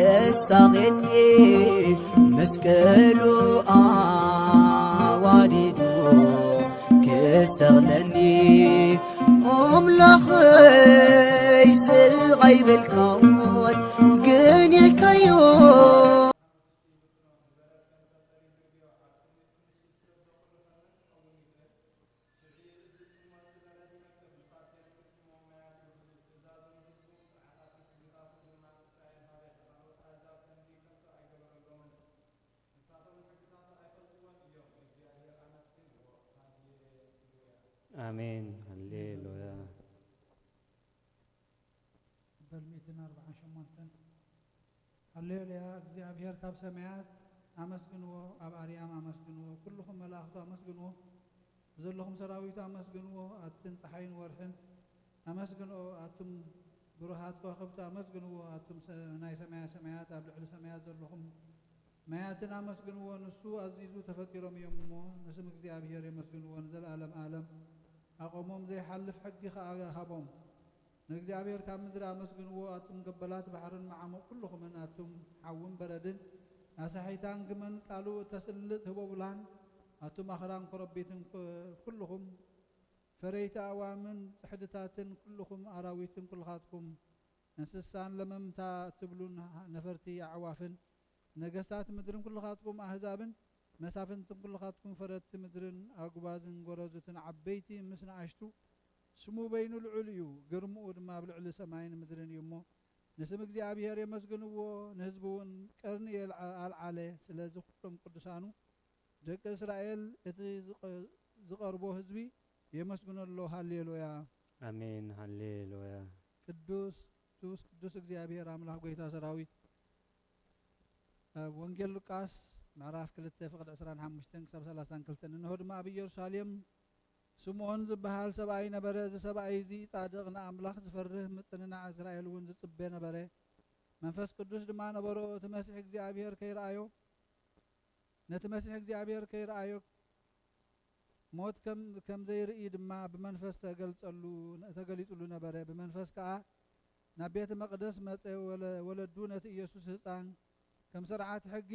ተሳቒኒ መስቀሉ ኣዋዲዱ ክሰቕለኒ ኣምላኸይ ስቕ ኣይበልካን ግን ኢልካዮ። ኣሜን። ሃሌሉያ። በል ሚእትን ኣርባዓን ሸሞንተን። ሃሌሉያ። እግዚኣብሔር ካብ ሰማያት ኣመስግንዎ፣ ኣብ ኣርያም ኣመስግንዎ፣ ኩልኹም መላእኽቱ ኣመስግንዎ፣ ዘለኹም ሰራዊቱ ኣመስግንዎ፣ ኣትን ጸሓይን ወርሕን ኣመስግንኦ፣ ኣቱም ብሩሃት ከዋኽብቲ ኣመስግንዎ፣ ኣቱም ሰ-፣ ናይ ሰማያ ሰማያት ኣብ ልዕሊ ሰማያት ዘለኹም ማያትን ኣመስግንዎ፣ ንሱ ኣዚዙ ተፈጢሮም እዮም እሞ፣ ንስም እግዚኣብሔር የመስግንዎ፣ ንዘለዓለም ዓለም ኣቐሞም ዘይሓልፍ ሕጊ ኸኣ ሃቦም። ንእግዚኣብሔር ካብ ምድሪ ኣመስግንዎ፣ ኣቱም ገበላት ባሕርን መዓሙቕ ኩልኹምን፣ ኣቱም ሓውን በረድን ኣሳሒታን ግመን ቃሉ እተስልጥ ህቦብላን፣ ኣቱም ኣኽራን ኮረቢትን ኩ-፣ ኩልኹም ፈረይቲ ኣእዋምን ጽሕድታትን ኩልኹም ኣራዊትን ኩልኻትኩም እንስሳን ለመምታ እትብሉን ነፈርቲ ኣዕዋፍን ነገስታት ምድርን ኩልኻትኩም ኣህዛብን መሳፍንትን ኩልኻትኩም ፈረድቲ ምድርን ኣጉባዝን ጎረዙትን ዓበይቲ ምስ ንኣሽቱ ስሙ በይኑ ልዑል እዩ፣ ግርምኡ ድማ ኣብ ልዕሊ ሰማይን ምድርን እዩ እሞ ንስም እግዚኣብሔር የመስግንዎ፣ ንህዝቡ እውን ቀርኒ የልዓ-፣ ኣልዓለ። ስለዚ ኩሎም ቅዱሳኑ ደቂ እስራኤል እቲ ዝቐ-፣ ዝቐርቦ ህዝቢ የመስግኖ ኣሎ። ሃሌሉያ። ኣሜን። ሃሌሉያ። ቅዱስ፣ ቅዱስ፣ ቅዱስ እግዚኣብሔር ኣምላኽ ጎይታ ሰራዊት። ኣብ ወንጌል ሉቃስ ምዕራፍ ክልተ ፍቕዲ ዕስራን ሓሙሽተን ክሳብ ሰላሳን ክልተን። እንሆ ድማ ኣብ ኢየሩሳሌም ስምዖን ዝበሃል ሰብኣይ ነበረ። እዚ ሰብኣይ እዚ ጻድቕ፣ ንኣምላኽ ዝፈርህ፣ ምጽንናዕ እስራኤል እውን ዝጽበ ነበረ። መንፈስ ቅዱስ ድማ ነበሮ። እቲ መሲሕ እግዚኣብሔር ከይረኣዮ፣ ነቲ መሲሕ እግዚኣብሔር ከይረኣዮ ሞት ከም፣ ከም ዘይርኢ ድማ ብመንፈስ ተገልጸሉ፣ ተገሊጹሉ ነበረ። ብመንፈስ ከኣ ናብ ቤተ መቕደስ መጸ። ወለ-፣ ወለዱ ነቲ ኢየሱስ ህጻን ከም ስርዓት ሕጊ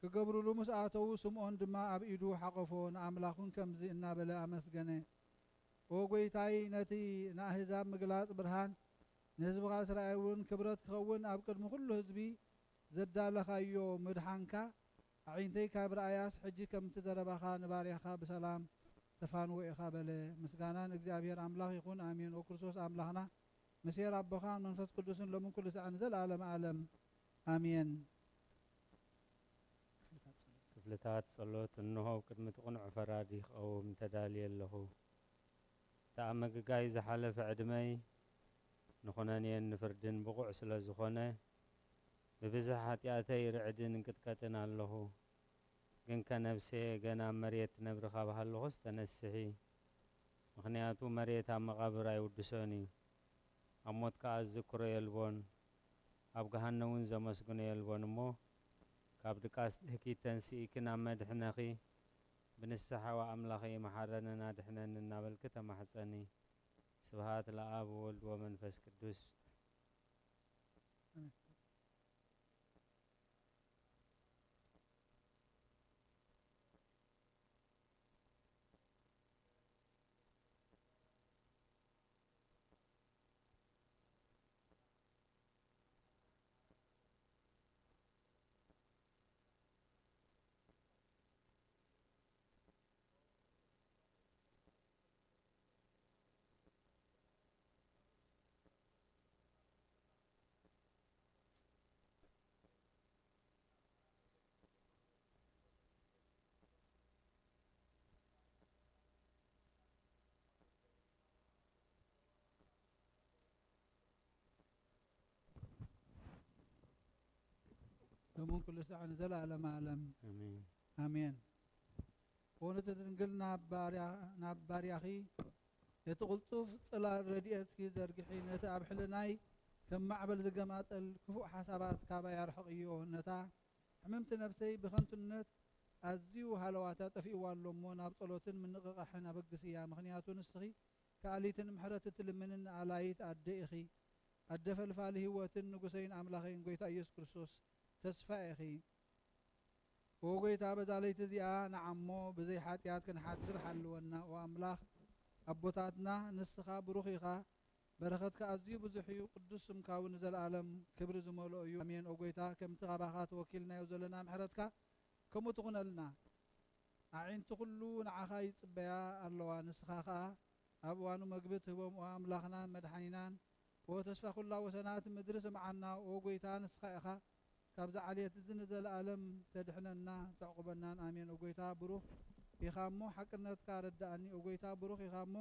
ክገብሩሉ ምስ ኣተዉ፣ ስምዖን ድማ ኣብ ኢዱ ሓቖፎ፣ ንኣምላኹን ከምዚ እናበለ ኣመስገነ። ኦ ጐይታይ፣ ነቲ ንኣህዛብ ምግላጽ ብርሃን፣ ንህዝብኻ እስራኤል እውን ክብረት ክኸውን፣ ኣብ ቅድሚ ኩሉ ህዝቢ ዘዳለኻዮ ምድሓንካ፣ ኣዒንተይ ካብ ረኣያስ፣ ሕጂ ከምቲ ዘረባኻ ንባርያኻ ብሰላም ተፋንዎ ኢኻ በለ። ምስጋና ንእግዚኣብሔር ኣምላኽ ይኹን፣ ኣሜን። ኦ ክርስቶስ ኣምላኽና፣ ምሴር ኣቦኻን መንፈስ ቅዱስን ሎምን ኩሉ ሳዕ ንዘለኣለም ዓለም ኣሜን። ክፍልታት ጸሎት። እንሆ፣ ኣብ ቅድሚ እቲ ቅኑዕ ፈራዲ ክቐውም ተዳልየ ኣለኹ። እቲ ኣብ ምግጋይ ዝሓለፈ ዕድመይ ንኹነኔን ንፍርድን ብቑዕ ስለ ዝኾነ፣ ብብዝሒ ሓጢኣተይ ርዕድን እንቅጥቀጥን ኣለኹ። ግንከ ነፍሰየ ገና ኣብ መሬት ትነብሪ ካብ ሃለኹስ ተነስሒ። ምኽንያቱ መሬት ኣብ መቓብር ኣይውድሶን እዩ። ኣብ ሞት ከኣ ዝዝክሮ የልቦን፣ ኣብ ገሃነም እውን ዘመስግኖ የልቦን። እሞ ካብ ድቃስ ድህኪት ተንስኢኪ ናብ መድሕነኺ ብንስሓ "ዋ ኣምላኸይ መሓረንን ኣድሕነንን" እናበልኪ ተማሕጸኒ። ስብሃት ለኣብ ወወልድ ወመንፈስ ቅዱስ። ሎምን ኩሉ ሳዕ ንዘለኣለም ዓለም ኣሜን። ኣሜን። ብእውነት ድንግል ናብ ባርያ-፣ ናብ ባርያኺ እቲ ቅልጡፍ ጽላል ረድኤትኪ ዘርግሒ፣ ነቲ ኣብ ሕልናይ ከም ማዕበል ዝገማጠል ክፉእ ሓሳባት ካባይ ኣርሕቕዮ። ነታ ሕምምቲ ነፍሰይ ብኸንቱነት ኣዝዩ ሃለዋታ ጠፊእዋ ኣሎ እሞ፣ ናብ ጸሎትን ምንቕቓሕን ኣበግስያ። ምኽንያቱ ንስኺ ከኣሊትን ምሕረት እትልምንን ኣላይት ኣደ ኢኺ። ኣደ ፈልፋሊ ህይወትን ንጉሰይን ኣምላኸይን ጎይታ ኢየሱስ ክርስቶስ ተስፋ ኢኺ። ኦ ጎይታ፣ በዛ ለይቲ እዚኣ ንዓሞ ብዘይ ሓጢኣት ክንሓድር ሓልወና። ኦ ኣምላኽ ኣቦታትና፣ ንስኻ ብሩኽ ኢኻ፣ በረኸትካ ኣዝዩ ብዙሕ እዩ፣ ቅዱስ ስምካ እውን ንዘለኣለም ክብሪ ዝመልኦ እዩ። ኣሜን። ኦ ጎይታ፣ ከምቲ ካባኻ ተወኪልናዮ ዘለና ምሕረትካ ከምኡ ትኹነልና። ኣዒንቲ ኩሉ ንዓኻ ይጽበያ ኣለዋ፣ ንስኻ ኸኣ ኣብ እዋኑ መግቢ ትህቦም። ኦ ኣምላኽናን መድሓኒናን፣ ኦ ተስፋ ኩላ ወሰናት ምድሪ፣ ስምዓና። ኦ ጎይታ፣ ንስኻ ኢኻ ካብዚ ዓሌት እዚ ንዘለኣለም ተድሕነና ተዕቁበናን። ኣሜን። ኦ ጎይታ፣ ብሩኽ ኢኻ እሞ ሓቅነትካ ኣረድኣኒ። ኦ ጎይታ፣ ብሩኽ ኢኻ እሞ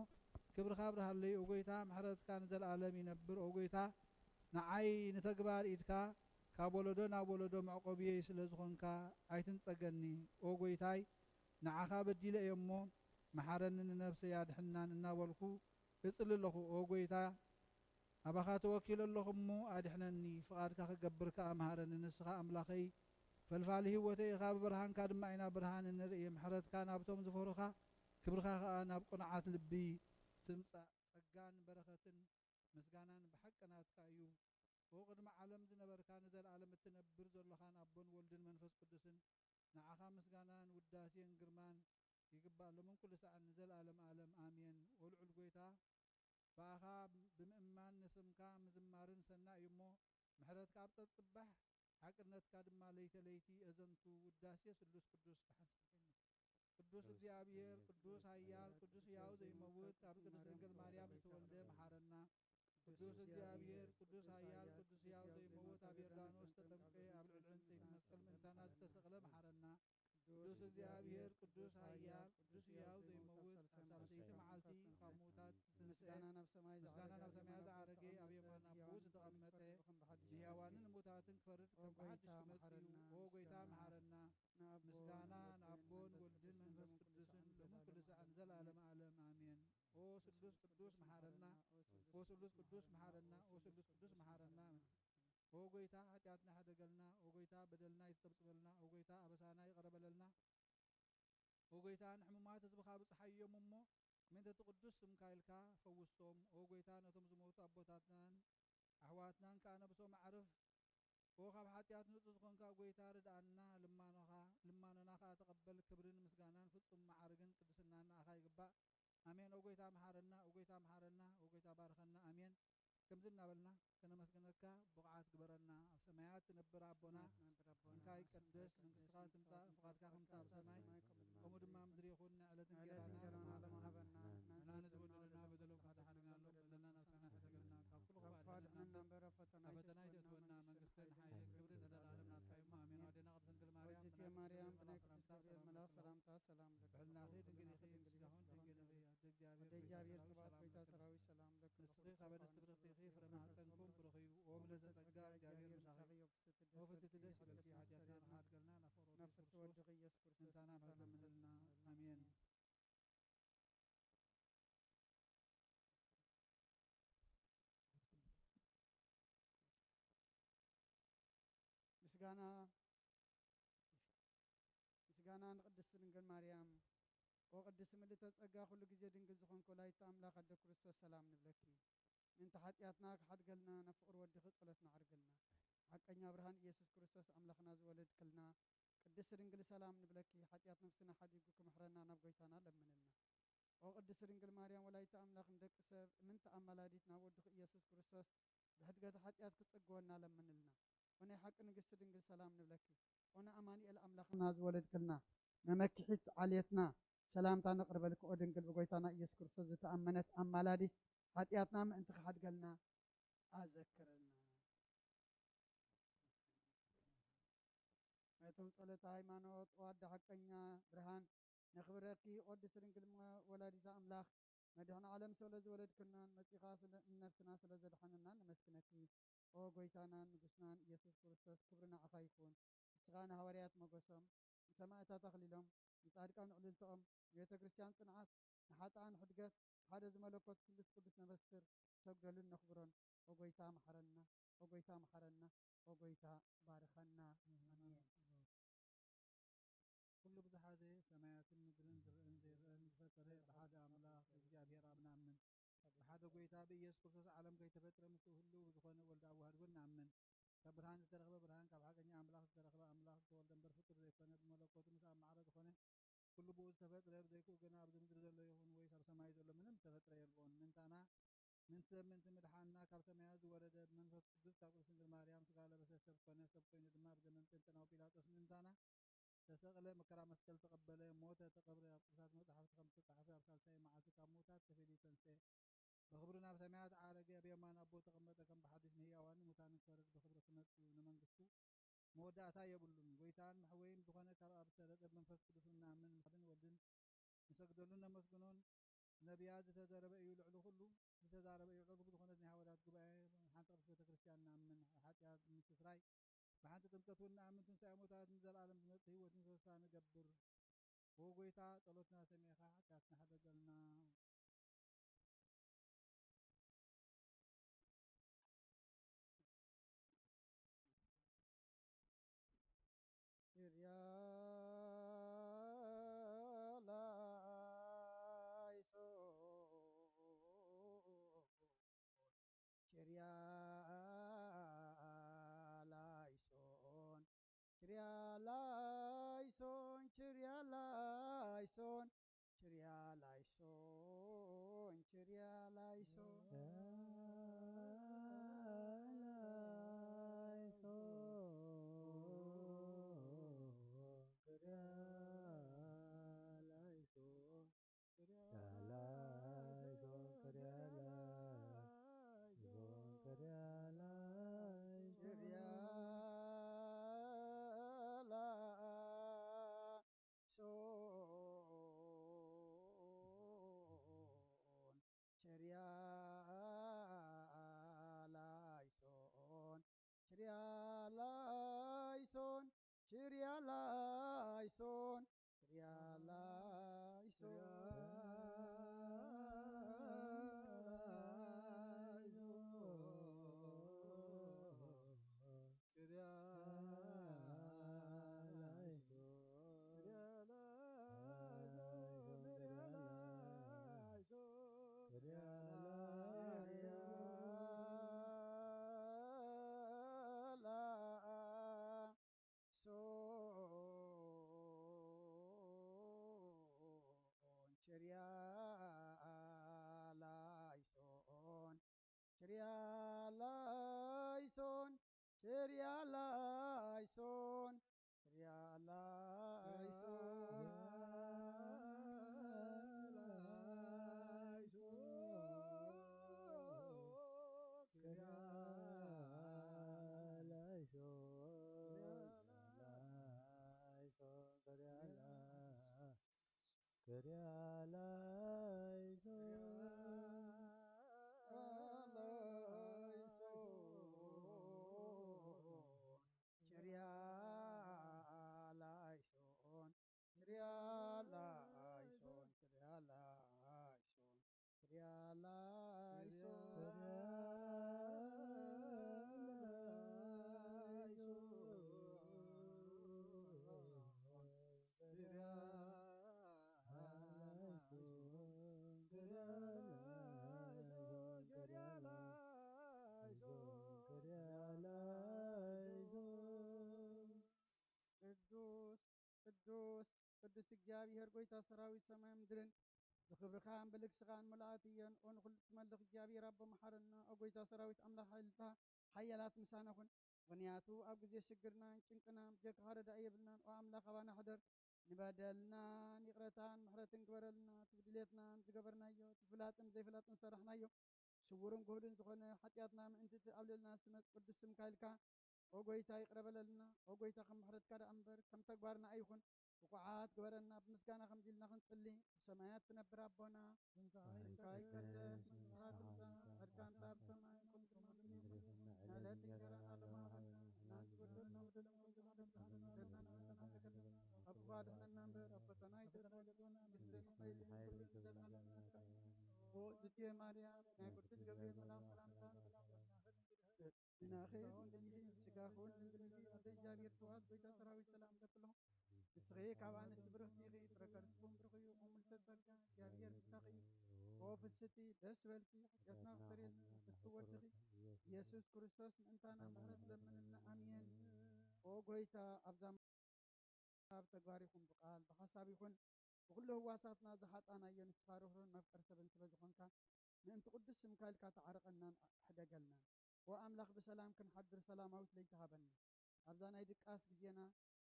ክብርኻ ኣብርሃለይ። ኦ ጎይታ፣ ምሕረትካ ንዘለኣለም ይነብር። ኦ ጎይታ፣ ንዓይ ንተግባር ኢድካ ካብ ወለዶ ናብ ወለዶ መዕቆብየይ ስለ ዝኾንካ ኣይትንጸገኒ። ኦ ጎይታይ፣ ንዓኻ በዲለ እየ እሞ መሓረኒ፣ ንነብሰይ ኣድሕናን እናበልኩ እጽሊ ኣለኹ። ኦ ጎይታ፣ ኣባኻ ተወኪለ ኣለኹ እሞ ኣድሕነኒ፣ ፍቓድካ ክገብር ከኣ መሃረኒ። ንስኻ ኣምላኸይ ፈልፋሊ ህይወተይ ኢኻ፣ ብብርሃንካ ድማ ኢና ብርሃን እንርኢ። ምሕረትካ ናብቶም ዝፈሩኻ፣ ክብርኻ ከኣ ናብ ቅኑዓት ልቢ ትምጻእ። ጸጋን በረኸትን ምስጋናን ብሓቂ ናትካ እዩ። ኦ ቅድሚ ዓለም ዝነበርካ፣ ንዘለኣለም እትነብር ዘሎኻን ኣቦን ወልድን መንፈስ ቅዱስን፣ ንዓኻ ምስጋናን ውዳሴን ግርማን ይግባእ፣ ሎምን ኩሉ ሳዕን ንዘለኣለም ዓለም። ኣሜን። ኦ ልዑል ጎይታ፣ ብኣኻ ብምእማን ንስምካ ምዝማርን ሰናይ እዩ እሞ፣ ምሕረትካ ኣብ ጸጽባሕ፣ ሓቅነትካ ድማ ለይተ ለይቲ እዘንቱ። ውዳሴ ስሉስ ቅዱስ ብሓንሳብ ቅዱስ እግዚኣብሔር፣ ቅዱስ ኃያል፣ ቅዱስ ሕያው ዘይመውት፣ ኣብ ቅድስት ድንግል ማርያም ዝተወልደ መሓረና። ቅዱስ እግዚኣብሔር፣ ቅዱስ ኃያል፣ ቅዱስ ሕያው ዘይመውት፣ ኣብ ዮርዳኖስ ዝተጠምቀ፣ ኣብ ልዕሊ ዕንጸይቲ መስቀል ምእንታና ዝተሰቕለ መሓረና። ቅዱስ እግዚኣብሔር፣ ቅዱስ ኃያል፣ ቅዱስ ሕያው ዘይመውት፣ ኣብ ሳልሰይቲ መዓልቲ ካብ ምዉታት ዝተንስአ፣ ምስጋና ናብ ሰማይ ምስጋና ናብ ሰማያት ዝዓረገ፣ ኣብ የማን ኣቦኡ ዝተቐመጠ፣ ንሕያዋንን ንሙታትን ክፈርድ ከም ብሓድሽ ክመጽእ እዩ። ኦ ጎይታ፣ መሓረና። ምስጋና ንኣቦን ወልድን መንፈስ ቅዱስን ሎምን ኩሉ ሳዕ ንዘለኣለም ዓለም። ኣሜን። ኦ ስሉስ ቅዱስ መሓረና፣ ኦ ስሉስ ቅዱስ መሓረና፣ ኦ ስሉስ ቅዱስ መሓረና። ኦ ጎይታ፣ ሓጢኣትና ሕደገልና፣ ኦ ጎይታ፣ በደልና ይተብጽበልና፣ ኦ ጎይታ፣ ኣበሳና ይቕረ በለልና። ኦ ጎይታ፣ ንሕሙማት ህዝብኻ ብጽሓዮም እሞ፣ ምእንተ እቲ ቅዱስ ስምካ ኢልካ ፈውሶም። ኦ ጎይታ፣ ነቶም ዝሞቱ ኣቦታትናን ኣሕዋትናን ከኣ ነብሶም ኣዕርፍ። ኦ ካብ ሓጢኣት ንጹህ ዝኾንካ ጎይታ፣ ርድኣና፣ ልማኖኻ፣ ልማኖና ከኣ ተቐበል። ክብርን ምስጋናን ፍጹም መዓርግን ቅድስናን ንኣኻ ይግባእ። ኣሜን። ኦ ጎይታ፣ መሓረና፣ ኦ ጎይታ፣ መሓረና፣ ኦ ጎይታ፣ ባርኸና። ኣሜን። ከምዚ እናበልና ከነመስግነካ ብቑዓት ግበረና። ኣብ ሰማያት ትነብር ኣቦና፣ ስምካ ይቀደስ፣ መንግስትኻ ትምጻእ፣ ፍቓድካ ከምቲ ኣብ ሰማይ ከምኡ ድማ ኣብ ምድሪ ይኹን። ንዕለት እንጀራና ሃበና፣ ንሕና ንዝበደሉና በደሎም ከኣ ሓድገና፣ በደልና ናብ ሰማይ ሕደገልና፣ ካብ ኩሉ ክፉእ ኣድሕነና እምበር፣ ኣብ ፈተና ኣይተእትወና፣ መንግስትን ሓይልን ክብርን ንዘለኣለም ናትካ እዩ እሞ፣ ኣሜን። ኣዴና ቅድስት ድንግል ማርያም፣ ብናይ ቅዱስ ገብርኤል መልኣኽ ሰላምታ ሰላም እልኪ፣ ብሕልናኺ ድንግል ኢኺ፣ ብስጋኺ ድንግል ኢኺ። ኣደ እግዚኣብሔር፣ ኣደ እግዚኣብሔር፣ ሰራዊት፣ ሰላም እልኪ፣ ንስኺ ካብ ኣንስቲ ብርኽቲ ኢኺ፣ ፍረ ማህፀንኩም ብሩኽ እዩ። ኦ ምልዕተ ጸጋ፣ እግዚኣብሔር ምሳኺ፣ ኦ ፍጽሕቲ ደስ ይበልኪ፣ ሓጢኣትና ንኽሓድገልና ናብ ፍቕሪ ወድኺ ኢየሱስ ክርስቶስ ምእንታና ምሕረት ለምንልና። ኣሜን። ምስጋና ምስጋና ንቅድስቲ ድንግል ማርያም። ኦ ቅድስቲ ምልዕተ ጸጋ፣ ኩሉ ግዜ ድንግል ዝኾንኪ ወላዲተ ኣምላኽ ኣደ ክርስቶስ፣ ሰላም ንብለኪ። ምእንቲ ሓጢኣትና ክሓድገልና ናብ ፍቕሪ ወድኺ ጸሎትና ኣዕርግልና። ሓቀኛ ብርሃን ኢየሱስ ክርስቶስ ኣምላኽና ዝወለድክልና፣ ቅድስቲ ድንግል ሰላም ንብለኪ። ሓጢኣት ነፍስና ሓዲጉ ክምሕረና ናብ ጎይታና ለምንልና። ኦ ቅድስቲ ድንግል ማርያም ወላዲተ ኣምላኽ፣ ንደቂ ሰብ እምንቲ ኣማላዲት ናብ ወድኺ ኢየሱስ ክርስቶስ ብሕድገተ ሓጢኣት ክጸግወና ለምንልና። ኦ ናይ ሓቂ ንግስቲ ድንግል ሰላም ንብለኪ። ኦ ንኣማኑኤል ኣምላኽና ዝወለድክልና፣ መመክሒት ዓሌትና ሰላምታ ነቕርበልኪ። ኦ ድንግል ብጎይታና ኢየሱስ ክርስቶስ ዝተኣመነት ኣማላዲት፣ ሓጢኣትና ምእንቲ ክሓድገልና ኣዘክርልና። መእተዊ ጸሎተ ሃይማኖት። ኦ ኣደ ሓቀኛ ብርሃን፣ ነኽብረኪ። ኦ ቅድስቲ ድንግል እመ ወላዲተ ኣምላኽ፣ መድኃኔ ዓለም ስለ ዝወለድክናን መጺኻ ስለ ንነፍስና ስለ ዘድሓንናን ነመስግነኪ። ኦ ጎይታናን ንጉስናን ኢየሱስ ክርስቶስ፣ ክብሪ ንዓኻ ይኹን። ንስኻ ንሃዋርያት ሞገሶም፣ ንሰማእታት ኣኽሊሎም፣ ንጻድቃን ዕልልታኦም፣ ንቤተ ክርስቲያን ጽንዓት፣ ንሓጥኣን ሕድገት፣ ሓደ ዝመለኮት ስሉስ ቅዱስ ነበስር፣ ንሰግደሉን ነኽብሮን። ኦ ጎይታ መሓረና፣ ኦ ጎይታ መሓረና፣ ኦ ጎይታ ባርኸና። ኣሜን። ኩሉ ብዝሓዘ ሰማያትን ምድርን ዝርእን ዘይርእን ዝፈጠረ ብሓደ ኣምላኽ ብእግዚኣብሔር ኣብ ንኣምን። ሓደ ጐይታ ብኢየሱስ ክርስቶስ ዓለም ከይተፈጥረ ምስኡ ህልው ብዝኾነ ወልዱ ኣዋህድ እውን ንኣምን። ካብ ብርሃን ዝተረኽበ ብርሃን፣ ካብ ሓቀኛ ኣምላኽ ዝተረኽበ ኣምላኽ፣ ዝተወልደ እምበር ፍጡር ዘይኮነ፣ ብመለኮቱ ምስ ኣብ ማዕረ ዝኾነ ኩሉ ብኡ ዝተፈጥረ፣ ብዘይክኡ ግና ኣብዚ ምድሪ ዘሎ ይኹን ወይስ ኣብ ሰማይ ዘሎ ምንም ዝተፈጥረ የልቦን። ምእንታና፣ ምእንቲ ሰብ ምእንቲ ምድሓንና ካብ ሰማያት ዝወረደ፣ ብመንፈስ ቅዱስ ካብ ቅድስት ድንግል ማርያም ስጋ ለበሰ፣ ሰብ ኮነ፣ ሰብ ኮይኑ ድማ ብዘመን ጴንጠናዊ ጲላጦስ ምእንታና ተሰቕለ፣ መከራ መስቀል ተቐበለ፣ ሞተ፣ ተቐብረ፣ ኣብ ቅዱሳት መጻሕፍቲ ከም ዝተጻሕፈ ኣብ ሳልሳይ መዓልቲ ካብ ምዉታት ተፈልዩ ተንስኤ። ብኽብሪ ናብ ሰማያት ዓረገ፣ ኣብ የማን ኣቦ ተቐመጠ፣ ከም ብሓድሽ ንህያዋንን ንሙታንን ክፈርድ ብኽብሪ ክመጽእ እዩ፣ ንመንግስቱ መወዳእታ የብሉን። ጐይታን መሕወይን ብዝኾነ ካብ ኣብ ዝተረጸ ብመንፈስ ቅዱስ እውን ንኣምን፣ ንኣብን ወልድን ንሰግደሉን ነመስግኖን። ነቢያት ዝተዘረበ እዩ ልዕሊ ኩሉ፣ ዝተዛረበ እዩ ልዕሊ ኩሉ ዝኾነት ናይ ሃዋርያት ጉባኤ፣ ሓንቲ ቅድስት ቤተ ክርስቲያን ንኣምን። ሓጢኣት ንምስትስራይ ብሓንቲ ጥምቀት እውን ንኣምን፣ ትንሳኤ ሙታት ንዘለኣለም ዝመጽእ ህይወት ንተስፋ ንገብር። ኦ ጐይታ፣ ጸሎትና ሰሚዕካ ሓጢኣትና ሕደገልና። ኪርያ ላይሶን፣ ኪርያ ላይሶን፣ ኪርያ ላይሶን፣ ኪርያ ላይሶን፣ ኪርያ ላይሶን፣ ኪርያ ላይሶን። ላይሶን፣ ኪርያ ላይሶን፣ ኪርያ ላይሶን፣ ኪርያ ላይሶን፣ ኪርያ ላይሶን። ኪርያ ላይሶን፣ ኪርያ ላይሶን፣ ኪርያ ላይሶን፣ ኪርያ ላይሶን፣ ኪርያ ላይሶን። ሶን፣ ቸርያ ላይሶን፣ ቸርያ ላይሶን፣ ቸርያ ላይሶን፣ ቸርያ ላይሶን። ቅዱስ፣ ቅዱስ፣ ቅዱስ እግዚኣብሔር ጐይታ ሰራዊት ሰማይ ምድርን ብኽብርኻን ብልግስኻን ምሉኣት እየን። ኦ ንኹሉ ትመልኽ እግዚኣብሔር ኣቦ መሓረና፣ ኦ ጐይታ ሰራዊት ኣምላኽ ሓይልታ ሓያላት ምሳና ኩን። ምኽንያቱ ኣብ ግዜ ሽግርናን ጭንቅናን ብጀካኻ ረዳኢ የብልናን። ኦ ኣምላኽ ኣባና ሕደር፣ ንበደልናን ይቕረታን ምሕረትን ግበረልና። እቲ ብድሌትናን ዝገበርናዮ፣ እቲ ፍላጥን ዘይፍላጥን ዝሰራሕናዮ፣ ስዉርን ግሁድን ዝኾነ ሓጢኣትና ምእንቲ እቲ ኣብ ልዕልና ዝመጽእ ቅዱስ ስምካ ኢልካ፣ ኦ ጐይታ ይቕረ በለልና። ኦ ጐይታ ከም ምሕረትካ ደኣ እምበር ከም ተግባርና ኣይኹን። ብቑዓት ግበረና፣ ብምስጋና ከምዚ ኢልና ክንጽሊ። ኣብ ሰማያት ትነብር ኣቦና፣ ስምካ ይቀደስ፣ መንግስትኻ ትምጻእ፣ ፈቃድካ ኣብ ሰማይ ከምኡ ድማ ኣብ ምድሪ ትኹን። ንዕለት እንጀራና ሃበና፣ ንሕና ንበድለና፣ ንበድለና፣ ኣብ ክፉ ኣድሕነና እምበር፣ ኣብ ፈተና ኣይተእትወና፣ መንግስትን ሓይልን ክብርን ዘለዓለምን ናትካ እዩ። ኦ እግዝእትየ ማርያም፣ ናይ ቅዱስ ገብርኤል መልኣኽ ሰላምታ፣ ሰላም ለኪ፣ ጸጋኺ ምልእቲ፣ ስጋኺ እውን ድንግል እዩ። ኣደ እግዚኣብሔር፣ ፍርያት ጐይታ ሰራዊት ሰላም እብለኪ ኣለኹ። ንስኺ ካብ ኣንስቲ ብርኽቲ ኢኺ፣ ፍረ ከርስኺ እውን ብሩኽ እዩ። ኦ ምልዕተ ጸጋ፣ እግዚኣብሔር ምሳኺ እዩ። ኦ ፍስቲ ደስ በልኪ፣ ሓጢኣትና ክሰረየልና፣ እቲ ወድኺ ኢየሱስ ክርስቶስ ምእንታና ምሕረት ለምንልና። ኣሜን። ኦ ጎይታ፣ ኣብዛ ኣብ ተግባር ይኹን ብቃል ብሓሳብ ይኹን ብኹሉ ህዋሳትና ዝሓጣናዮ ንስኻ ርህሩህን መፍቀር ሰብን ስለ ዝኾንካ ምእንቲ ቅዱስ ስምካ ኢልካ ተዓረቐናን ሕደገልናን። ኦ ኣምላኽ ብሰላም ክንሓድር ሰላማዊት ለይቲ ሃበና። ኣብዛ ናይ ድቃስ ግዜና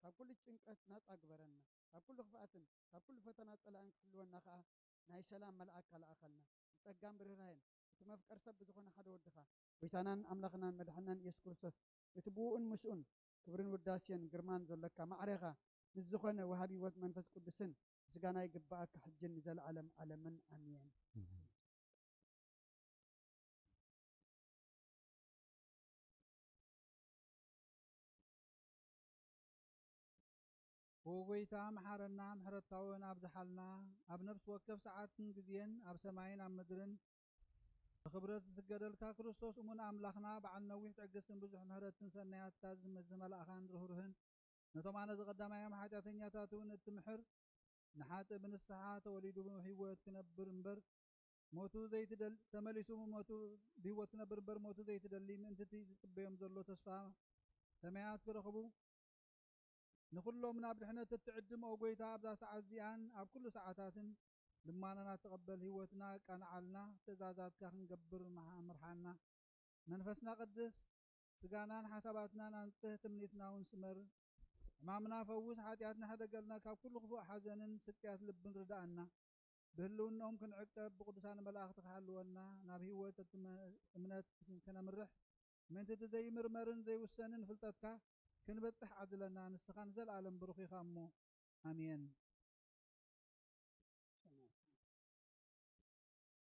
ካብ ኩሉ ጭንቀት ናጻ ግበረና። ካብ ኩሉ ክፍኣትን ካብ ኩሉ ፈተና ጸላእን ክሕልወና ከኣ ናይ ሰላም መልኣካ ለኣኸልና። ብጸጋን ብርህራሄን እቲ መፍቀር ሰብ ብዝኾነ ሓደ ወድኻ ጎይታናን ኣምላኽናን መድሓናን ኢየሱስ ክርስቶስ እቲ ብኡኡን ምስኡን ክብርን ውዳሴን ግርማን ዘሎካ ማዕሬኻ ምስ ዝኾነ ወሃቢ ህይወት መንፈስ ቅዱስን ምስጋና ይግብኣካ ሕጅን ንዘለዓለም ዓለምን ኣሜን። ኦ ጎይታ መሓረና፣ ምሕረትካውን ኣብዝሓልና። ኣብ ነፍሲ ወከፍ ሰዓትን ግዜን ኣብ ሰማይን ኣብ ምድርን ብኽብረት ዝስገደልካ ክርስቶስ እሙን ኣምላኽና፣ በዓል ነዊሕ ትዕግስትን ብዙሕ ምሕረትን ሰናያትካ ዝመ- ዝመላእኻን ርህሩህን፣ ነቶም ኣነ ዝቐዳማዮም ሓጢኣተኛታት እውን እትምሕር፣ ንሓጥእ ብንስሓ ተወሊዱ ብህይወት ክነብር እምበር ሞቱ ዘይትደል- ተመሊሱ ሞቱ ብህይወት ክነብር እምበር ሞቱ ዘይትደሊ፣ ምእንቲ እቲ ዝጽበዮም ዘሎ ተስፋ ሰማያት ክረኽቡ፣ ንኹሎም ናብ ድሕነት እትዕድም ኦ ጎይታ፣ ኣብዛ ሰዓት እዚኣን ኣብ ኩሉ ሰዓታትን ልማናና ትቐበል፣ ህይወትና ኣቃንዓልና፣ ትእዛዛትካ ክንገብር መሃ- ምርሓና። መንፈስና ቀድስ፣ ስጋናን ሓሳባትናን ኣንጽህ፣ ትምኒትና እውን ስመር። ሕማምና ፈውስ፣ ሓጢኣትና ሕደገልና፣ ካብ ኩሉ ክፉእ ሓዘንን ስቅያት ልብን ርድኣና። ብህልውናኦም ክንዕቀብ፣ ብቅዱሳን መላእኽቲ ክሓልወና፣ ናብ ህይወት እትመ- እምነት ከነምርሕ፣ ምእንቲ እቲ ዘይምርመርን ዘይውሰንን ፍልጠትካ ክንበጽሕ ዓድለና። ንስኻ ንዘለኣለም ብሩኽ ኢኻ እሞ። ኣሜን።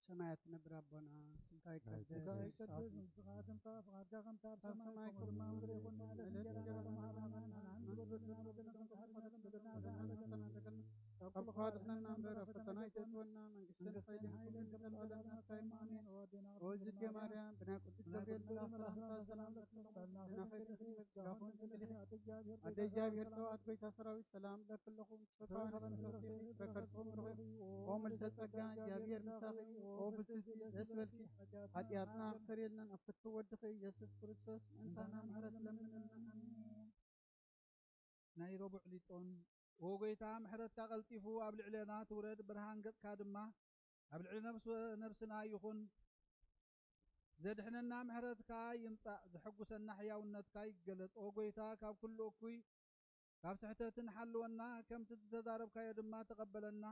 ሰማያት ትነብር ኣቦና፣ ስምካ ይቀደስ፣ ስምካ ይቀደስ፣ መንግስትኻ ትምጻእ፣ ፍቓድካ ከምቲ ኣብ ሰማይ ከምኡ ድማ ኣብ ምድሪ ይኹን። ንዕለት እንጀራና ሃበና፣ ንሕና ንበደልና በደልና ከም ንሓልፍ ንበደልና፣ ካብ ክፉእ ኣድሕነና እምበር፣ ኣብ ፈተና ኣይተእትወና፣ መንግስትን ሓይልን ክብርን ንዘለኣለም ናትካ እዩ። ኣሜን። ኦ እግዝእትየ ማርያም፣ ብናይ ቅዱስ ገብርኤል መልኣክ ሰላምታ ሰላም ለኪ፣ ሰላም ለኪ፣ ጸጋ ድንግል ኢኺ፣ ኣደ እግዚኣብሔር፣ ሰብኣት ጎይታ ሰራዊት፣ ሰላም ለኪ ኣለኹ። ተፈጥሮን ፍጥረትን በከርትኹም ርኺቡ። ኦ ምልዕተ ጸጋ፣ እግዚኣብሔር ምሳኺ እዩ። ኦ ፍስሕቲ፣ ደስ በልኪ። ሓጢኣትና ክሰርየልናን ኣብ ፍትው ወድኺ ኢየሱስ ክርስቶስ ምእንታና ምሕረት ለምንልና። ኣሜን። ናይ ረቡዕ ሊጦን። ኦ ጎይታ፣ ምሕረትካ ቀልጢፉ ኣብ ልዕሌና ትውረድ፣ ብርሃን ገጽካ ድማ ኣብ ልዕሊ ነፍስ- ነፍስና ይኹን። ዘድሕነና ምሕረትካ ይምጻእ፣ ዘሐጉሰና ሕያውነትካ ይገለጽ። ኦ ጎይታ፣ ካብ ኩሉ እኩይ ካብ ስሕተትን ሓልወና፣ ከምቲ ዝተዛረብካዮ ድማ ተቐበለና።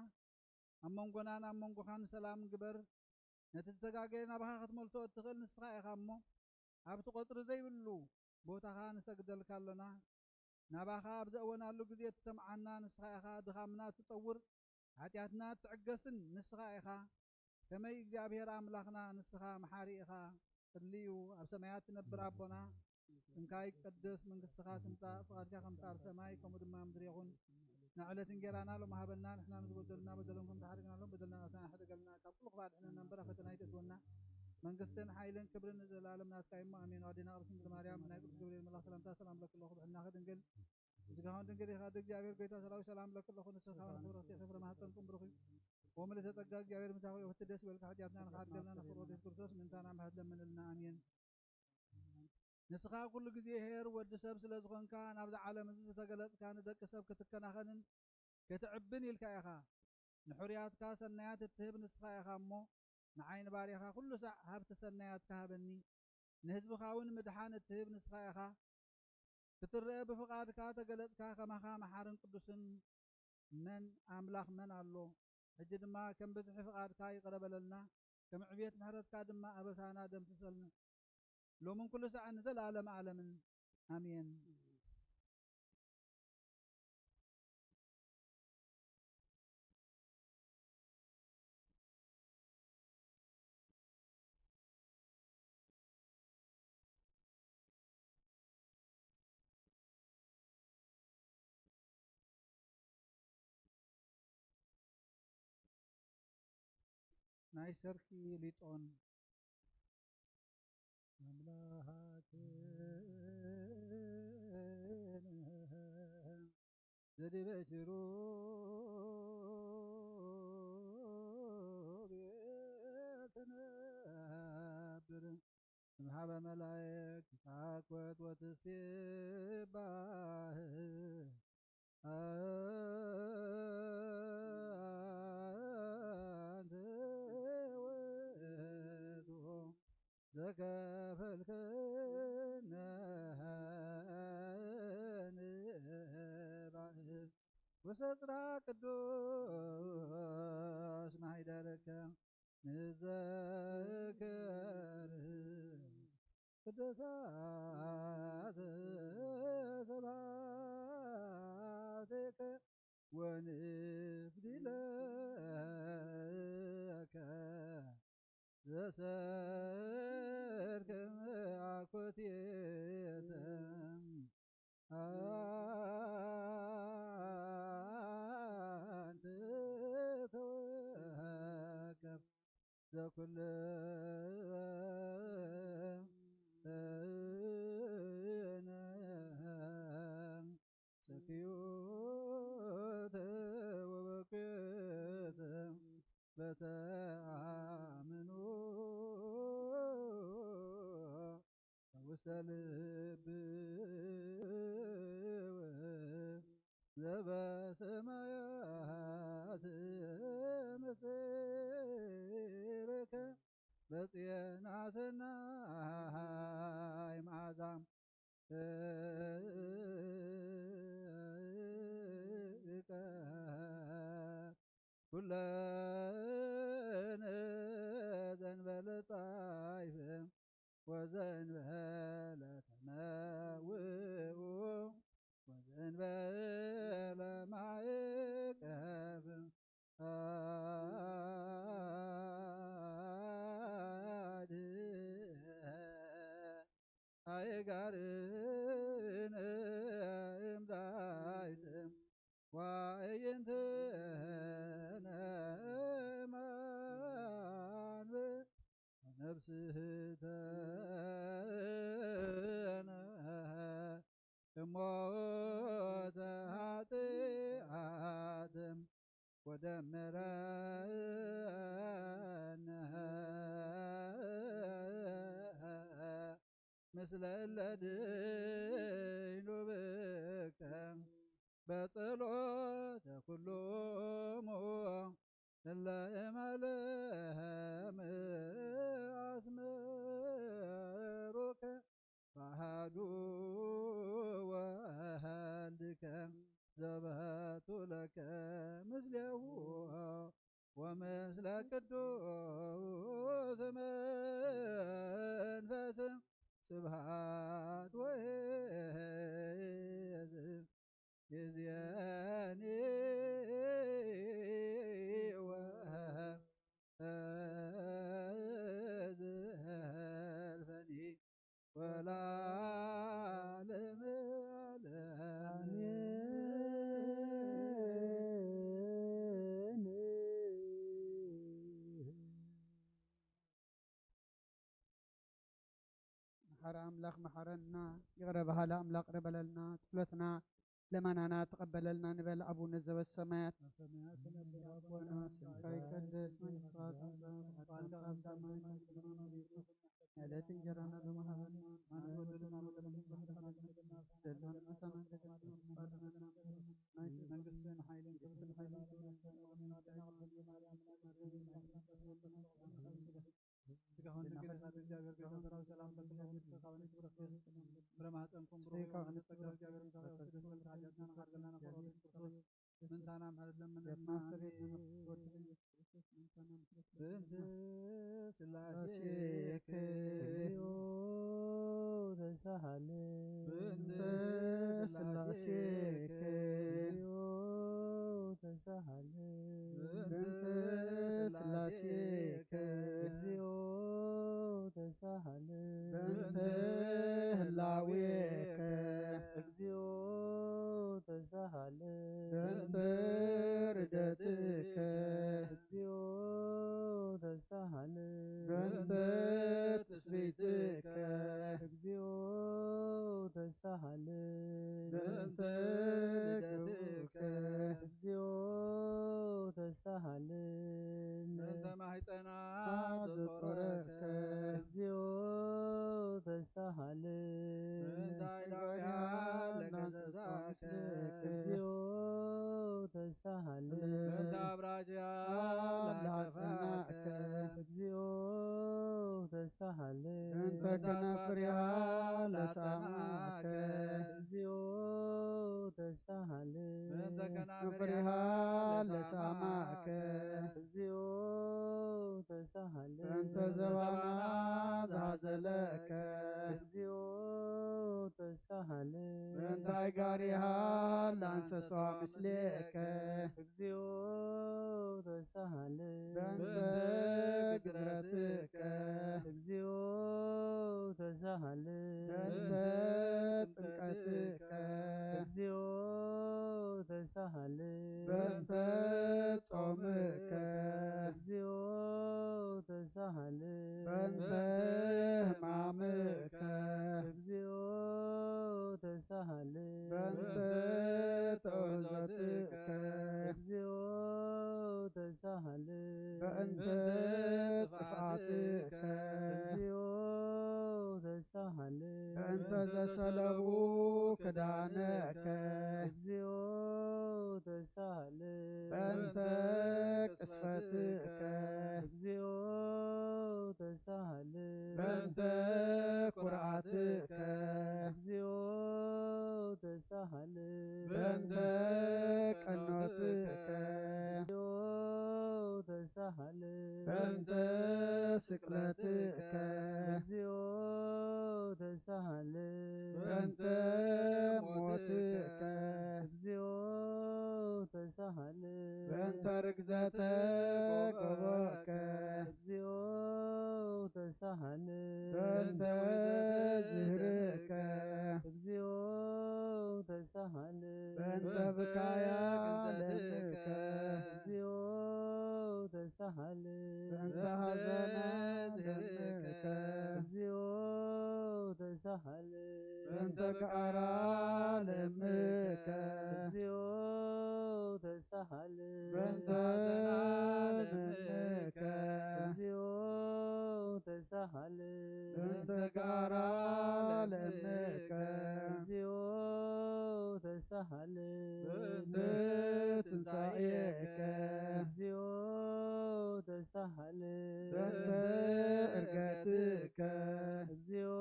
ኣብ መንጎናን ኣብ መንጎኻን ሰላም ግበር። ነቲ ዝተጋገየ ናባኻ ክትመልሶ እትኽእል ንስኻ ኢኻ እሞ፣ ኣብቲ ቁጽሪ ዘይብሉ ቦታኻ ንሰግደልካ ኣሎና። ናባኻ ኣብ ዘእወናሉ ግዜ እትሰምዓና ንስኻ ኢኻ። ድኻምና እትጸውር፣ ሓጢኣትና እትዕገስን ንስኻ ኢኻ። ከመይ እግዚኣብሔር ኣምላኽና፣ ንስኻ መሓሪ ኢኻ። ጽልዩ፣ ኣብ ሰማያት ትነብር ኣቦና፣ ስምካ ይቀደስ፣ መንግስትኻ ትምጻእ፣ ፍቓድካ ከምቲ ኣብ ሰማይ ከምኡ ድማ ኣብ ምድሪ ይኹን። ንዕለት እንጌራና ሎም ሃበና፣ ንሕና ንዝበደሉና በደሎም ከም ዝሓደግናሎም በደልና ኣሳና ሕደገልና፣ ካብ ኩሉ ክፋእ ድሕነና እምበር ኣብ ፈተና ኣይተእትወና። መንግስትን ሓይልን ክብርን ንዘለኣለም ናትካ እሞ ኣሜን። ኣዴና ቅድስት ድንግል ማርያም ብናይ ቅዱስ ገብርኤል መልኣኽ ሰላምታ ሰላም ለኪ ኣለኹ፣ ብሕልናኺ ድንግል ስጋውን ድንግል ኢኻ። ኣደ እግዚኣብሔር ጎይታ ሰራዊት ሰላም ለኪ ኣለኹ፣ ንስኻ ንስብረቲ ኢኺ፣ ፍረ ማህፀንኩም ብሩኽ እዩ። ወምልእተ ጸጋ እግዚኣብሔር ምሳኺ እዩ፣ ደስ ይበልካ፣ ሓጢኣትና ንኽሓድገልና ንፍቅሮ ኢየሱስ ክርስቶስ ምእንታና ምሕረት ለምንልና ኣሜን። ንስኻ ኩሉ ግዜ ኄር ወዲ ሰብ ስለ ዝኾንካ፣ ናብዛ ዓለም እዚ ዝተገለጽካ፣ ንደቂ ሰብ ክትከናኸንን ክትዕብን ኢልካ ኢኻ። ንሕሩያትካ ሰናያት እትህብ ንስኻ ኢኻ እሞ፣ ንዓይ ንባርያኻ ኩሉ ሳዕ ሃብቲ ሰናያትካ ሃበኒ። ንህዝብኻ እውን ምድሓን እትህብ ንስኻ ኢኻ። ክትረአ ብፍቓድካ ተገለጽካ፣ ከማኻ መሓርን ቅዱስን መን ኣምላኽ መን ኣሎ? ሕጂ ድማ ከም ብዝሒ ፍቓድካ ይቕረ በለልና፣ ከም ዕብየት ምሕረትካ ድማ ኣበሳና ደምስሰልና። ሎምን ኩሉ ሳዕን ንዘለኣለም ዓለምን። ኣሜን። ናይ ሰርኪ ሊጦን። ኣምላኽን ዘድበ ኪሩቤል እምሃበ መላእክት ትትሐጎል ወትሴባህ አንተ ውእቱ ዘከፈልከነ እንባእ ውስተ ጽርሐ ቅዱስ ማሕደርከ ንዘክር ቅዱሳት ስብሐቲከ ወንፍዲ ለከ ዘሰርክ አኮቴተ አንተ ተወከፍ ዘኩልነ ሰክዮተ ወበኩዮተ በተአምኖ ውስተ ልብ ዘበሰማያት ምስሌከ በጽየና ሰናይ መዓዛ እቀ ኩለነ ዘንበለ ጣይፍ ወዘንበለ ተመውኡ ወዘንበለ ማዕቀብ አድህ አይጋርነ እምዳይት ዋእይንትነ ማንብ ነፍስህተነ እሞተ ኃጢአት ወደምረነ ምስለ እለ ድይኑ ብከ በጸሎተ ኩሎሙ እለ እማለም አስመሩከ በአሐዱ ወወልድከ ዘበቱ ለከ ምስሌሁ ወምስለ ቅዱስ መንፈስ ስብሐት ወይዝ ይእዜኒ ወዘልፈኒ ወለዓለመ ዓለም። አሜን። መሓሪ ኣምላኽ መሓረና፣ ይቕረ በሃሊ ኣምላኽ ይቕረ በለልና፣ ጸሎትና ልመናና ተቐበለልና ንበል። አቡነ ዘበሰማያት በሰማያት ትነብር አቦነ አቦነ ስምከ ይቀደስ መንግሥትከ ትምጻእ ፈቃድከ በከመ በሰማይ ከማሁ በምድር የዕለት እንጀራና በመሃበና ንሐድግ ወበደለና በከመ ንሕድግ ለዘበደሉና በደልና አሳስበና ከማንትቀበል መንግስትን ኃይልን ክብርን ኃይልን ክብርን ስጋሁን ድንግል እሳት እግዚአብሔር ቤተ ሰራዊት ሰላም ለኪ ወንድሰ ካበኒ ክብረት ፍሬ ማህፀንኩም ብሩክ የሆነ ጸጋ እግዚአብሔር ምሳሌ ወስደሽ ወልድ ኃጢአትና መሐርገና ነፈሮ ክርስቶስ ምንታና ምሕረት ለምንና በእንተ ስላሴ ስላሴ ክዮ ተሳሃለ በእንተ ስላሴ ክዮ ተሳሃለ በእንተ ስላሴ እግዚኦ ተሳሃለ በእንተ ህላዌከ እግዚኦ ተሳሃለ በእንተ ርደትከ እግዚኦ ተሳሃለ በእንተ ትስብእትከ እግዚኦ ተሳሃለ በእንተ ልደትከ እግዚኦ ተሳሃለ በእንተ ማህፀና ዘጾረከ እግዚኦ ከናፍሪሃ ለሳማከ እግዚኦ ተሳሃለ። በእንተ ከናፍሪሃ ለሳማከ እግዚኦ ተሳሃለ። በእንተ ዘባና ዝሃዘለከ እግዚኦ ተሳሃለ። በእንተ ኣጋሪሃ ለአንሰሷ ምስሌከ እግዚኦ ተሳሃለ። በእንተ ግዝረትከ እግዚኦ ተሳሃለ። በእንተ ጥምቀትከ እግዚኦ ተሳሃለ። በእንተ ጾምከ እግዚኦ ተሳሃለ። በእንተ ሕማምከ እግዚኦ ተሳሃለ። በእንተ ተወዘትከ እግዚኦ ተሳሃለ። በእንተ ጥፍኣትከ እግዚኦ ተሳሃለ። በእንተ ዘሰለቡ ክዳነከ እግዚኦ ተሳሃለ። በእንተ ቅስፈትከ እግዚኦ ተሳሃለ። በእንተ ኩርዓትከ እግዚኦ ተሳሃለ። በእንተ ቀኖትከ እግዚኦ ተሳሃለ። በእንተ ስቅለትከ እግዚኦ ተሳሃለ። በእንተ ሞትከ እግዚኦ ተሳሃለ። በእንተ ርግዘተ ጎቦከ እግዚኦ ተሳሃለ። በእንተ ውእተተ ዝህርከ እግዚኦ ተሳሃለ። በእንተ ብካያ ለምከ እግዚኦ ተሳሃለ። በእንተ ሐዘነ ለምከ እግዚኦ ተሳሃለ። በእንተ ቃራ ለምከ እግዚኦ ተሳሃለ። በእንተ ሐዘና ለምከ እግዚኦ ተሳሃለ። በእንተ ቃራ ለምከ እግዚኦ ተሳሃለ። በእንተ ትንሳኤከ እግዚኦ ተሳሃለ። በእንተ እርገትከ እግዚኦ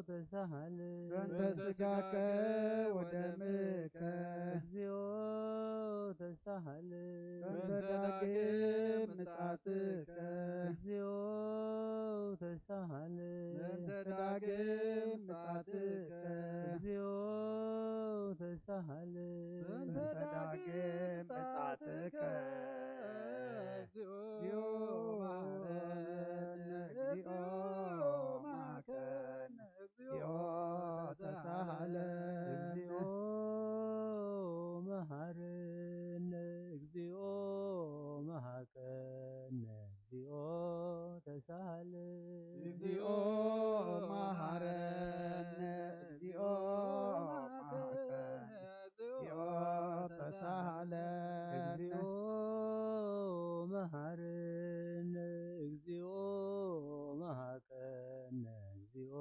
ተሳሃለ። በእንተ ስጋከ ወደምከ እግዚኦ ተሳሃለ። በእንተ ዳግም ምጻትከ እግዚኦ ተሳሃለ። በእንተ ዳግም ምጻትከ እግዚኦ ተሳሃለ። በእንተ ዳግም ምጻትከ እግዚኦ መሐረነ እግዚኦ መሐረነ እግዚኦ ተሳሃለ። እግዚኦ መሐረነ እግዚኦ መሐረነ እግዚኦ ተሳሃለ። እግዚኦ መሐረነ እግዚኦ መሐረነ እግዚኦ ተሳሃለ። እግዚኦ መሐረነ እግዚኦ መሐረነ እግዚኦ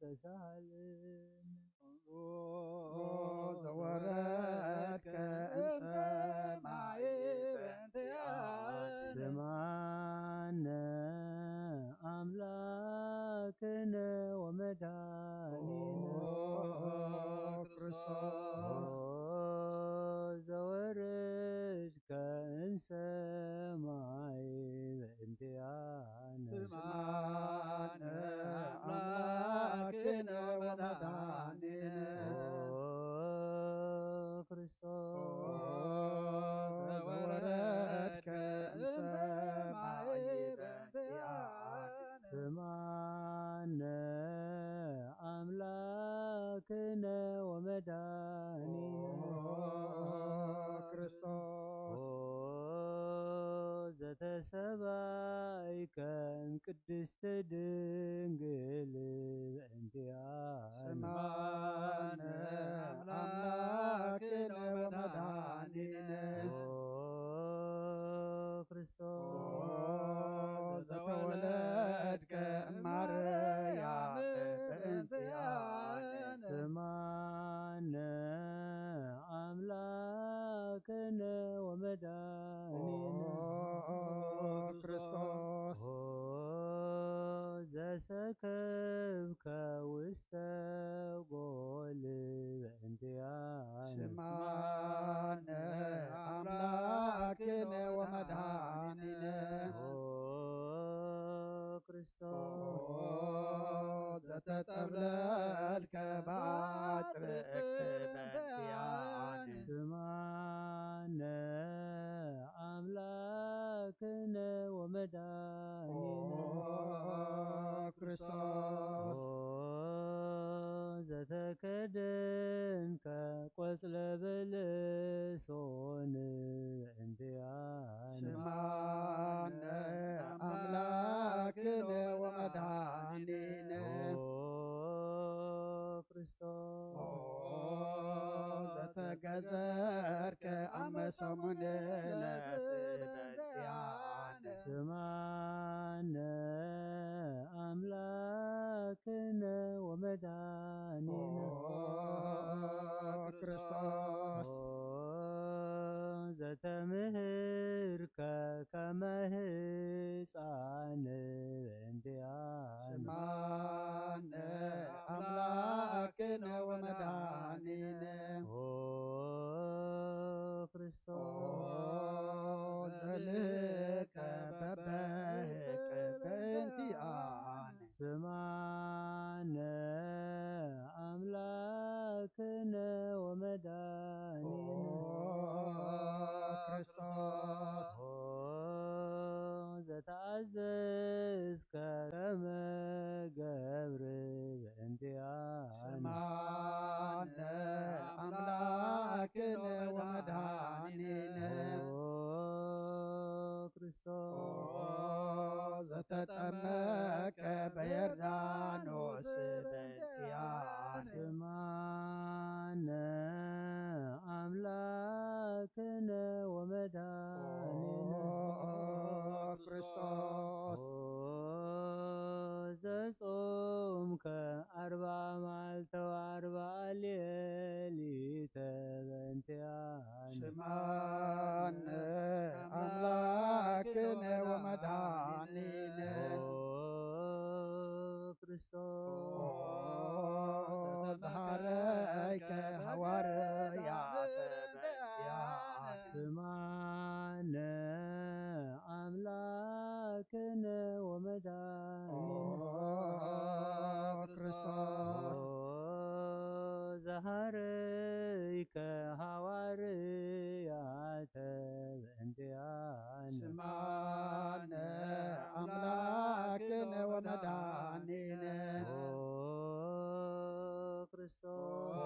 ተሳሃለ። ዘወረድከ እምሰማይ በእንቲአነ ስማነ አምላክነ ወመድኃኒነ ኦ ክርስቶስ ኦ ዘወረድከ እምሰማይ በእንቲአነ ስማነ አምላክነ ወመድኃኒነ ኦ ክርስቶስ ኦ ዘወረድከ እምሰማይ በእንቲአነ ስማነ አምላክነ ወመድኃኒነ ኦ ክርስቶስ ኦ ዘተሰባይከ እምቅድስት ድንግል በእንቲአነ ስማነ አምላክነ ወመድኃኒነ ኦ ክርስቶስ ኦ ዘተወለድከ እማርያም በእንቲአነ ስማነ አምላክነ ወመድኃኒነ ኦ ክርስቶስ ኦ ዘሰ ረከብከ ውስተ ጎል በእንቲኣነ ስማነ ኣምላክነ ወመድኃኒነ ኦ ክርስቶስ ዘተጠብለልከ ባጽርክ በእንቲኣነ ስማነ ኣምላክነ ወመድኃኒነ ክርስቶስ ኦ ዘተከደንከ ቆጽለ በለሶን በእንቲኣነ ስማነ ኣምላክነ ወመድኃኒነ ኦ ክርስቶስ ዘተገዘርከ ኣመሰሙነ ነትበልያን ስማነ ኣምላክነ ወመድኃኒነ ክርስቶስ ኦ ዘተምህርከ ከመ ህፃን በእንቲኣነ ስማነ ኣምላክነ ወመድኃኒነ ኦ ክርስቶስ ዘልከ በበህቅ በእንቲኣነ ስማነ ኣምላክነ ወመድኃኒነ ክርስቶስ ኦ ዘተኣዘዝከ ከመ ገብር በእንቲኣነ ስማነ ኣምላክነ ወመድኃኒነ ኦ ክርስቶስ ዘተጠመቀ በዮርዳኖስ በእንቲኣነ ስማነ ኣምላክነ ወመድኃኒነ ክርስቶስ ኦ ዘጾምከ ኣርባ መዓልተ ወኣርባ ሌሊተ በእንቲኣነ ስማነ ኣምላክነ ወመድኃኒነ ኦ ክርስቶስ ዘሃረይከ ሃዋርያተ በእንቲኣነ ስማነ ኣምላክነ ወመድኃኒነ ክርስቶስ ኦ ዘሃረይከ ሃዋርያተ በእንቲኣነ ስማነ ኣምላክነ ወመድኃኒነ ኦ ክርስቶስ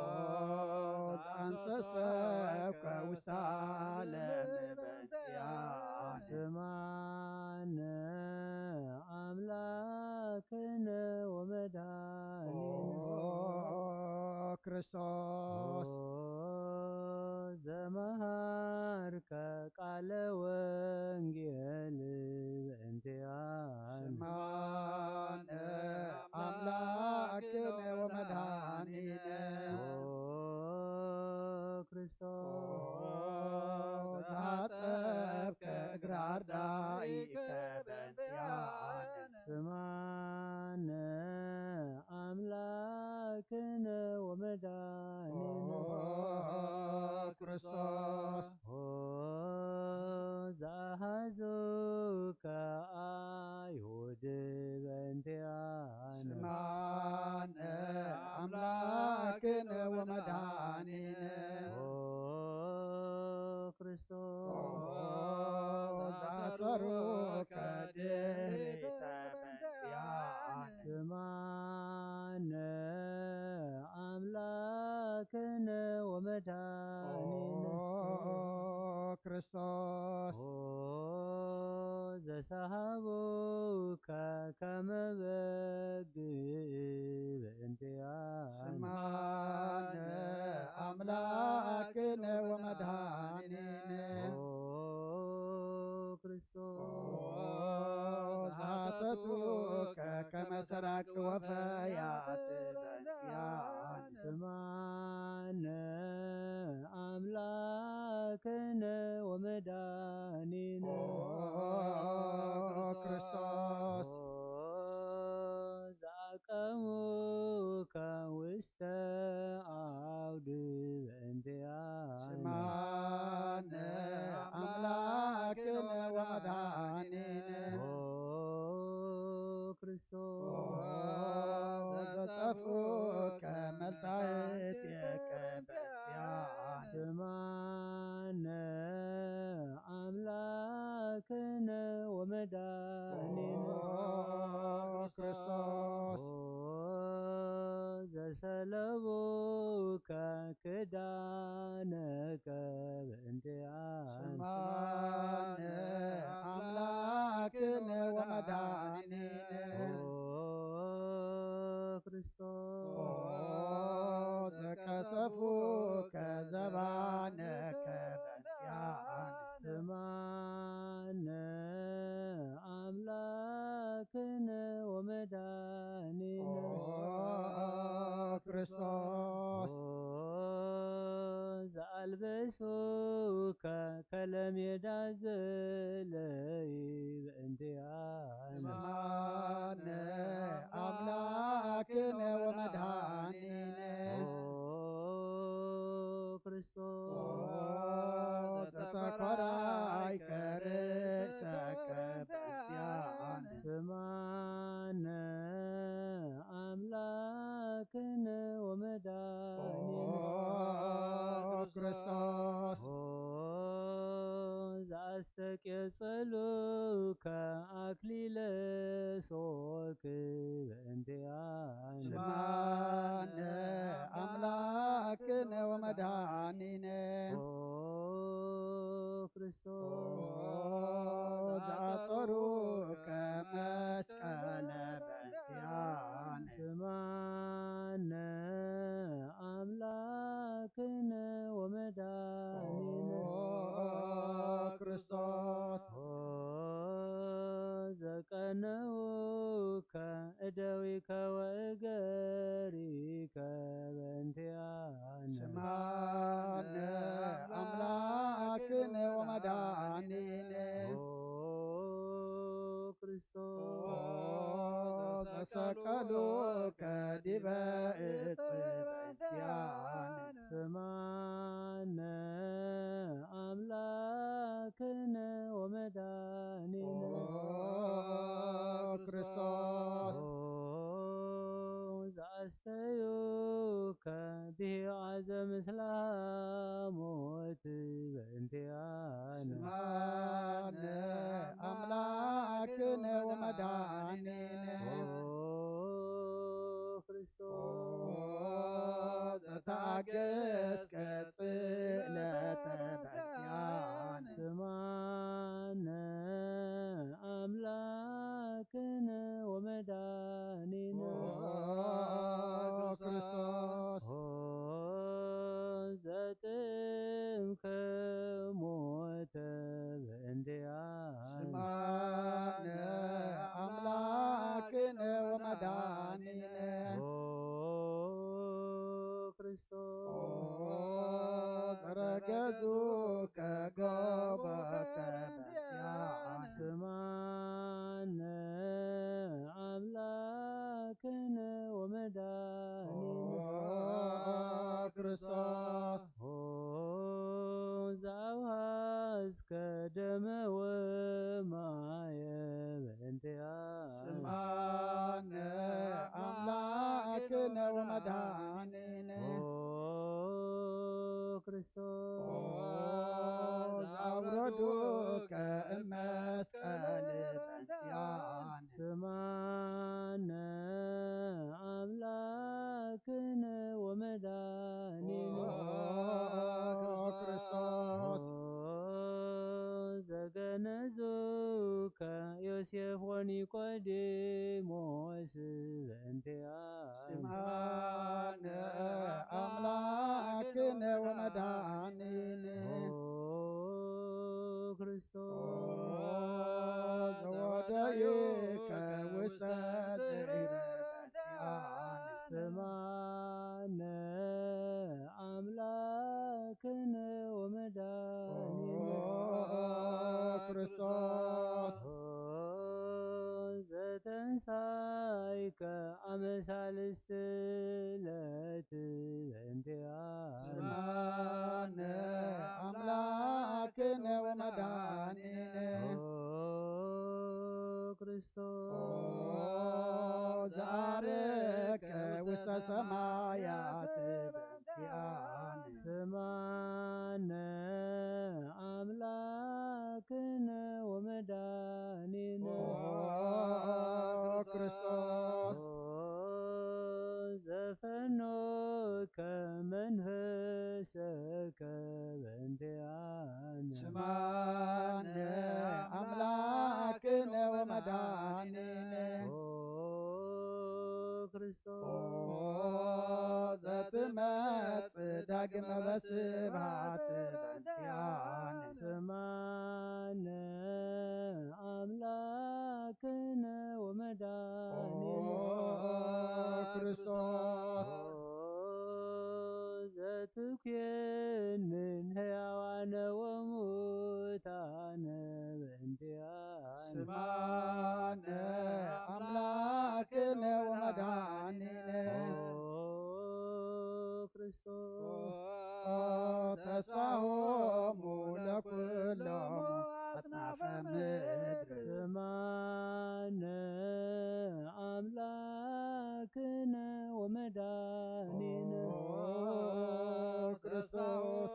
ዘአንሰሰብከ ውሳለም በእንቲኣነ ስማነ ኣምላክነ ወመድኃኒነ ክርስቶስ ኦ ዘመሃርከ ቃለ ወንጌል በእንቲኣነ ስማነ ኣምላክነ ወመድኃኒነ ኦ ክርስቶስ ዘሃጸብከ እግራ ኣርዳኢከ በእንቲኣነ ስማነ ኣምላክነ ወመድኃኒነ ክርስቶስ ኦ ዘአሃዙከ አይሁድ በእንቲኣነ ስማነ ኣምላክነ ወመድኃኒነ ኦ ክርስቶስ ዘአሰሩከ ድሪተ በእንቲኣነ ስማነ ኣምላክነ ወመድኃኒነ ክርስቶስ ኦ ዘሰሃቡከ ከመ በግ በእንቲኣነ ስማነ ኣምላክነ ወመድኃኒነ ኦ ክርስቶስ ዘሃተቱከ ከመ ሰራቂ ወፈያት በእንቲኣነ ስማነ ኣምላክነ ወመድኃኒነ ክርስቶስ ኦ ክዳነከ ብእንቲኣነ። ስማነ ኣምላክነ ወመድኃኒነ። ኦ ክርስቶስ። ኦ ዘከሰፉከ ዘባነከ በእንቲኣነ። ስማነ ኣምላክነ ወመድኃኒነ። ኦ ክርስቶስ። ኦ ዘኣልበሱከ ከለሜዳ ዘለይ በእንቲኣነ። ስማነ ኣምላክነ ወመድኃኒነ። ኦ ክርስቶስ። ኦ ዘተኮራይ ከርእሰከ በእንቲኣነ። ስማነ ኣምላክነ ወመድኃኒነ። ኦ ክርስቶስ። ኦ ዘኣስተቄጸሉከ ኣክሊለ ሶክ በእንቲኣነ። ስማነ ኣምላክነ ወመድኃኒነ። ኦ ክርስቶስ። ኦ ዘኣጸሩከ መስቀለ በእንቲኣነ። ስማነ ኣምላክነ ወመድኃኒነ። ኦ ክርስቶስ። ኦ ዘቀነውከ እደዊከ ወእገሪከ በእንቲኣነ። ስማነ ኣምላክነ ወመድኃኒነ። ኦ ክርስቶስ። ኦ ዘሰቀሉከ ዲበ እጽ በእንቲኣነ። ስማነ ኣምላክነ ወመድኃኒነ። ኦ ክርስቶስ። ኦ ዘኣስተዩከ ብሂዋ ዘምስላ ሞት በእንቲኣነ። ስማነ ኣምላክነ ወመድኃኒነ። ኦ ክርስቶስ። ኦ ዘተኣገስከ ጽለተ በእንቲኣነ። ስማነ ኣምላክነ ወመድኃኒነ። ኦ ክርስቶስ። ኦ ዘጥምከ ሞተ በእንቲኣነ። ስማነ ኣምላክነ ወመድኃኒነ። ኦ ክርስቶስ። ኦ ዘረገጹከ ገቦከ በእንቲኣነ። ስማነ ኣምላክነ ወመድኃኒነ። ኦ ክርስቶስ። ኦ ዘኣውሃዝከ ደመ ወማየ በእንቲኣነ። ስማነ ኣምላክነ ወመድኃኒነ። ኦ ክርስቶስ። ኦ ዘኣውረዱከ እመስቀል በእንቲኣነ። ስማነ ኣምላክነ ወመድኃኒነ። ኦ ክርስቶስ። ኦ ዘገነዙከ ዮሴፍ ወኒቆዲሞስ በእንቲኣነ። ስማነ ኣምላክነ ወመድኃኒነ። ኦ ክርስቶስ። ኦ ዘወደዩከ ውስተ ጽዒር በእንቲኣነ። ስማነ ኣምላክነ ወመድኃኒነ። ኦ ክርስቶስ። ኦ ዘተንሳይከ ኣመ ሳልስት ዕለት በእንቲኣነ። ስማነ ኣምላክነ ወመድኃኒነ። ኦ ክርስቶስ። ኦ ዘዓረግከ ውስተ ሰማያት በእንቲኣነ። ስማነ ኣምላክነ ወመድኃኒነ። ኦ ክርስቶስ። ኦ ዘፈኖከ መንፈ ርእሰከ በእንቲአነ። ስማነ አምላክነ ወመድኃኒነ። ኦ ክርስቶስ። ኦ ዘትመጽእ ዳግመ በስብሐት በእንቲአነ። ስማነ አምላክነ ወመድኃኒነ። ኦ ክርስቶስ። ኦ ዘትኩንን ሕያዋነ ወሙታነ በእንቲአነ። ስማነ አምላክነ ወመድኃኒነ። ኦ ክርስቶስ። ኦ ተስፋሆሙ ለኩሎሙ አጽናፈ ምድር። ስማነ አምላክነ ወመድኃኒነ። ኦ ክርስቶስ።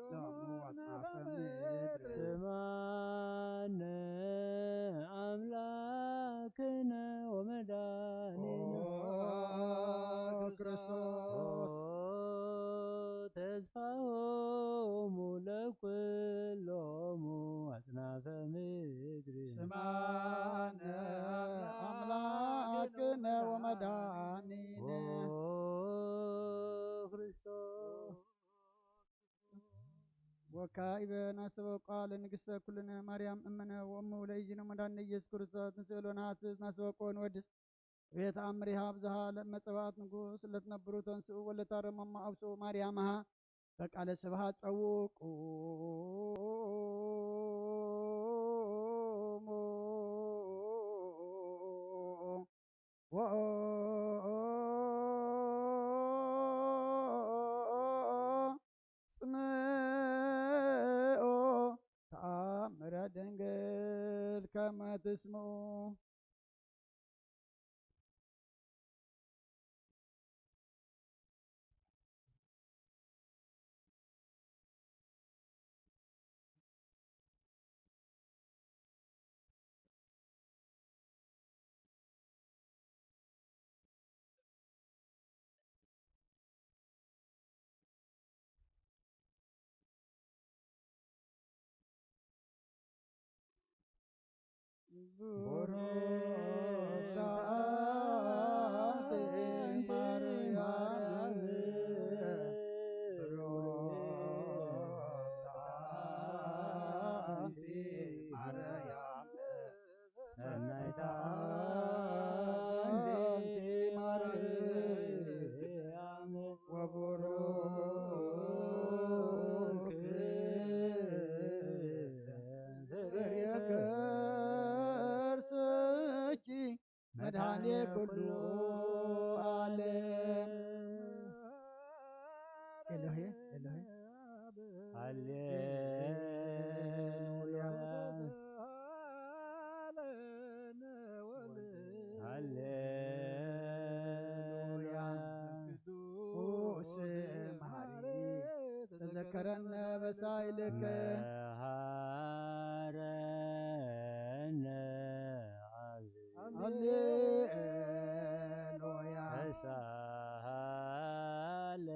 ሎሙ አጽናፈ ምድር። ስማነ አምላክነ ወመድኃኒነ። ኦ ክርስቶስ። ኦ ተስፋሆሙ ለኩሎሙ አጽናፈ ምድር። ስማነ አምላክነ ወመድኃኒነ። ኦ ክርስቶስ። ወካኢበ ናስተበቋ ለንግሥተ ኩልነ ማርያም እምነ ወእሙ ለኢይነ መድኃኒነ ኢየሱስ ክርስቶስ ንስእሎ ንሓስስ ናስተበቆ ንወድስ ቤት አምሪሃ ብዝሃ ለመጸባእት ንጉስ ለትነብሩ ተንስኡ ወለታረመማ አብስኡ ማርያምሃ በቃለ ስብሐት ጸውቁ። ወጽምኦ ተአምረ ድንግል ከመ ትስምዑ። ቡሩክት አንቲ ማርያም፣ ቡሩክት አንቲ ማርያም፣ ሰናይት አንቲ ማርያም፣ ወቡሩክ ፍሬ ከርሥኪ መድኃኔ ኩሉ ዓለም። ኤሎሄ፣ ኤሎሄ። ሃሌሉያ። ሃሌሉያ። ቅዱስ መሐሪ ተዘከረነ በሳይልከ። መሐረነ አብ። ሃሌሉያ።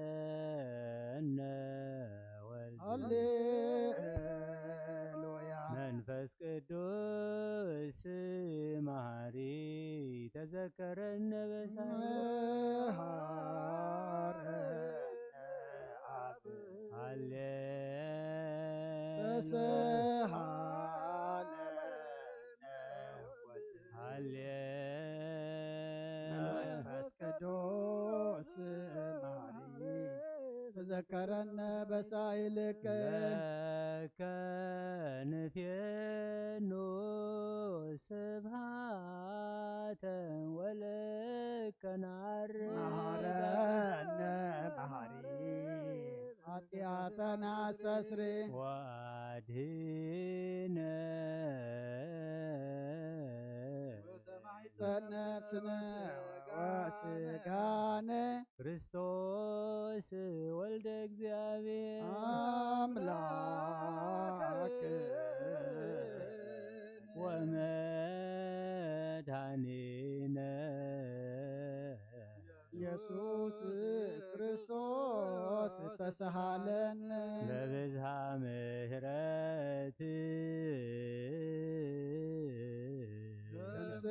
ተሳሃለነ ወልድ። ሃሌሉያ። መንፈስ ቅዱስ መሐሪ ተዘከረነ በሳይልከ። መሐረነ አብ። ሃሌ ተሰሃለነ ወልድ። ሃሌ መንፈስ ቅዱስ መሐሪ ተዘከረነ በሳይልከ። ለከ ንፌኑ ስብሐተ ወለከ ናርግ። መሐረነ መሐሪ ኃጢአተነ አስተስሪ። ወአድኅነነ ዘነፍስነ ወስጋነ። ክርስቶስ ወልደ እግዚአብሔር አምላክ ወመድኃኒነ ኢየሱስ ክርስቶስ ተሳሃለነ በብዝሃ ምሕረት ደምስስ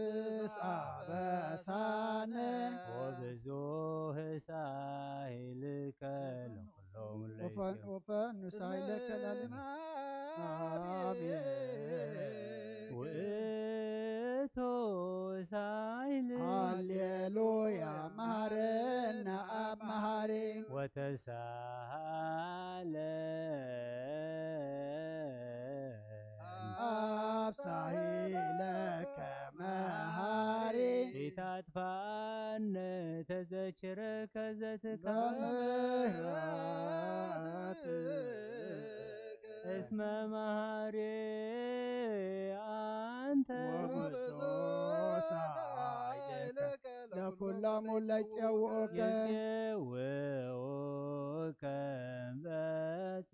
ኣበሳነ ወብዙህ ሳይልከ ለኩሎም ወፈን- ወፈኑ ሳይለከ ለዓለም። አሜን። ውእቱ ሳይል ሃሌሉያ መሃረና ኣብ መሃሪ ወተሳሃለ ኣብ ሳይለከ መሃሪ ኢታጥፋነ ተዘችረከ ዘትካ በምህረት እስመ መሃሪ አንተ ወብፁዕ ሳይለከ ለኩሎም ለይጸውዑከ የስየውከ እምበጽ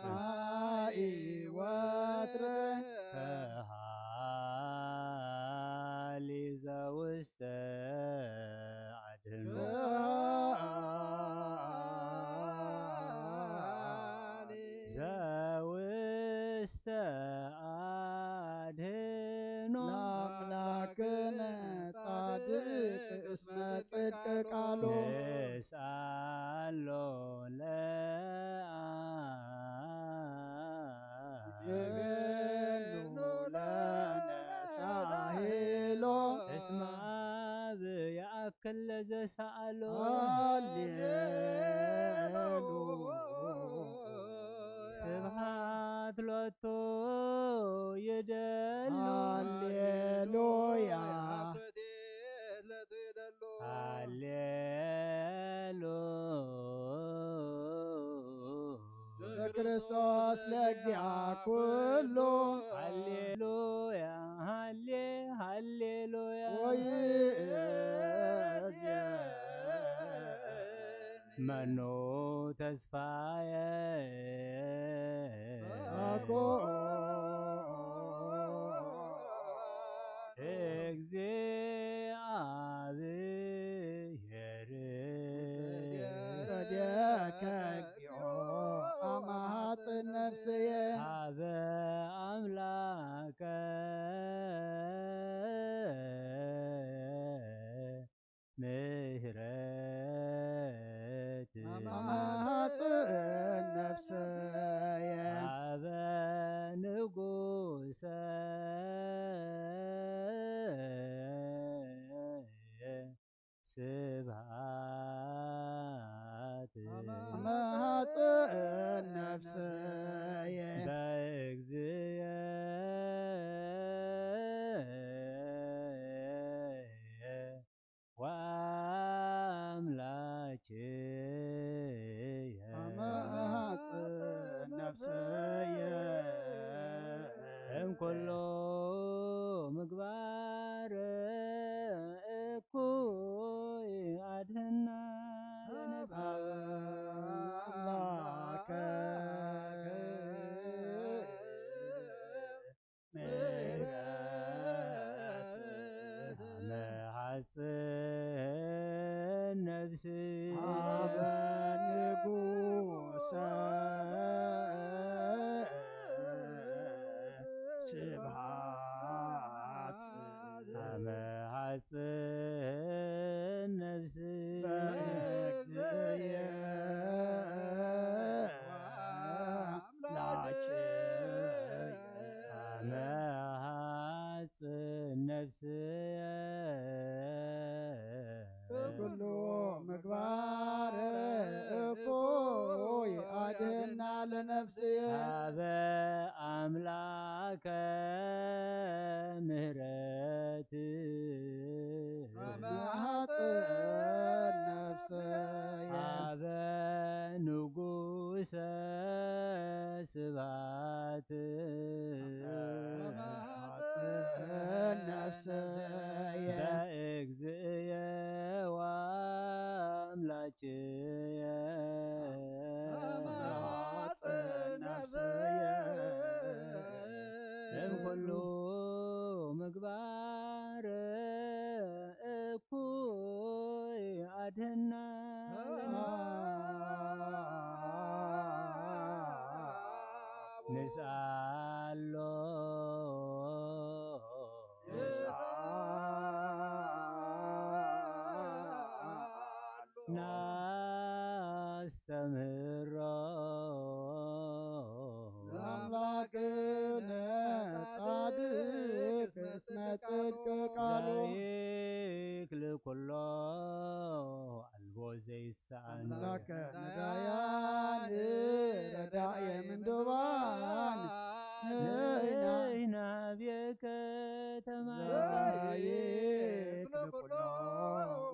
ሰማይ ወትረ ከሃሊ ዘውስተ አድህኖ ዘውስተ አድህኖ ለአምላክነ ጻድቅ እስመ ጽድቅ ቃሉ ንስአሎ ለአ ገኑ ለነ ሳሄሎ እስመ አብ የአክል ለዘሰአሎ ሃሌሉ ስብሐት ሎቱ ይደሉ ሃሌሉያ ሃሌሉ በክርስቶስ ለእግዚአ ኩሉ ሃሌሉያ ሃሌ ሃሌሉያ ወይእዜ መኑ ተስፋየ አኮ እግዚአብሔር ሰደከ እግዚኦ አማሃጽን ነፍስየ ሀበ አምላከ ምህረት አማሃጽን ነፍስየ ሀበ ንጉሰ ስብሐት አማሃጽን ነፍስየ በእግዚየ ወአምላክየ አማሃጽን ነፍስየ እምኩሉ ምግባር እኩይ አድህና ለነፍስየ አምላከ ምህረት መሐጽን ነፍሲ ሀበ ንጉሰ ስብሐት መሐጽን ነፍሲ በእግዚእየ አምላክየ መሐጽን ነፍስየ ኩሉ ምግባር እኩይ አድህና ለነፍስየ ሀበ አምላከ ምህረት መሐጽን ነፍስየ ሀበ ንጉሰ ስብሐት መሐጽን ነፍስየ በእግዚእየ ወአምላክየ መሐጽን ነፍስየ እምኩሉ ምግባር እኩይ አድ ትህና ንስኣሎ ናስተምህሮ ኣምላክነ ጻድቅ እስመ ጽድቅ ቃሉ ዘይክል ኩሎ ኣልቦ ዘይሰኣን ኣምላከ ነዳያን ረዳየ ምንዱባን ንሕና ንሕና ቤከ ተማይዛይክ ንኩሎ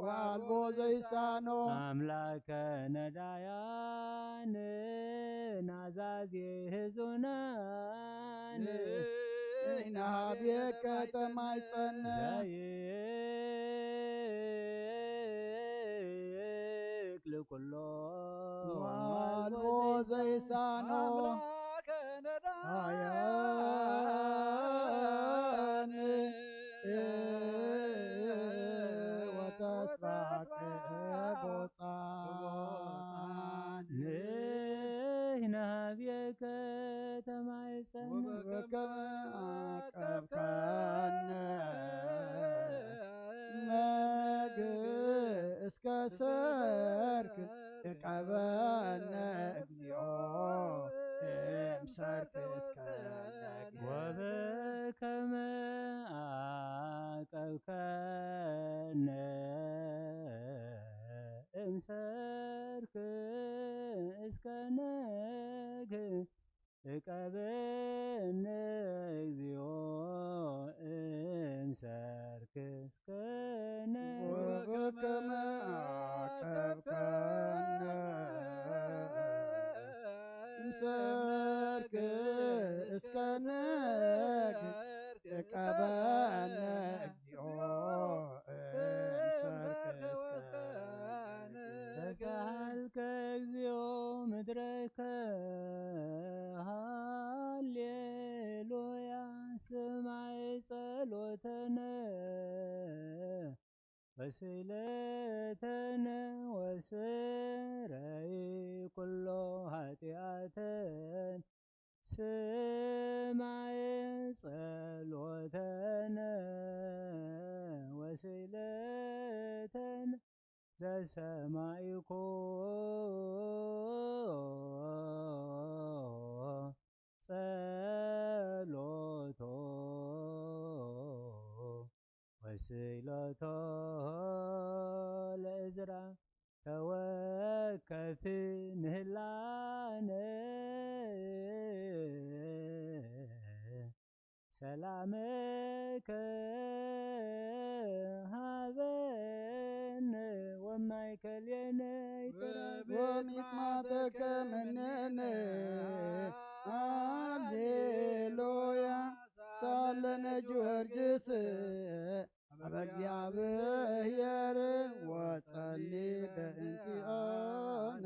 ወኣልቦ ዘይሳኖ ኣምላከ ነዳያን ናዛዜ ህዙናን ንሕና ቤከ ተማይጸነ ዘይክል ኩሎ ወኣልቦ ዘይሳኖ ኣያን ወተስፋ ቅቦጻን ንሕና ቤከ ተማይጸን ወበከመ ዓቀብካነ መግ እስከ ሰርክ እቀበነ እግዚኦ እምሰርክ እስከ ወበከመ ዓቀብከነ እምሰርክ እስከ ነግ እቀበነ እግዚኦ እምሰርክ እስከ ነግ ወበከመ ዓቀብከነ እምሰርክ እስከ ነግ እቀበነ እግዚኦ እምሰርክ እስከ ነግ ተሳሃልከ እግዚኦ ምድረከ ሃሌሉያ ስማይ ጸሎተነ ወስእለተነ ወስረይ ኩሎ ኃጢኣተን ስማይ ጸሎተነ ወስእለተነ ዘሰማይኮ ጸሎቶ ወስእለቶ ለእዝራ ተወከፍ ምህላነ ሰላመከ ሃበነ ወማእከሌነ ይትረፍ ወሚጥማተከ ምኔነ ሃሌሉያ ሳለነ ጊዮርጊስ ኣብ እግዚኣብሔር ወጸሊ በእንቲኣነ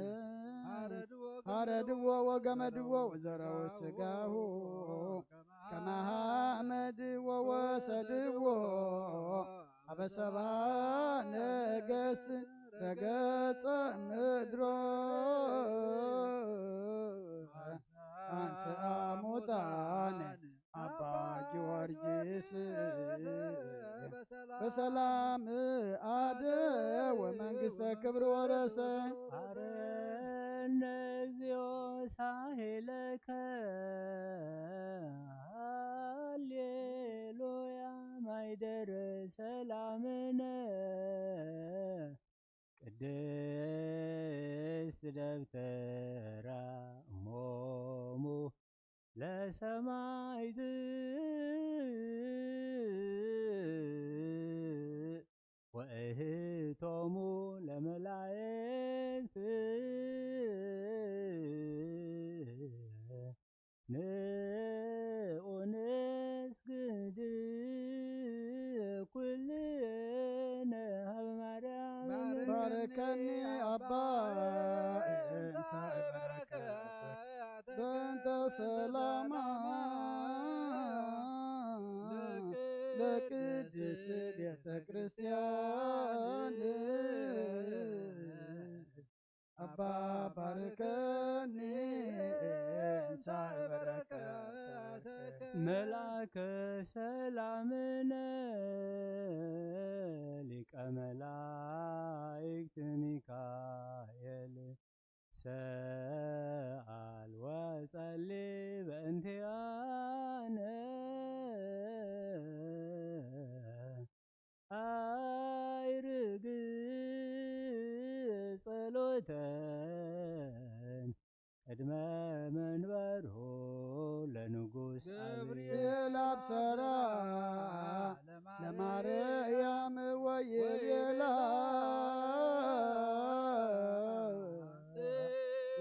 ሃረድዎ ወገመድዎ ወዘረው ስጋሁ ከመ ሐመድ ወወሰድዎ አበ ሰባ ነገስ ረገጸ ምድሮ አንስአ ሙታን አባ ጊዮርጊስ በሰላም አደ ወመንግስተ ክብር ወረሰ። አረነ እግዚኦ ሳሄለከ ሃሌሉያ ማይደር ሰላምነ ቅድስት ደብተራ እሞሙ ለሰማይት ወእህቶሙ ለመላእክት ንኡንስ ግድ ኩልነ ሀበ ማርያም ባርከኒ አባ እንሳይ በረከት በእንተ ሰላማ ለቅድስት ቤተ ክርስቲያን መልኣከ ሰላምነ ሊቀ መላእክት ሚካኤል ሰኣል ወጸሊ በእንቲኣነ ኣይርግ ጸሎተን ቅድመ መንበሩ ለንጉስ ገብርኤል ኣብሰራ ለማርያም ወይቤላ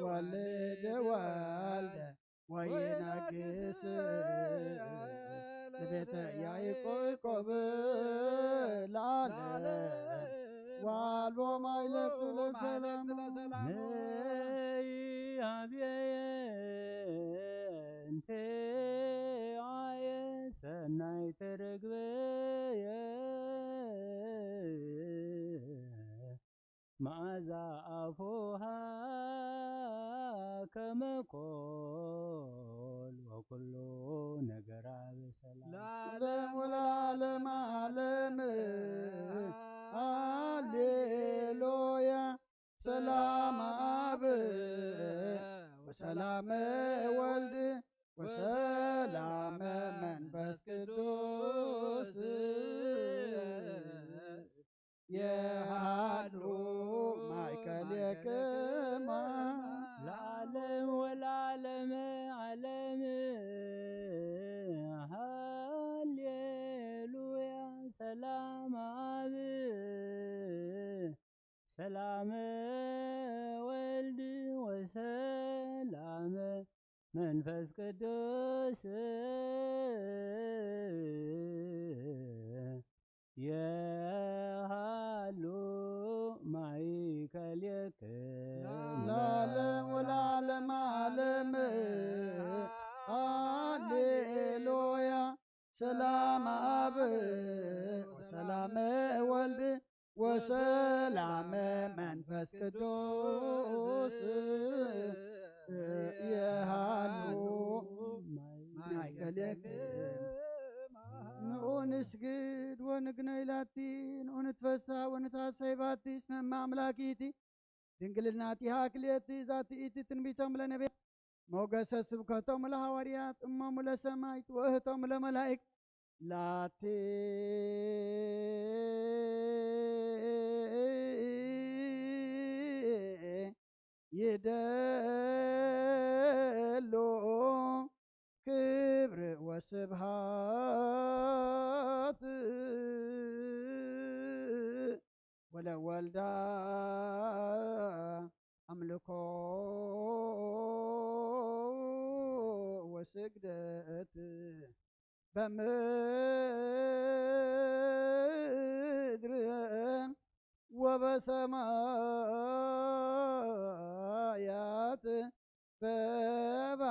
ወልድ ወልደ ወይነግስ ለቤተ ያዕቆብ ለዓለም ዋልቦ ማይለብቱ ለሰላም ነይ ሀብየ እንተ ዓየ ሰናይ ተረግበየ መዓዛ ኣፉሃ ከመ ኮል ወኩሉ ነገራ በሰላም ለዓለም ወለዓለም ዓለም ሃሌሉያ ሰላም አብ ወሰላም ወልድ ወሰላም መንፈስ ቅዱስ የሃሉ ማእከሌክማ ለዓለም ወለዓለም ዓለም ሃሌሉያ ሰላም አብ ሰላም ወልድ ወሰላም መንፈስ ቅዱስ የሃሉ ማእከሌክም ለዓለም ወለዓለም ዓለም ሃሌሉያ ሰላም አብ ወሰላም ወልድ ወሰላም መንፈስ ቅዱስ የሃሉ ማእከሌክም ንዑ ንስግድ ወንግነይ ላቲ ንዑ ንትፈሳ ወንትሐሰይ ባቲ እስመ እመ አምላኪቲ ድንግልናቲሃ ክልኤቲ ዛቲ ኢቲ ትንቢቶም ለነቢያት ሞገሰ ስብከቶም ለሐዋርያት እሞሙ ለሰማይት ወእህቶም ለመላእክት ላቲ ይደሉ ክብር ወስብሃት ወለወልዳ አምልኮ ወስግደት በምድር ወበሰማያት በባ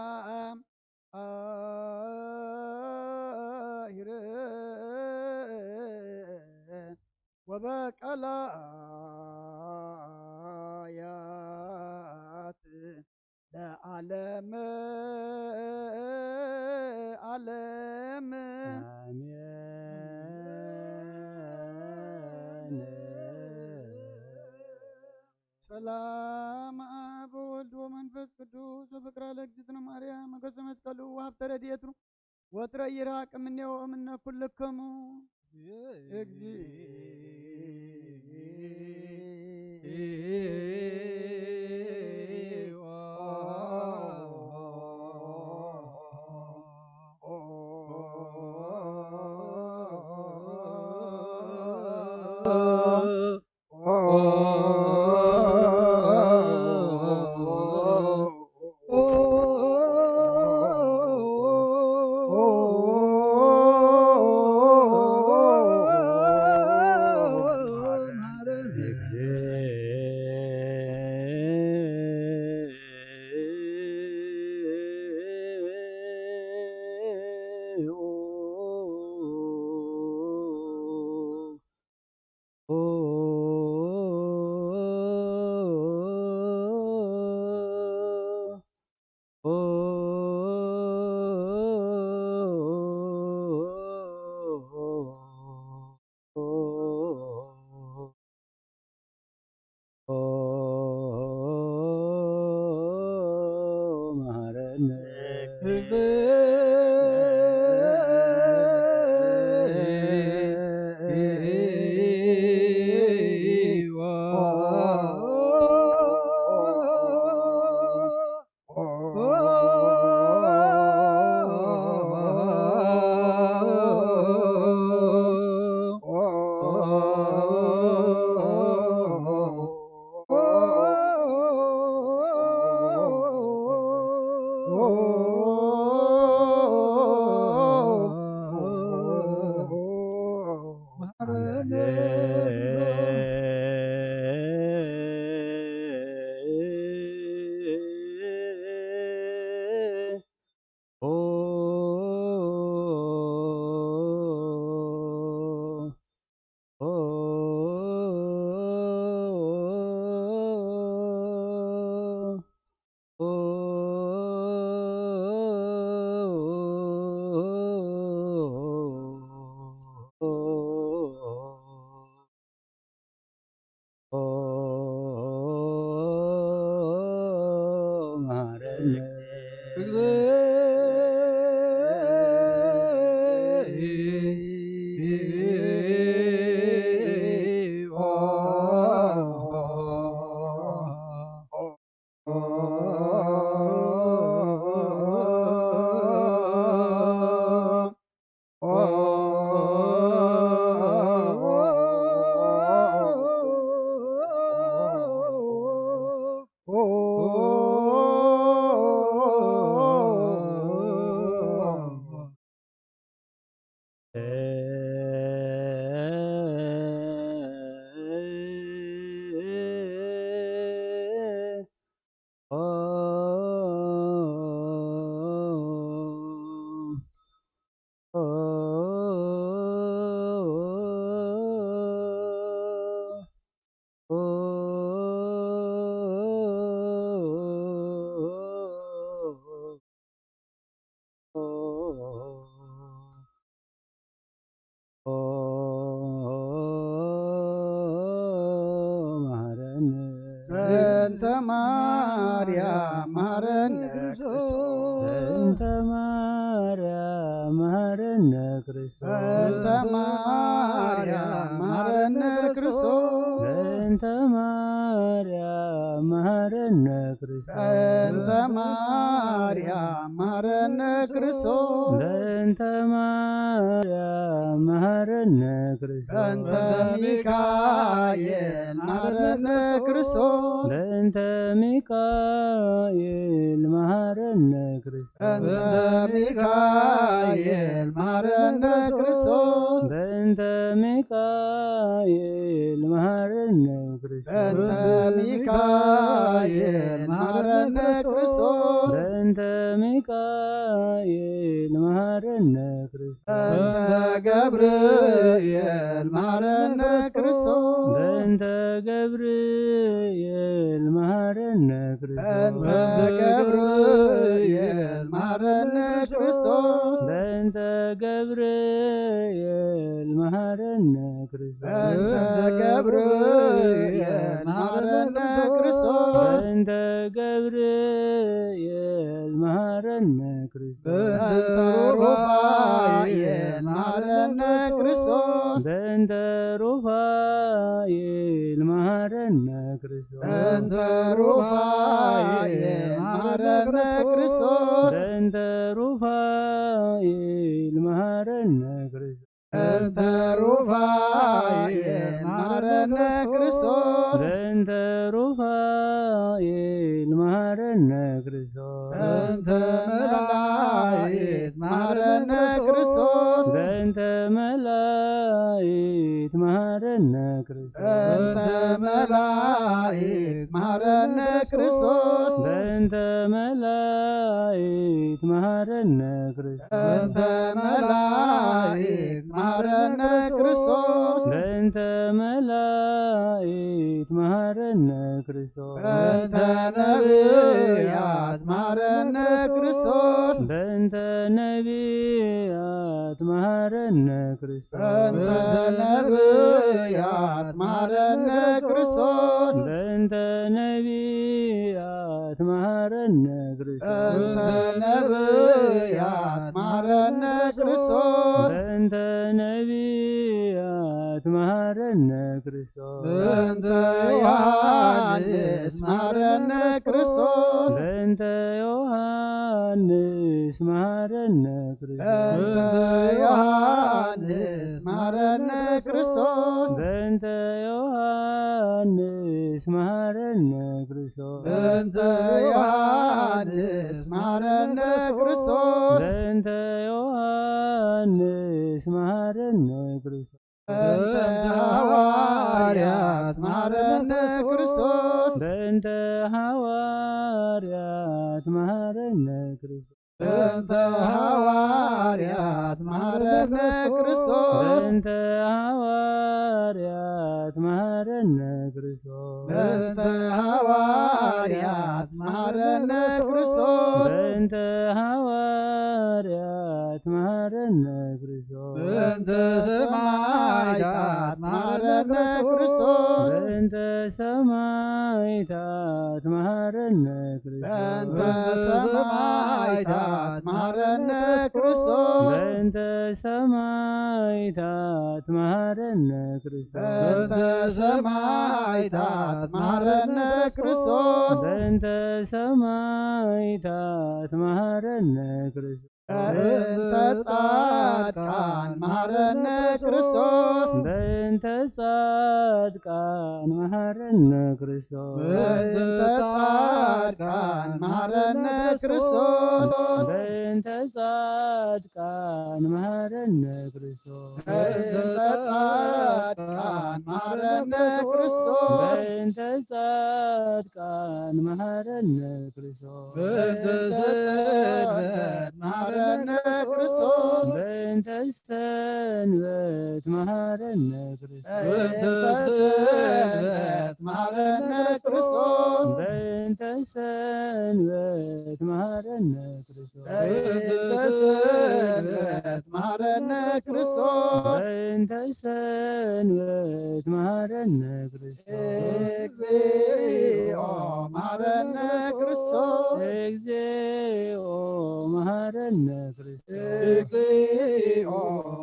አሂረ ወበቀላያት ለዓለም ዓለም። አሜን። ሰላም አብ ወወልድ ወመንፈስ ቅዱስ ወፍቅራ ለእግዝእትነ ማርያም ሞገሰ መስቀሉ ወሀብተ ረድኤቱ ወጥረ ይራቅ እምኔው እምነ ኩልክሙ። በእንተ ማርያም መሐረነ ክርስቶስ። በእንተ ማርያም መሐረነ ክርስቶስ። በእንተ ማርያም መሐረነ ክርስቶስ። በእንተ ማርያም መሐረነ ክርስቶስ። በእንተ ማርያም መሐረነ ክርስቶስ። በእንተ ማርያም መሐረነ ክርስቶስ። በእንተ ሚካኤል መሐረነ ክርስቶስ። በእንተ ሚካኤል መሐረነ ክርስቶስ። በእንተ ሚካኤል መሐረነ ክርስቶስ። በእንተ ሚካኤል መሐረነ ክርስቶስ። በእንተ ሚካኤል መሐረነ ክርስቶስ። በእንተ ሚካኤል መሐረነ ክርስቶስ። በእንተ ገብርኤል መሐረነ ክርስቶስ። በእንተ ገብርኤል መሐረነ ክርስቶስ። በእንተ ገብርኤል መሐረነ ክርስቶስ። በእንተ ገብርኤል መሐረነ ክርስቶስ። በእንተ ገብርኤል መሐረነ ክርስቶስ። በእንተ ገብርኤል መሐረነ ክርስቶስ። በእንተ ሩፋኤል መሐረነ ክርስቶስ። በእንተ ሩፋኤል መሐረነ ክርስቶስ። በእንተ ሩፋኤል መሐረነ ክርስቶስ። በእንተ ሩፋኤል መሐረነ ክርስቶስ። በእንተ ሩፋኤል መሐረነ ክርስቶስ። በእንተ ሩፋኤል መሐረነ ክርስቶስ። በእንተ መላእክት መሐረነ ክርስቶስ። በእንተ መላእክት መሐረነ ክርስቶስ። በእንተ መላእክት መሐረነ ክርስቶስ። በእንተ መላእክት መሐረነ ክርስቶስ። በእንተ መላእክት መሐረነ ክርስቶስ። በእንተ መላእክት መሐረነ ክርስቶስ። በእንተ ነቢያት መሐረነ ክርስቶስ። በእንተ ነቢያት መሃረነ ክርስቶስ። በእንተ ነብያት መሃረነ ክርስቶስ። በእንተ ነቢያት መሃረነ ክርስቶስ። በእንተ ነብያት መሃረነ ክርስቶስ። በእንተ ነቢያት መሃረነ ክርስቶስ። በእንተ ዮሐንስ መሃረነ ክርስቶስ። በእንተ ዮሐንስ መሃረነ ክርስቶስ። በእንተ ዮሐንስ መሃረነ ክርስቶስ። በእንተ ዮሐንስ መሃረነ ክርስቶስ። በእንተ ዮሐንስ መሃረነ ክርስቶስ። በእንተ ዮሐንስ መሃረነ ክርስቶስ። በእንተ ሐዋርያት መሃረነ ክርስቶስ። በእንተ ሐዋርያት መሃረነ ክርስቶስ። በእንተ ሐዋርያት መሃረነ ክርስቶስ። በእንተ ሐዋርያት መሃረነ ክርስቶስ። በእንተ ሐዋርያት መሃረነ ክርስቶስ። በእንተ ሐዋርያት መሃረነ ክርስቶስ። በእንተ ሰማዕታት መሃረነ ክርስቶስ። በእንተ ሰማዕታት መሃረነ ክርስቶስ። በእንተ ሰማዕታት መሃረነ ክርስቶስ። በእንተ ሰማዕታት መሃረነ ክርስቶስ። በእንተ ሰማዕታት መሃረነ ክርስቶስ። በእንተ ሰማዕታት መሃረነ ክርስቶስ። በእንተ ጻድቃን መሃረነ ክርስቶስ። በእንተ ጻድቃን መሃረነ ክርስቶስ። በእንተ ጻድቃን መሃረነ ክርስቶስ። በእንተ ጻድቃን መሃረነ ክርስቶስ። በእንተ ጻድቃን መሃረነ ክርስቶስ። በእንተ ጻድቃን መሃረነ ክርስቶስ። በእንተ ሰንበት መሃረነ ክርስቶስ። በእንተ ሰንበት መሃረነ ክርስቶስ። በእንተ ሰንበት መሃረነ ክርስቶስ። በእንተ ሰንበት መሃረነ ክርስቶስ። በእንተ ሰንበት መሃረነ ክርስቶስ። በእንተ ሰንበት መሃረነ ክርስቶስ። እግዚኦ መሃረነ ክርስቶስ። እግዚኦ መሃረነ ክርስቶስ። እግዚኦ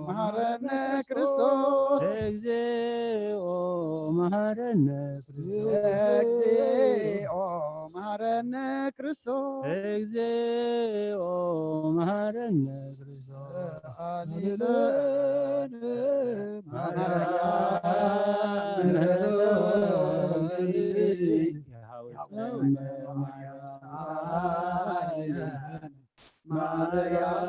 መሃረነ ክርስቶስ። እግዚኦ መሃረነ ክርስቶስ። እግዚኦ መሃረነ ክርስቶስ። እግዚኦ መሃረነ ክርስቶስ። አሊለን ማርያም ማርያም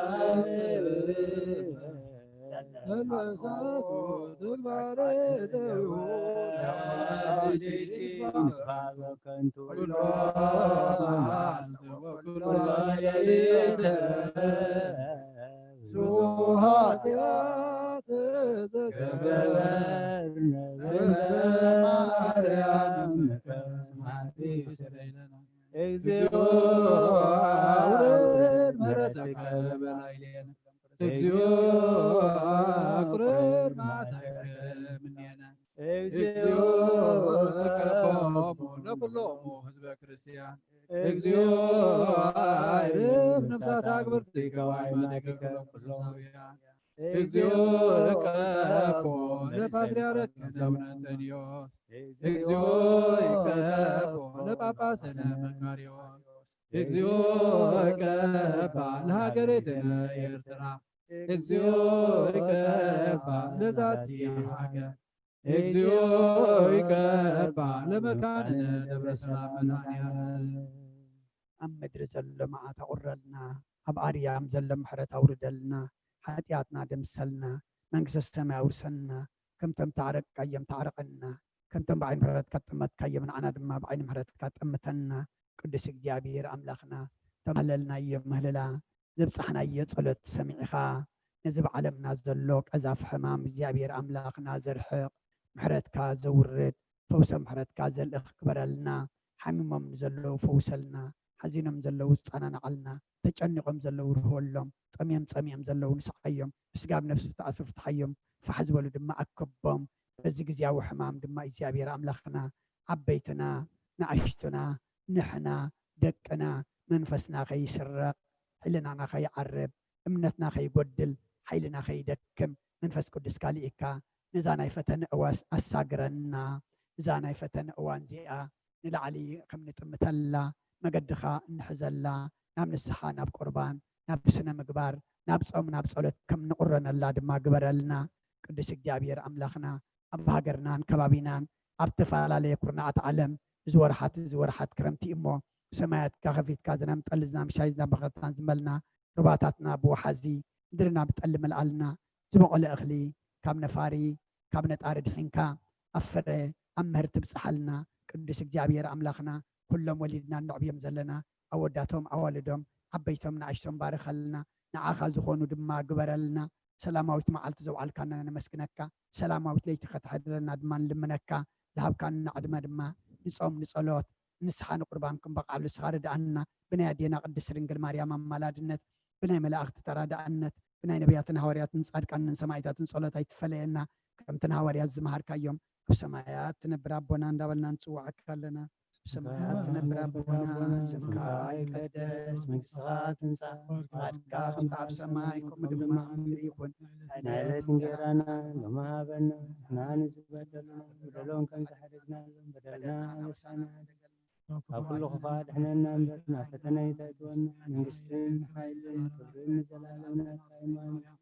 እግዚኦ አውርድ ምሕረትከ በላዕሌነ። እግዚኦ አውርድ መዓትከ እምኔነ። እግዚኦ እቀቦሙ ለኩሎሙ ህዝበ ክርስቲያን። እግዚኦ አይርፍ ነፍሳት አግብርቲከ ወአዕማዲከ ኩሎም ክርስቲያን። እግዚኦ እቀቦ ለፓትርያርክ ዘውነ እንጠንዮስ። እግዚኦ እቀቦ ለጳጳስነ መቃርዮስ። እግዚኦ እቀባ ለሀገሬትነ ኤርትራ። እግዚኦ እቀባ ለዛቲ ሀገር። እግዚኦ እቀባ ለመካንነ ደብረ ሰላም መድኃኔዓለም። ኣብ ምድሪ ዘሎ መዓት ኣቑረልና፣ ኣብ ኣርያም ዘሎ ምሕረት ኣውርደልና፣ ሓጢኣትና ደምሰልና፣ መንግስተ ሰማይ ኣውርሰና፣ ከምቶም ተዓረቃዮም ተዓረቐና፣ ከምቶም ብዓይኒ ምሕረትካ ጠመትካዮም ንዓና ድማ ብዓይኒ ምሕረትካ ጠምተና። ቅዱስ እግዚኣብሔር ኣምላኽና፣ ተማለልናዮ ምህልላ፣ ዘብጻሕናዮ ጸሎት ሰሚዕኻ፣ ነዚ ብዓለምና ዘሎ ቀዛፊ ሕማም እግዚኣብሔር ኣምላኽና ዘርሕቕ፣ ምሕረትካ ዘውርድ፣ ፈውሰ ምሕረትካ ዘልእኽ ግበረልና። ሓሚሞም ንዘለዉ ፈውሰልና፣ ሓዚኖም ዘለዉ ዝጸናናዓልና፣ ተጨኒቖም ዘለዉ ርህወሎም፣ ጠምዮም ጸሚኦም ዘለዉ ንስዓዮም፣ ብስጋብ ነፍሲ ዝተኣስሩ ፍትሓዮም፣ ፋሕ ዝበሉ ድማ ኣከቦም። በዚ ግዝያዊ ሕማም ድማ እግዚኣብሔር ኣምላኽና ዓበይትና፣ ንኣሽቱና፣ ንሕና፣ ደቅና፣ መንፈስና ከይስረቕ፣ ሕልናና ከይዓርብ፣ እምነትና ከይጎድል፣ ሓይልና ከይደክም፣ መንፈስ ቅዱስካ ልኢካ ነዛ ናይ ፈተነ እዋን ኣሳግረና። እዛ ናይ ፈተነ እዋን እዚኣ ንላዕሊ ከም ንጥምተላ፣ መገድኻ እንሕዘላ፣ ናብ ንስሓ፣ ናብ ቁርባን፣ ናብ ስነ ምግባር፣ ናብ ጾም፣ ናብ ጸሎት ከም ንቑረነላ ድማ ግበረልና። ቅዱስ እግዚኣብሔር ኣምላኽና፣ ኣብ ሃገርናን ከባቢናን፣ ኣብ ዝተፈላለየ ኩርናዓት ዓለም፣ እዚ ወርሓት፣ እዚ ወርሓት ክረምቲ እዩ እሞ፣ ሰማያትካ ከፊትካ ዝናም ጠሊ፣ ዝናም ሻይ፣ ዝናም በኽረታን ዝመልና፣ ሩባታትና ብወሓዚ፣ ምድርና ብጠሊ መልኣልና፣ ዝበቖለ እኽሊ ካብ ነፋሪ፣ ካብ ነጣሪ ድሒንካ ኣብ ፍረ፣ ኣብ ምህርቲ ብጽሓልና። ቅዱስ እግዚኣብሔር ኣምላኽና፣ ኩሎም ወሊድና እነዕብዮም ዘለና ኣወዳቶም ኣዋልዶም፣ ዓበይቶም ንኣሽቶም ባርኸልና፣ ንዓኻ ዝኾኑ ድማ ግበረልና። ሰላማዊት መዓልቲ ዘውዓልካና ነመስግነካ፣ ሰላማዊት ለይቲ ከተሕድረና ድማ ንልምነካ። ዝሃብካና ዕድመ ድማ ንጾም፣ ንጸሎት፣ ንስሓ፣ ንቁርባን ክንበቕዓሉ ንስኻ ርድኣና። ብናይ ኣዴና ቅድስት ድንግል ማርያም ኣማላድነት፣ ብናይ መላእኽቲ ተራዳእነት፣ ብናይ ነቢያትን ሃዋርያትን ጻድቃንን ሰማዕታትን ጸሎት ኣይትፈለየና። ከምቲ ንሃዋርያት ዝመሃርካዮም፣ "ኣብ ሰማያት ትነብር ኣቦና" እንዳበልና ንጽውዓካ ኣለና። "ኣብ ሰማያት ትነብር ኣቦና፣ ስምካ ይቀደስ፣ መንግስትኻ ትምጻእ፣ ፍቓድካ ከምቲ ኣብ ሰማይ ከምኡ ድማ ኣብ ምድሪ ይኹን። ናይ ዕለት እንጀራና ሎሚ ሃበና፣ ንሕና ንዝበደሉና በደሎም ከም ዝሓደግናሎም በደልና ኣበሳና፣ ካብ ኩሉ ክፋእ ኣድሕነና እምበር፣ ናብ ፈተነ ኣይተእትወና። መንግስትን ሓይልን ክብርን ንዘለኣለም ናትካ እዩ። ኣሜን።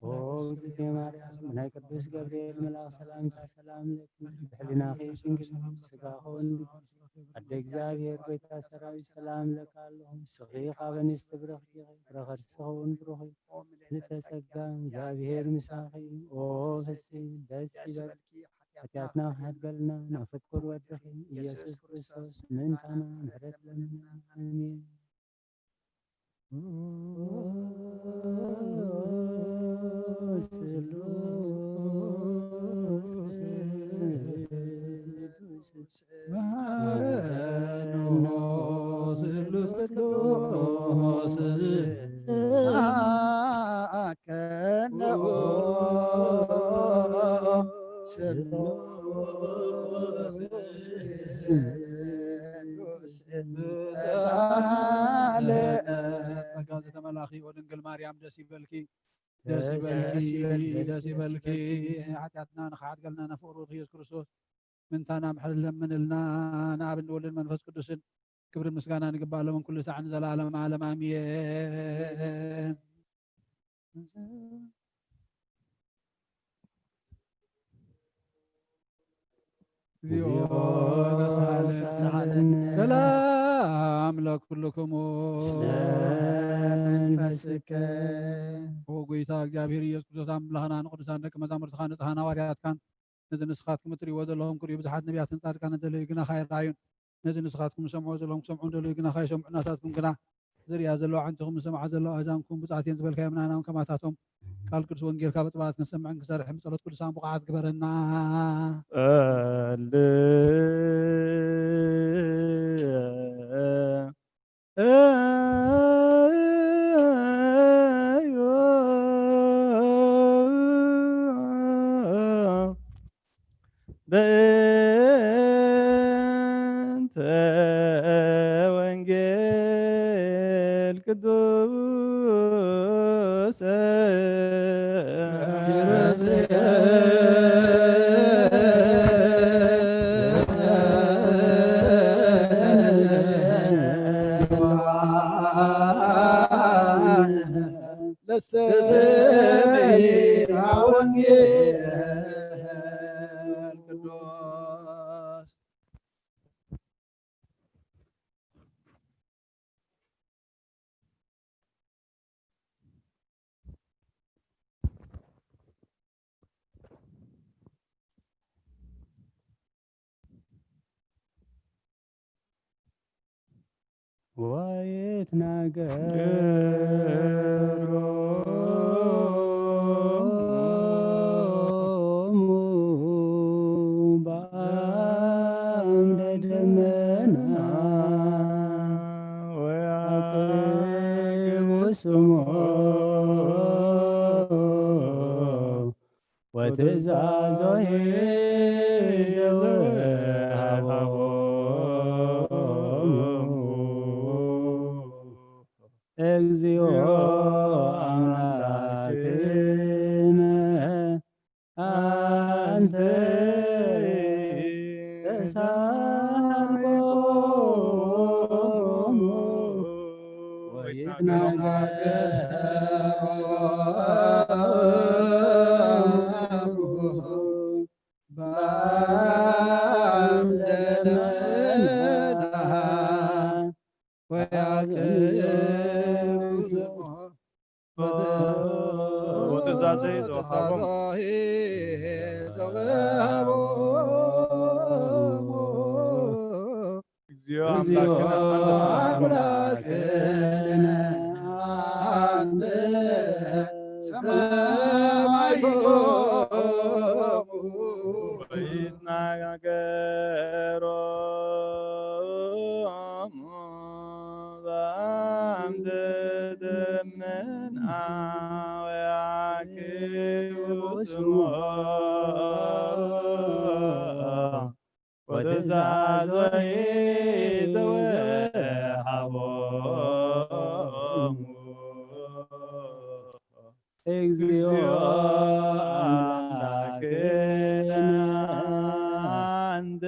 ኦ እግዝእትየ ማርያም፣ ብናይ ቅዱስ ገብርኤል መልኣኽ ሰላምታ ሰላም ለኪ፣ ብሕሊናኺ ድንግል፣ ብስጋኺ እውን ድንግል፣ ኣደ እግዚኣብሔር፣ ጎይታ ሰራዊት፣ ሰላም እብለኪ ኣለኹ። ንስኺ ካብ ኣንስቲ ብርኽቲ ኢኺ፣ ፍረ ከርስኺ እውን ብሩኽ እዩ። ምልዕተ ጸጋ፣ እግዚኣብሔር ምሳኺ እዩ። ኦ ፍስሒ፣ ደስ ይበልኪ፣ ሓጢኣትና ክሓድገልና ናብ ፍቁር ወድኺ ኢየሱስ ክርስቶስ ምእንታና ምሕረት ለምና። ኣሜን። ጸጋ ዝተመላእኺ ኦ ድንግል ማርያም ደስ ይበልኪ፣ ደስ ይበልኪ፣ ደስ ይበልኪ። ሓጢኣትና ንኽሓድገልና ናብ ፍቕሩ ኢየሱስ ክርስቶስ ምእንታና ምሕረት ለምንልና። ንኣብን ንወልድን መንፈስ ቅዱስን ክብርን ምስጋናን ይግባእ፣ ሎምን ኩሉ ሳዕ ንዘለዓለም ዓለም ኣሜን። እግዚኦ መሳለን። ሰላም ለኩልክሙ። ምስለ መንፈስከ። ኦ ጎይታ እግዚኣብሔር ኢየሱስ ክርስቶስ ኣምላኽና፣ ንቅዱሳን ደቂ መዛሙርትኻ፣ ንጽሓን ሃዋርያትካን፣ ነዚ ንስኻትኩም እትርእይዎ ዘለኹም ክርእዩ ብዙሓት ነቢያትን ጻድቃንን ዘለዩ ግናኻ ኣይረኣዩን። ነዚ ንስኻትኩም ዝሰምዕዎ ዘለኹም ክሰምዑ እንደለዩ ግናኻ ኣይሰምዑ። ናታትኩም ግና ዝርእያ ዘለዋ ኣዕንትኹም፣ ዝሰምዓ ዘለዋ ኣእዛንኩም ብፅዓት እየን ዝበልካዮ ምናናም ከማታቶም ቃል ቅዱስ ወንጌልካ ብጥበባት ክንሰምዕን ክንሰርሕን ብጸሎት ቅዱሳን ብቑዓት ግበረና። ጸልእ በእንተ ወንጌል ቅዱስ ለሰሚዐ ወንጌል ቅዱስ። ዋየት ናገሮሙ በአምደ ደመና ስሙ ወትእዛዞ ይዘውሃቦ እግዚኦ ኣምላክነ ኣንተ ተሳልቆሙ ወይትናገሩ በአምደመና ወያቅቡ ስሞ ወትእዛዘይ ዘውሃቦም። እግዚኦ ኣምላክነ ኣንተ ሰማይ ወይትናገሮሙ በአምደ ደመና ወያክቡ ስሞ ወትእዛዞ ይዘወሃቦሙ። እግዚኦ ኣምላክነ ኣንተ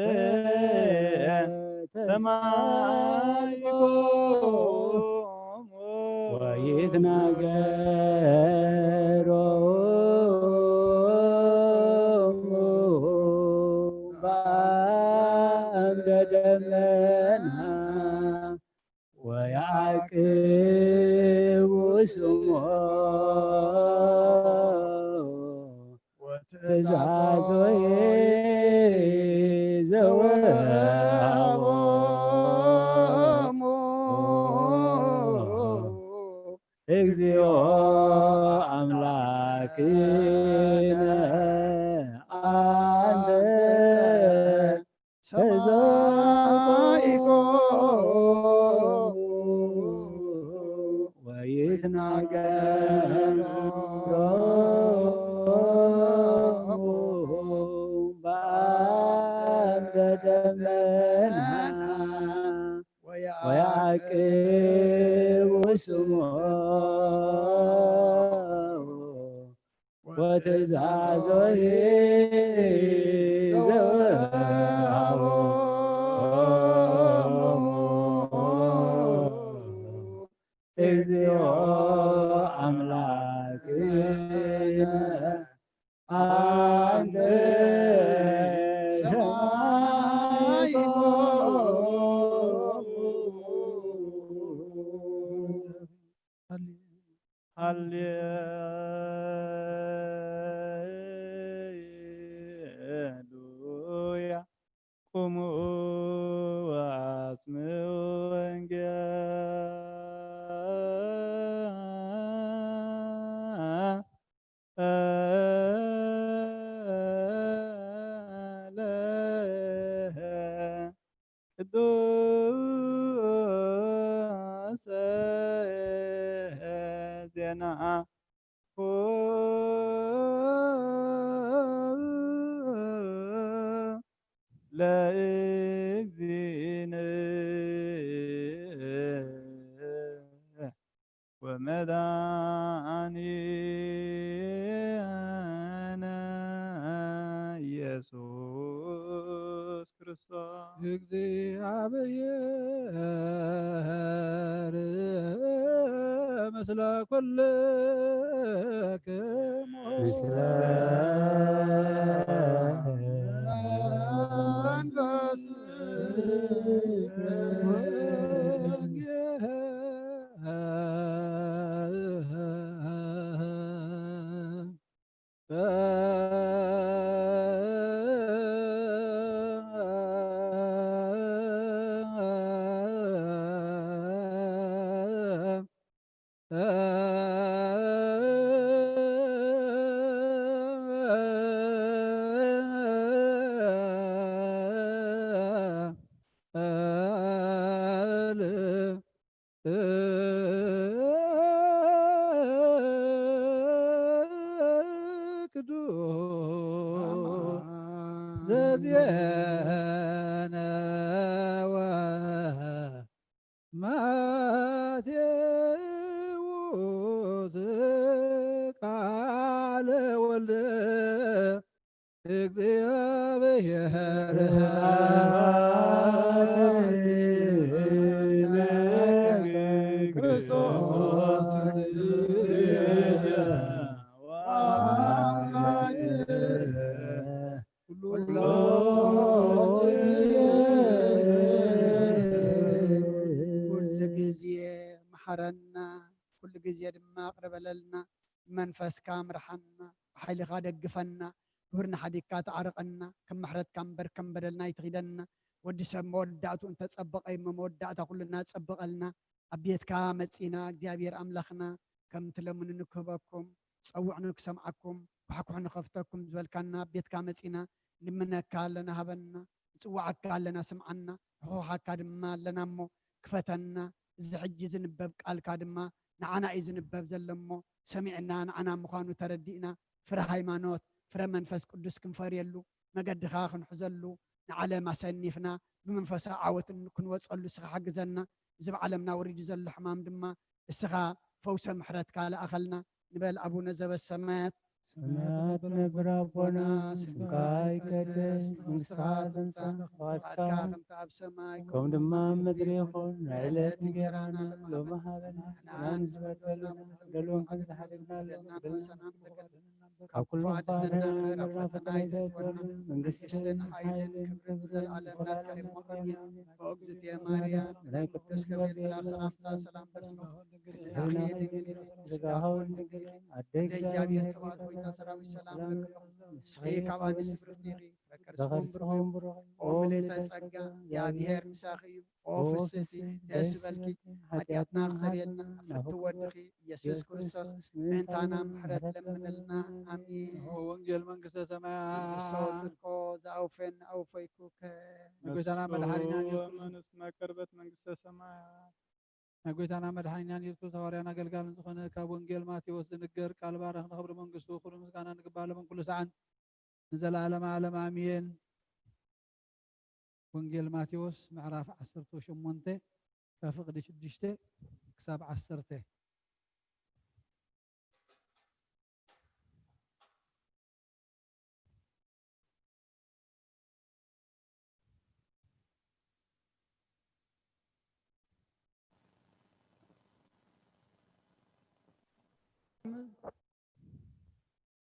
ተማይኮሙ ወይትናገሮሙ በአምደ ደመና ወያዕቅቡ ስሞ ወትእዛዞ ይዘወሃቦሙ። እግዚኦ ኣምላክነ ኣንተ ተዛኢቆ ወይትናገሮሙ በአምደ ደመና ወያዕቅቡ ስሞ ወትእዛዞ ይዘወሃቦሙ። እግዚኦ ኣምላክነ ኣንተ ሰማይኮ ሃሌሉያ። ቁሙ ወአስምዑ ወንጌለ ቅዱስ ዜና ለእግዚእነ ወመድኃኒነ ኢየሱስ ክርስቶስ። እግዚአብሔር ምስለ ኩልክሙ። ምስለ መንፈስ ዜነወ ማቴዎስ ቃለ ወልደ እግዚአብሔር ክርስቶስ ኩሉ ግዜ መሓረና፣ ኩሉ ግዜ ድማ ቅርበለልና። መንፈስካ ምርሓና፣ ብሓይልኻ ደግፈና፣ ግብርና ሓዲግካ ተዓርቐና፣ ከም ምሕረትካ እምበር ከም በደልና ኣይትኺደና። ወዲ ሰብ መወዳእቱ እንተጸበቐ እሞ መወዳእታ ኩልና ጸበቐልና። ኣብ ቤትካ መጺና እግዚኣብሔር ኣምላኽና ከም ትለምኑ ንክህበኩም፣ ጸውዕኑ ክሰምዓኩም፣ ኳሕኩሕ ንኸፍተኩም ዝበልካና ኣብ ቤትካ መጺና ንምነካ ኣለና ሃበና፣ ንጽዋዓካ ኣለና ስምዓና፣ ንኹሓካ ድማ ኣለና እሞ ክፈተና። እዚ ሕጂ ዝንበብ ቃልካ ድማ ንዓና እዩ ዝንበብ ዘሎ እሞ ሰሚዕና ንዓና ምዃኑ ተረዲእና ፍረ ሃይማኖት ፍረ መንፈስ ቅዱስ ክንፈርየሉ መገድኻ ክንሕዘሉ ንዓለም ኣሰኒፍና ብመንፈሳዊ ዓወት ክንወጸሉ ንስኻ ሓግዘና። እዚ ብዓለምና ወሪዱ ዘሎ ሕማም ድማ እስኻ ፈውሰ ምሕረትካ ለኣኸልና ንበል። ኣቡነ ዘበሰማያት ሰማያት ነብር ኣቦና ስምካ ይቀደስ፣ መንግስትኻ ትምጻእ፣ ፍቓድካ ከምቲ ኣብ ሰማይ ከም ድማ ኣብ ምድሪ ይኹን። ናይ ዕለት እንጀራና ሎሚ ሃበና፣ ንሕና ንዝበደሉና በደሉን ከም ዝሓለፍና በደልና ንሕሰና ንበደል ካብ ኩሉ ኣድነና እምበር ኣብ ፈተና ኣይተእትወና። መንግስትን ሓይልን ክብርን ዘለዓለም ናትካ እዩ እሞ ኣሜን። ኦ እግዝእትየ ማርያም ናይ ቅዱስ ገብርኤል መልኣክ ሰላምታ ሰላም በልስኻ። ድንግል ኢኺ፣ ስጋኺ እውን ድንግል እዩ። ኣደ እግዚኣብሔር ጸባኦት ሆይ፣ ሰራዊት ሰላም ለኪ፣ ንስኺ ካብ ኣንስቲ ብርኽቲ ኢኺ፣ ፍረ ከርስኺ እውን ብሩኽ እዩ። ኦ ምልእተ ጸጋ፣ እግዚኣብሔር ምሳኺ እዩ። ኦ ፍስሕቲ፣ ደስ ይበልኪ፣ ሓጢኣትና ክሰርየልና ፍትው ወድኺ ኢየሱስ ክርስቶስ ምእንታና ምሕረት ለምንልና። ኣሜን። ወንጌል መንግስተ ሰማያት። መንግስቶ ጽድቆ ዘኣውፈን ኣውፈይኩከ። ንጎይታና መድሓኒና ኢየሱስ መንግስትና ቀርበት መንግስተ ሰማያት። ናይ ጎይታና መድሓኒና ኢየሱስ ክርስቶስ ሃዋርያን ኣገልጋልን ዝኾነ ካብ ወንጌል ማቴዎስ ዝንገር ቃል ባረኽ ንኽብሪ መንግስቱ ኩሉ ምስጋና ንግባእ ለምን ኩሉ ሰዓን ንዘለዓለመ ዓለም ኣሜን። ወንጌል ማቴዎስ ምዕራፍ ዓሰርተ ሸሞንተ ካብ ፍቕዲ ሽዱሽተ ክሳብ ዓሰርተ።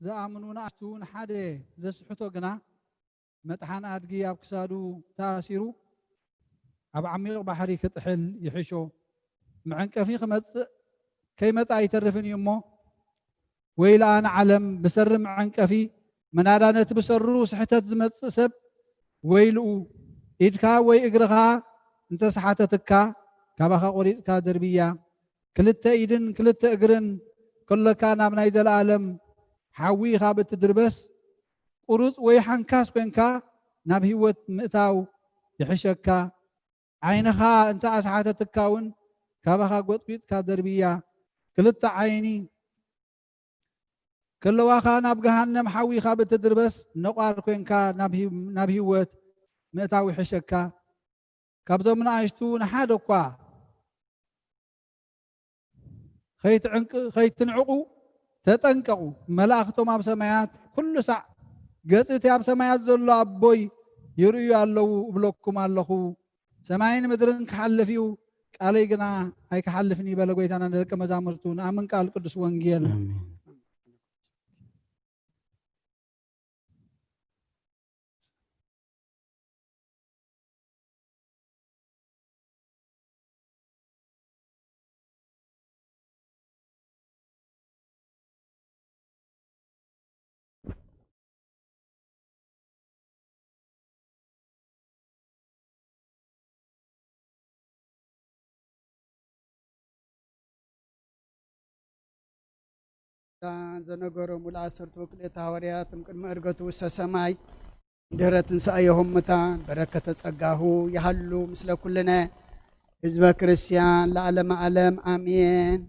ዝኣምኑ ንኣሽቱ ንሓደ ዘስሕቶ ግና መጥሓን ኣድጊ ኣብ ክሳዱ ተኣሲሩ ኣብ ዓሚቕ ባሕሪ ክጥሕል ይሕሾ። መዐንቀፊ ክመጽእ ከይመጽእ ኣይተርፍን እዩ እሞ፣ ወይልኣ ንዓለም ብሰሪ መዐንቀፊ ምናዳ ነቲ ብሰሩ ስሕተት ዝመጽእ ሰብ ወይልኡ። ኢድካ ወይ እግርኻ እንተሰሓተትካ ካባኻ ቆሪጽካ ደርብያ። ክልተ ኢድን ክልተ እግርን ከሎካ ናብ ናይ ዘለኣለም ሓዊ ኢኻ ብትድርበስ፣ ቁሩጽ ወይ ሓንካስ ኮንካ ናብ ህይወት ምእታው ይሕሸካ። ዓይንኻ እንተ ኣስሓተትካ እውን ካባኻ ጎጥጒጥካ ደርብያ። ክልተ ዓይኒ ከለዋኻ ናብ ገሃነም ሓዊ ኢኻ ብትድርበስ፣ ነቋር ኮንካ ናብ ህይ-፣ ናብ ህይወት ምእታው ይሕሸካ። ካብዞም ንኣሽቱ ንሓደ እኳ ከይትዕንቅ-፣ ከይትንዕቁ ተጠንቀቑ። መላእኽቶም ኣብ ሰማያት ኩሉ ሳዕ ገጽ እቲ ኣብ ሰማያት ዘሎ ኣቦይ ይርእዩ ኣለዉ እብለኩም ኣለኹ። ሰማይን ምድርን ክሓልፍ እዩ፣ ቃለይ ግና ኣይክሓልፍን እዩ በለ ጎይታና ንደቀ መዛሙርቱ። ንኣምን ቃል ቅዱስ ወንጌል። ኣሜን። ዘነገሮም ለዓሰርቱ ወክልኤተ ሃዋርያት እምቅድመ ዕርገቱ ውስተ ሰማይ ድህረ ትንሳኤሁ ሙታን በረከተ ጸጋሁ ይሃሉ ምስለ ኩልነ ህዝበ ክርስቲያን ለዓለመ ዓለም ኣሜን።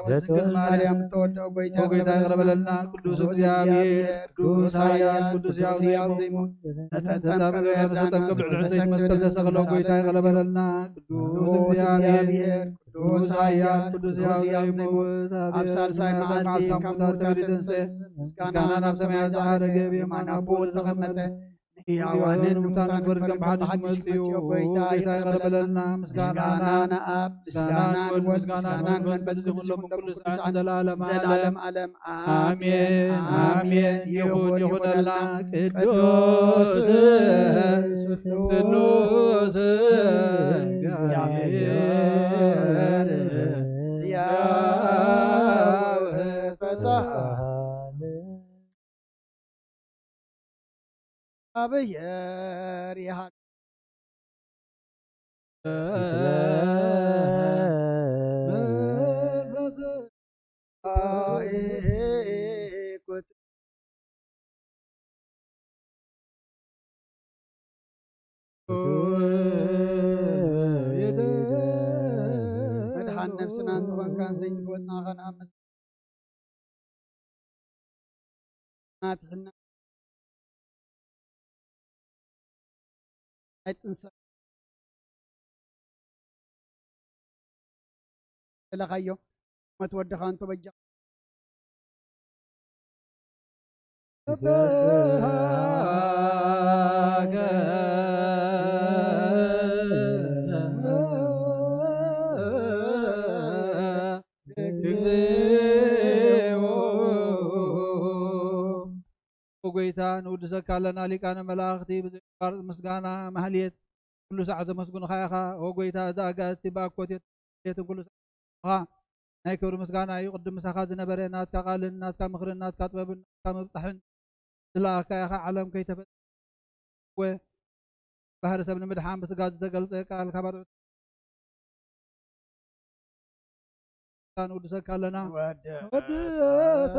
ድንግል ማርያም ተወልደ። ኦ ጎይታ ይቕረ በለልና። ቅዱስ እግዚኣብሔር፣ ቅዱስ ኃያል፣ ቅዱስ ሕያው ዘይሞት፣ ዘተጠምቀ ብዮርዳኖስ፣ ዘተጠምቀ ብልዕሊ ሕንጸይቲ መስቀል ተሰቕለ። ኦ ጎይታ ይቕረ በለልና። ቅዱስ እግዚኣብሔር፣ ቅዱስ ኃያል፣ ቅዱስ ሕያው ዘይሞት፣ ኣብ ሳልሳይ መዓልቲ ካብ ሙታን ተንሥአ፣ ምስጋና ናብ ሰማያት ዝዓረገ፣ ብየማን ኣቦኡ ዝተቐመጠ፣ ንሕያዋንን ንሙታንን ክፈርድ ከም ብሓድሽ መጺኡ፣ ኦ ጎይታ ይቕረ በለልና። ምስጋና ንኣብ፣ ምስጋና ንወልድ፣ ምስጋና ንመንፈስ ቅዱስ ይኹን ሎምን ኩሉ ሰዓት ዘለዓለም ዓለም። ኣሜን፣ ኣሜን። ይኹን፣ ይኹነልና። ቅዱስ ስሉስ እግዚአብሔር ያው ፈሳህ አብሔር ይሃ መድሓን ነፍስናን ዝኾንካን ዘይትፈወጥና ኸን ኣብ ምስ ናትሕና ናይ ጥንሰ ለኻዮ መት ወድኻ እንቶ በጃ ኦ ጎይታ፣ ንውድሰካ ኣለና። ሊቃነ መላእኽቲ ብዘየቋርጽ ምስጋና ማህሌት ኩሉ ሳዕ ዘመስግኑኻ ኢኻ። ኦ ጎይታ፣ እዚ ኣጋእዝቲ ብኣኮቴትን ኩሉ ሳዕ ኻ ናይ ክብሪ ምስጋና እዩ። ቅድም ምሳኻ ዝነበረ ናትካ ቃልን ናትካ ምኽርን ናትካ ጥበብን ናትካ ምብጻሕን ዝለኣኽካ ኢኻ። ዓለም ከይተፈጥረ ወ ባህሪ ሰብ ንምድሓን ብስጋ ዝተገልጸ ቃል ካብ ኣርዑት ንውድሰካ ኣለና። ወድሰከ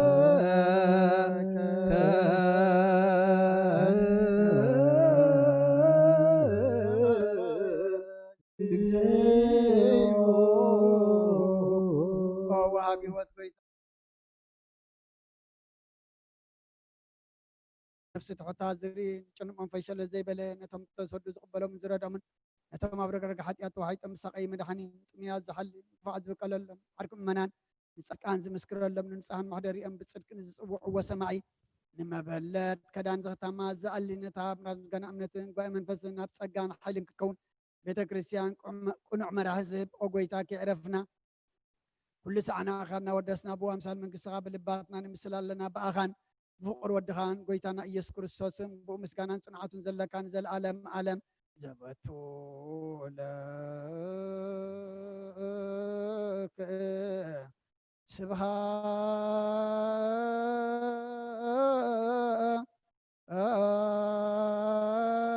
ወሃቢ ህይወት ጎይታ ነፍሲ ትሑታ ዝርኢ ንጭኑቕ መንፈስ ሸለል ዘይበለ ነቶም ተሰዱ ዝቕበሎምን ዝረድኦምን ነቶም ኣብ ረግረግ ሓጢኣት ተዋሒጦም ዝሳቐዩ መድሓኒ ጥሙያት ዝሓሊ ንክፉዓት ዝብቀለሎም ዓርኪ ምእመናን ንጻድቃን ዝምስክረሎም ንንጹሃን መሕደሪኦም ብጽድቂ ንዝጽውዕዎ ሰማዒ ንመበለት ከዳን ዝኽታማ ዝኣሊ ነታ ኣብ ምስጋና እምነትን ጉባኤ መንፈስን ኣብ ጸጋን ሓይልን ክትከውን ቤተ ክርስቲያን ቅኑዕ መራሒ ዝህብ ኦ ጎይታ ከየዕረፍና ኩሉ ሳዕ ንኣኻ እናወደስና ብኡ ኣምሳል መንግስትኻ ብልባትና ንምስል ኣለና። ብኣኻን ብፍቕር ወድኻን ጎይታና ኢየሱስ ክርስቶስን ብኡ ምስጋናን ጽንዓቱን ዘለካ ንዘለኣለም ዓለም ዘበቱ ለክ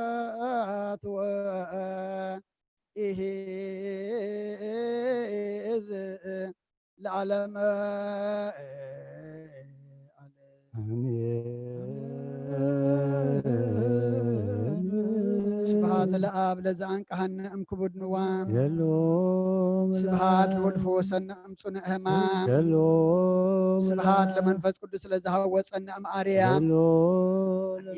ስብሃት ወኢሂዝ ለዓለመ ዓለም። ስብሃት ለኣብ ለዘ ኣንቀሃነ እምክቡድ ንዋም። ስብሃት ለወልድ ፈወሰነ እምጽኑዕ ህማም። ስብሃት ለመንፈስ ቅዱስ ለዘሃወፀነ እምኣርያም።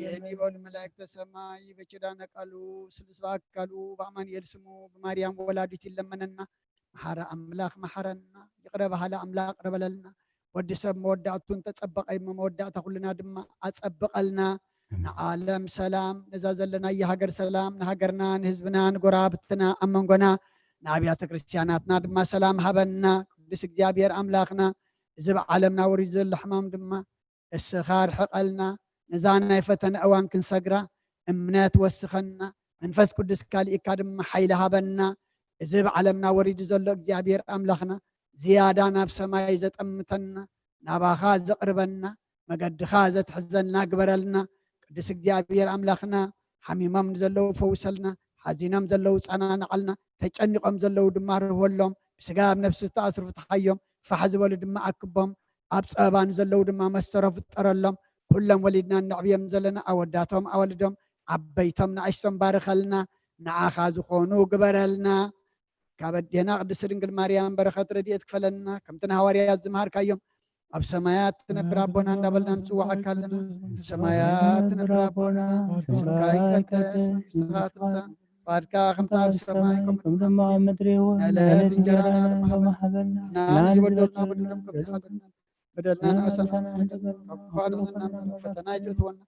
ይህን ይበሉ መላእክተ ሰማይ በኪዳነ ቃሉ ስሉስ በአካሉ በአማኑኤል ስሙ በማርያም ወላዲት ይለመነና። መሓረ ኣምላኽ መሓረና፣ ይቕረ በሃሊ ኣምላኽ ይቕረ በለልና። ወዲ ሰብ መወዳእቱ እንተጸበቐ እሞ መወዳእታ ኩልና ድማ ኣጸብቐልና። ንዓለም ሰላም፣ ነዛ ዘለናያ ሃገር ሰላም፣ ንሃገርና፣ ንህዝብና፣ ንጎረባብትና፣ ኣብ መንጎና፣ ንኣብያተ ክርስቲያናትና ድማ ሰላም ሃበና። ቅዱስ እግዚኣብሔር ኣምላኽና፣ እዚ ብዓለምና ወሪዱ ዘሎ ሕማም ድማ እስኻ ርሕቐልና። ነዛ ናይ ፈተነ እዋን ክንሰግራ እምነት ወስኸና። መንፈስ ቅዱስ ካልእካ ድማ ሓይሊ ሃበና። እዚ ብዓለምና ወሪዱ ዘሎ እግዚኣብሔር ኣምላኽና ዝያዳ ናብ ሰማይ ዘጠምተና፣ ናባኻ ዘቕርበና፣ መገድኻ ዘትሕዘልና ግበረልና። ቅዱስ እግዚኣብሔር ኣምላኽና፣ ሓሚሞም ንዘለዉ ፈውሰልና፣ ሓዚኖም ዘለዉ ጸናንዓልና፣ ተጨኒቖም ዘለዉ ድማ ርህወሎም፣ ብስጋ ኣብ ነፍሲ ዝተኣስሩ ፍትሓዮም፣ ፋሕ ዝበሉ ድማ ኣክቦም፣ ኣብ ጸበባ ንዘለዉ ድማ መሰሮ ፍጠረሎም። ኩሎም ወሊድና እነዕብዮም ዘለና ኣወዳቶም ኣዋልዶም፣ ዓበይቶም ንኣሽቶም ባርኸልና፣ ንዓኻ ዝኾኑ ግበረልና። ካብ ኣዴና ቅድስቲ ድንግል ማርያም በረኸት ረድኤት ክፈለና። ከምቲ ንሃዋርያት ዝመሃርካዮም፣ ኣብ ሰማያት ትነብር ኣቦና እንዳበልና ንጽውዓካ ኣለና። ሰማያት ትነብር ኣቦና፣ ስምካ ይቀደስ፣ መንግስትኻ ትምጻእ፣ ፍቓድካ ከምታ ኣብ ሰማይ ከምኡ ድማ ኣብ ምድሪ ይኹን። ዕለት እንጀራና ድማ ሃበና። ንሕና ንዝበደሉና በደሎም ከም ዝሓለና፣ በደልና ንኣሳና፣ ካብ ክፉእ ኣድሕነና፣ ፈተና ኣይተእትወና።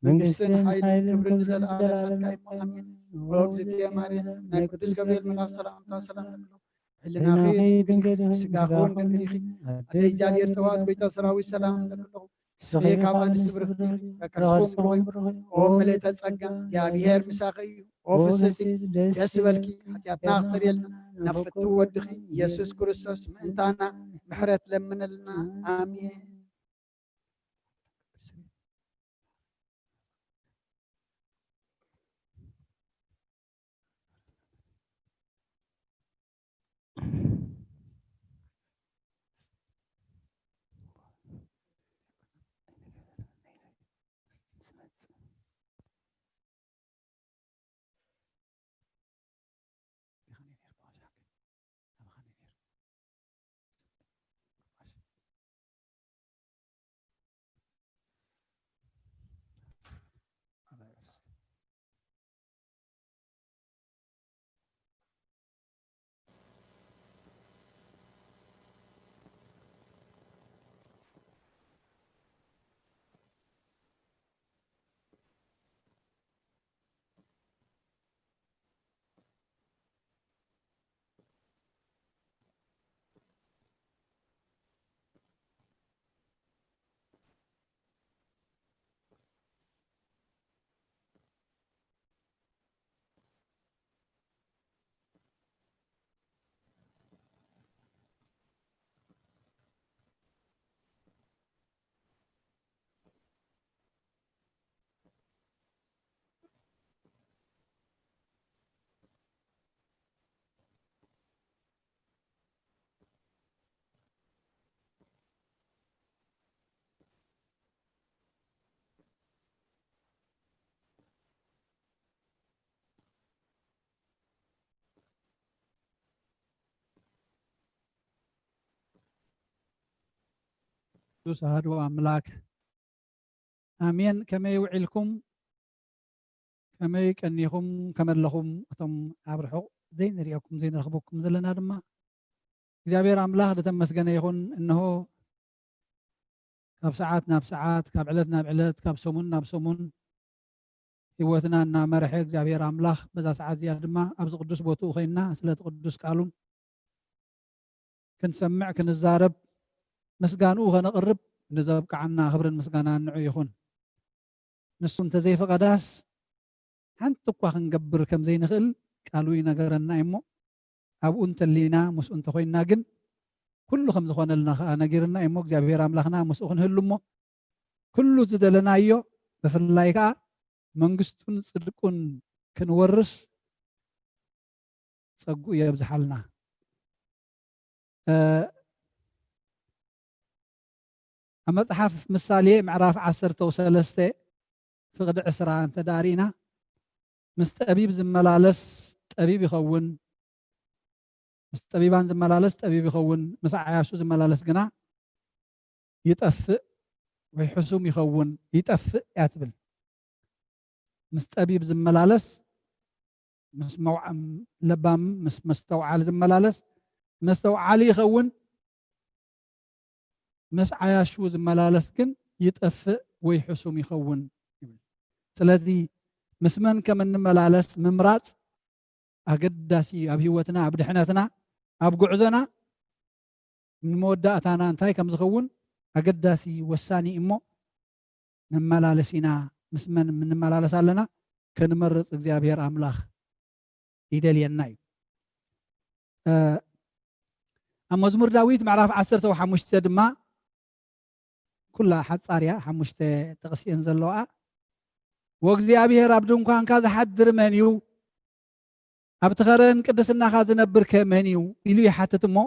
መንግስትን ሓይልን ክብርን ንዘለኣለም ናትካ እዩ። ኣሜን። ኦ እግዝእትየ ማርያም፣ ናይ ቅዱስ ገብርኤል መልኣክ ሰላምታ ሰላም ንብሎ። ሕልናኺ ድንግል ኢኺ፣ ስጋኺ እውን ድንግል ኢኺ። ኣደ እግዚኣብሔር ጸባኦት፣ ጎይታ ሰራዊት፣ ሰላም ንብለኪ ኣለኹ። ንስኺ ካብ ኣንስቲ ብርኽቲ ኢኺ፣ ረከስኩም ብሩኽ እዩ። ኦ ምልእተ ጸጋ፣ እግዚኣብሔር ምሳኺ እዩ። ኦ ፍስሕቲ፣ ደስ ይበልኪ፣ ሓጢኣትና ክሰርየልና፣ ናብ ፍቱ ወድኺ ኢየሱስ ክርስቶስ ምእንታና ምሕረት ለምነልና። ኣሜን። ቅዱስ ኣሐዱ ኣምላክ ኣሜን። ከመይ ውዒልኩም? ከመይ ቀኒኹም? ከመይ ኣለኹም? እቶም ኣብ ርሑቕ ዘይንሪኦኩም ዘይንረኽበኩም ዘለና ድማ እግዚኣብሔር ኣምላኽ ዝተመስገነ ይኹን። እንሆ ካብ ሰዓት ናብ ሰዓት፣ ካብ ዕለት ናብ ዕለት፣ ካብ ሰሙን ናብ ሰሙን ህይወትና እናመርሐ እግዚኣብሔር ኣምላኽ በዛ ሰዓት እዚኣ ድማ ኣብዚ ቅዱስ ቦትኡ ኮይንና ስለቲ ቅዱስ ቃሉን ክንሰምዕ ክንዛረብ ምስጋንኡ ከነቕርብ ንዘብቅዓና ክብርን ምስጋናን ንዑ ይኹን። ንሱ እንተዘይፈቐዳስ ሓንቲ እኳ ክንገብር ከም ዘይንኽእል ቃሉ ይነገረና እዩሞ፣ ኣብኡ እንተሊና ምስኡ እንተኾይንና ግን ኩሉ ከም ዝኾነልና ኸዓ ነጊርና እዩሞ፣ እግዚኣብሔር ኣምላኽና ምስኡ ክንህሉ እሞ ኩሉ ዝደለናዮ ብፍላይ ከዓ መንግስቱን ጽድቁን ክንወርስ ጸግኡ የብዝሓልና። እ፣ ኣብ መጽሓፍ ምሳሌ ምዕራፍ ዓሰርተ ወሰለስተ ፍቕዲ ዕስራ እንተ ደኣ ርኢና፣ ምስ ጠቢብ ዝመላለስ ጠቢብ ይኸውን፣ ምስ ጠቢባን ዝመላለስ ጠቢብ ይኸውን፣ ምስ ዓያሹ ዝመላለስ ግና ይጠፍእ ወይ ሕሱም ይኸውን፣ ይጠፍእ እያ ትብል። ምስ ጠቢብ ዝመላለስ፣ ምስ መውዓ-፣ ለባም፣ ምስ መስተውዓሊ ዝመላለስ መስተውዓሊ ይኸውን፣ ምስ ዓያሹ ዝመላለስ ግን ይጠፍእ ወይ ሕሱም ይኸውን ይብል። ስለዚ ምስ መን ከም እንመላለስ ምምራጽ ኣገዳሲ እዩ። ኣብ ህይወትና፣ ኣብ ድሕነትና፣ ኣብ ጉዕዞና ንመወዳእታና እንታይ ከም ዝኸውን ኣገዳሲ ወሳኒ እሞ መመላለሲና ምስ መን እንመላለስ ኣለና ክንመርጽ እግዚኣብሔር ኣምላኽ ይደልየና እዩ። እ፣ ኣብ መዝሙር ዳዊት ምዕራፍ ዓሰርተ ሓሙሽተ ድማ ኩላ ሓጻር እያ፣ ሓሙሽተ ጥቕሲ እየን ዘለዋ። "ወእግዚኣብሔር ኣብ ድንኳንካ ዝሓድር መን እዩ? ኣብቲ ኸረን ቅድስናኻ ዝነብር ከ መን እዩ?" ኢሉ ይሓትት እሞ፣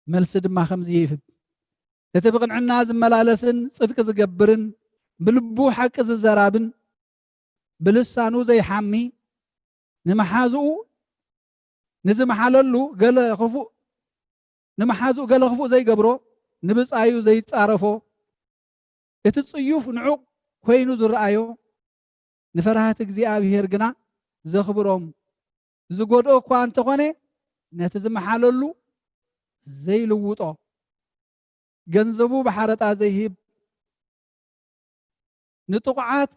መልሲ ድማ ከምዚ ይህብ፣ "እቲ ብቕንዕና ዝመላለስን ጽድቂ ዝገብርን ብልቡ ሓቂ ዝዘራብን ብልሳኑ ዘይሓሚ ንመሓዝኡ ንዝመሓለሉ ገለ ክፉእ፣ ንመሓዝኡ ገለ ክፉእ ዘይገብሮ፣ ንብጻዩ ዘይጻረፎ፣ እቲ ጽዩፍ ንዑቕ ኮይኑ ዝረኣዮ፣ ንፈራህቲ እግዚኣብሔር ግና ዘኽብሮም፣ ዝጎድኦ እኳ እንተኾነ ነቲ ዝመሓለሉ ዘይልውጦ፣ ገንዘቡ ብሓረጣ ዘይህብ፣ ንጥቑዓት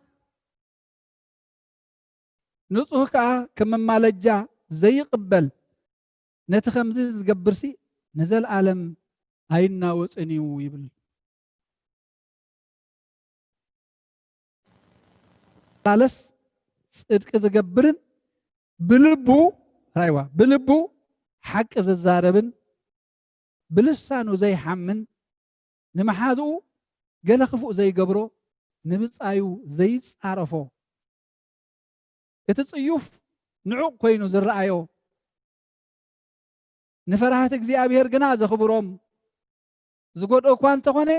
ንጹህ ከኣ ከም መማለጃ ዘይቕበል፣ ነቲ ከምዚ ዝገብርሲ ንዘለኣለም ኣይናወጽን እዩ ይብል። ቃለስ ጽድቂ ዝገብርን ብልቡ፣ ራይዋ፣ ብልቡ ሓቂ ዝዛረብን ብልሳኑ ዘይሓምን፣ ንመሓዝኡ ገለ ክፉእ ዘይገብሮ፣ ንብጻዩ ዘይጻረፎ፣ እቲ ጽዩፍ ንዑቕ ኮይኑ ዝረኣዮ፣ ንፈራህቲ እግዚኣብሔር ግና ዘኽብሮም፣ ዝጎድኦ እኳ እንተኾነ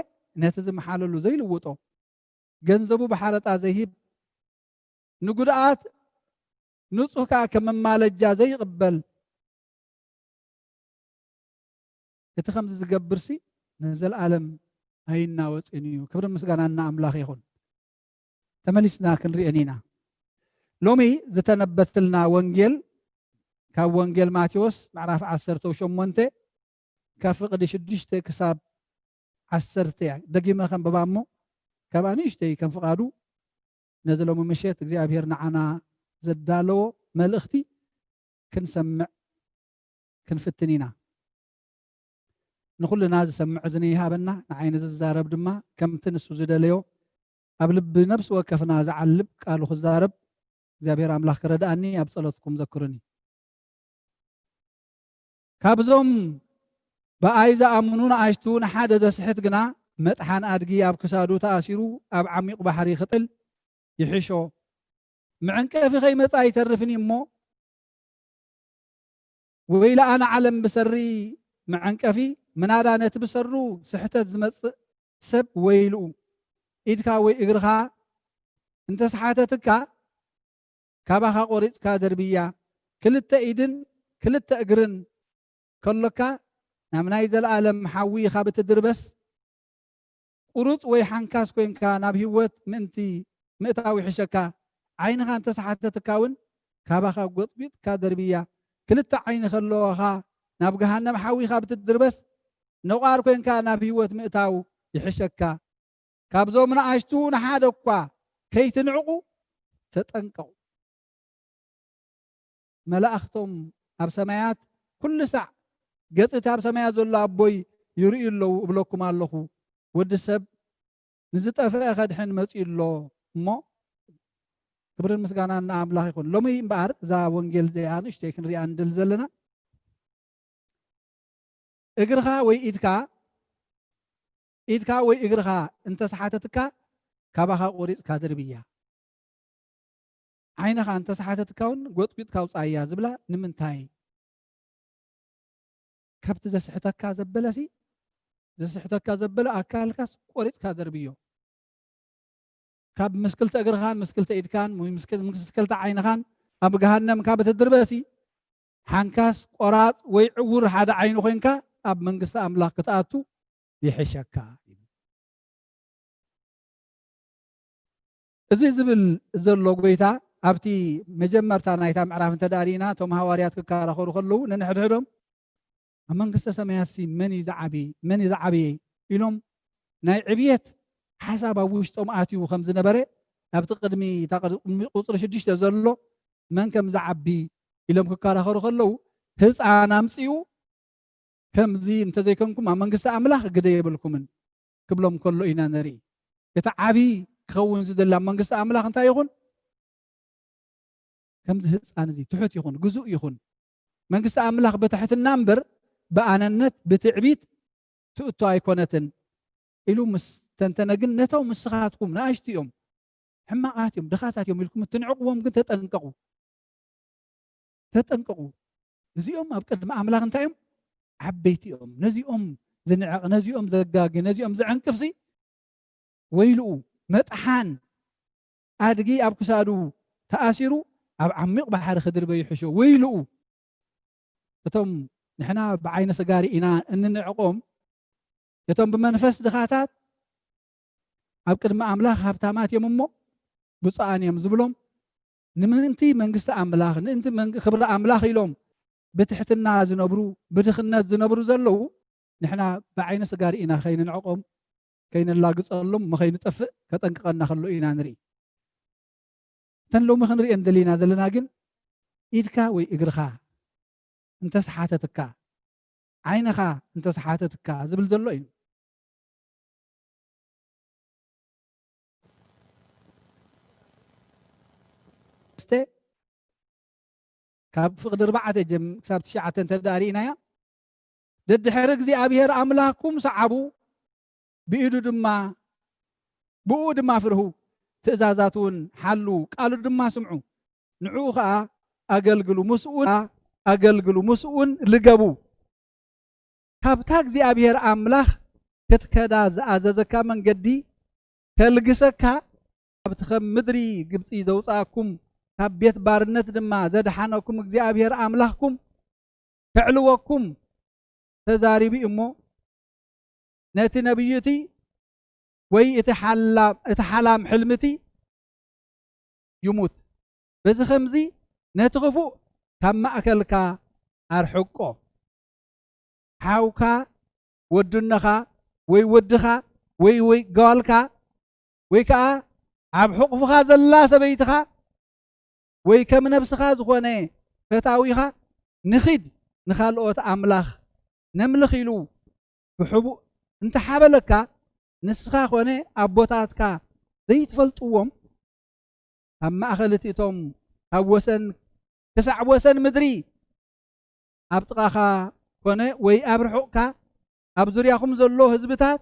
ነቲ ዝመሓለሉ ዘይልውጦ፣ ገንዘቡ ብሓረጣ ዘይህብ፣ ንጉድኣት ንጹህ ከኣ ከም መማለጃ ዘይቕበል፣ እቲ ከምዚ ዝገብርሲ ንዘለኣለም ኣይናወጽን እዩ። ክብርን ምስጋናን ንኣምላኽ ይኹን። ተመሊስና ክንርእየን ኢና። ሎሚ ዝተነበትልና ወንጌል ካብ ወንጌል ማቴዎስ ምዕራፍ ዓሰርተ ሸሞንተ ካብ ፍቕዲ ሽዱሽተ ክሳብ ዓሰርተ እያ። ደጊመ ከንብባ እሞ ካብ ንእሽተይ ከም ፍቓዱ ነዚ ሎሚ ምሸት እግዚኣብሔር ንዓና ዘዳለዎ መልእኽቲ ክንሰምዕ ክንፍትን ኢና። ንኹልና ዝሰምዕ እዝኒ ይሃበና፣ ንዓይ ንዝዛረብ ድማ ከምቲ ንሱ ዝደለዮ ኣብ ልቢ ነፍሲ ወከፍና ዝዓልብ ቃሉ ክዛረብ እግዚኣብሔር ኣምላኽ ክረድኣኒ ኣብ ጸሎትኩም ዘክሩኒ። ካብዞም ብኣይ ዝኣምኑ ንኣሽቱ ንሓደ ዘስሕት ግና መጥሓን ኣድጊ ኣብ ክሳዱ ተኣሲሩ ኣብ ዓሚቕ ባሕሪ ክጥል ይሕሾ። መዐንቀፊ ከይመጻ ኣይተርፍን እዩ እሞ፣ ወይለ ኣነ ዓለም ብሰሪ መዐንቀፊ፣ ምናዳ ነቲ ብሰሩ ስሕተት ዝመጽእ ሰብ ወይልኡ። ኢድካ ወይ እግርኻ እንተስሓተትካ፣ ካባኻ ቆሪጽካ ደርብያ። ክልተ ኢድን ክልተ እግርን ከሎካ፣ ናብ ናይ ዘለኣለም ሓዊ ኢኻ ብትድርበስ። ቁሩጽ ወይ ሓንካስ ኮይንካ ናብ ህይወት ምእንቲ ምእታው ይሕሸካ። ዓይንኻ እንተሰሓተትካ እውን ካባኻ ጎጥቢጥካ ደርብያ። ክልተ ዓይኒ ከለዋኻ ናብ ገሃነም ሓዊ ኢኻ ብትድርበስ፣ ነቋር ኮይንካ ናብ ህይወት ምእታው ይሕሸካ። ካብዞም ንኣሽቱ ንሓደ እኳ ከይትንዕቑ ተጠንቀቑ። መላእኽቶም ኣብ ሰማያት ኩሉ ሳዕ ገጽ እቲ ኣብ ሰማያት ዘሎ ኣቦይ ይርእዩ ኣለዉ እብለኩም ኣለኹ። ወዲ ሰብ ንዝጠፍአ ከድሕን መጺኡ ኣሎ እሞ፣ ክብርን ምስጋናን ንኣምላኽ ይኹን። ሎሚ እምበኣር እዛ ወንጌል እዚኣ ንእሽተይ ክንሪኣ ንደሊ ዘለና፣ እግርኻ ወይ ኢድካ፣ ኢድካ ወይ እግርኻ እንተሰሓተትካ፣ ካባኻ ቆሪጽካ ድርብያ። ዓይንኻ እንተሰሓተትካ እውን ጎጥጒጥካ ኣውጽኣያ ዝብላ ንምንታይ? ካብቲ ዘስሕተካ ዘበለሲ፣ ዘስሕተካ ዘበለ ኣካልካስ ቆሪጽካ ደርብዮ። ካብ ምስ ክልተ እግርኻን ምስ ክልተ ኢድካን ወይ ምስ ክል-፣ ምስ ክልተ ዓይንኻን ኣብ ገሃነም ካብ እትድርበሲ፣ ሓንካስ ቆራጽ ወይ ዕውር ሓደ ዓይኒ ኮይንካ ኣብ መንግስቲ ኣምላኽ ክትኣቱ ይሕሸካ። እዚ ዝብል ዘሎ ጎይታ ኣብቲ መጀመርታ ናይታ ምዕራፍ እንተ ደኣ ርኢና፣ እቶም ሃዋርያት ክከራኸሩ ከለዉ፣ ነንሕድሕዶም፣ "ኣብ መንግስተ ሰማያትሲ መን እዩ ዝዓቢ? መን እዩ ዝዓበየ?" ኢሎም ናይ ዕብየት ሓሳብ ኣብ ውሽጦም ኣትዩ ከም ዝነበረ፣ ኣብቲ ቅድሚ፣ እታ ቅድሚ ቁጽሪ ሽዱሽተ ዘሎ መን ከም ዝዓቢ ኢሎም ክከራኸሩ ከለዉ፣ ህጻን ኣምጺኡ፣ "ከምዚ እንተዘይኮንኩም ኣብ መንግስቲ ኣምላኽ ግደ የብልኩምን" ክብሎም ከሎ ኢና ንርኢ። እቲ ዓቢ ክኸውን ዝደሊ ኣብ መንግስቲ ኣምላኽ እንታይ ይኹን? ከምዚ ህጻን እዚ ትሑት ይኹን፣ ግዙእ ይኹን። መንግስቲ ኣምላኽ ብትሕትና እምበር ብኣነነት፣ ብትዕቢት ትእቶ ኣይኮነትን ኢሉ ምስ ተንተነ ግን፣ ነቶም ንስኻትኩም ንኣሽቱ እዮም፣ ሕማቓት እዮም፣ ድኻታት እዮም ኢልኩም እትንዕቕዎም ግን ተጠንቀቑ። ተጠንቀቑ። እዚኦም ኣብ ቅድሚ ኣምላኽ እንታይ እዮም? ዓበይቲ እዮም። ነዚኦም ዝንዕቕ፣ ነዚኦም ዘጋጊ፣ ነዚኦም ዘዕንቅፍሲ ወይልኡ። መጥሓን ኣድጊ ኣብ ክሳዱ ተኣሲሩ ኣብ ዓሚቕ ባሕሪ ክድርበ ይሕሾ። ወይልኡ። እቶም ንሕና ብዓይነ ስጋ ርኢና እንንዕቆም፣ እቶም ብመንፈስ ድኻታት ኣብ ቅድሚ ኣምላኽ ሃብታማት እዮም እሞ ብፁዓን እዮም ዝብሎም፣ ንምእንቲ መንግስቲ ኣምላኽ፣ ምእንቲ መንግ-፣ ክብሪ ኣምላኽ ኢሎም ብትሕትና ዝነብሩ፣ ብድኽነት ዝነብሩ ዘለዉ፣ ንሕና ብዓይነ ስጋ ርኢና ከይንንዕቆም፣ ከይንላግጸሎም፣ እሞ ከይንጠፍእ ከጠንቅቐና ከሎ ኢና ንርኢ። እተን ሎሚ ክንርእየን ደሊና ዘለና ግን፣ ኢድካ ወይ እግርኻ እንተሰሓተትካ፣ ዓይንኻ እንተሰሓተትካ ዝብል ዘሎ እዩ። እስተ ካብ ፍቕዲ ኣርባዕተ ጀም-፣ ክሳብ ትሽዓተ እንተ ደኣ ርኢናያ፣ ደድሕሪ እግዚኣብሔር ኣምላኽኩም ሰዓቡ፣ ብኢዱ ድማ፣ ብኡ ድማ ፍርሁ፣ ትእዛዛቱ እውን ሓሉ፣ ቃሉ ድማ ስምዑ፣ ንዕኡ ኸኣ ኣገልግሉ፣ ምስኡ፣ ኣገልግሉ፣ ምስኡ እውን ልገቡ። ካብታ እግዚኣብሔር ኣምላኽ ክትከዳ ዝኣዘዘካ መንገዲ ከልግሰካ፣ ካብቲ ከም ምድሪ ግብጺ ዘውጽኣኩም፣ ካብ ቤት ባርነት ድማ ዘድሓነኩም እግዚኣብሔር ኣምላኽኩም ከዕልወኩም ተዛሪቡ እዩ እሞ፣ ነቲ ነቢይ እቲ ወይ እቲ ሓላ-፣ እቲ ሓላም ሕልሚ እቲ ይሙት። በዚ ኸምዚ ነቲ ኽፉእ ካብ ማእከልካ ኣርሕቆ። ሓውካ፣ ወድነኻ፣ ወይ ወድኻ፣ ወይ፣ ወይ ጓልካ፣ ወይ ከኣ ኣብ ሕቑፍኻ ዘላ ሰበይትኻ፣ ወይ ከም ነብስኻ ዝኾነ ፈታዊኻ፣ ንኺድ ንኻልኦት ኣምላኽ ነምልኽ ኢሉ ብሕቡእ እንተሓበለካ፣ ንስኻ ኾነ ኣቦታትካ ዘይትፈልጥዎም፣ ኣብ ማእከል እቲ እቶም ካብ ወሰን ክሳዕ ወሰን ምድሪ ኣብ ጥቓኻ ኮነ ወይ ኣብ ርሑቕካ ኣብ ዙርያኹም ዘሎ ህዝብታት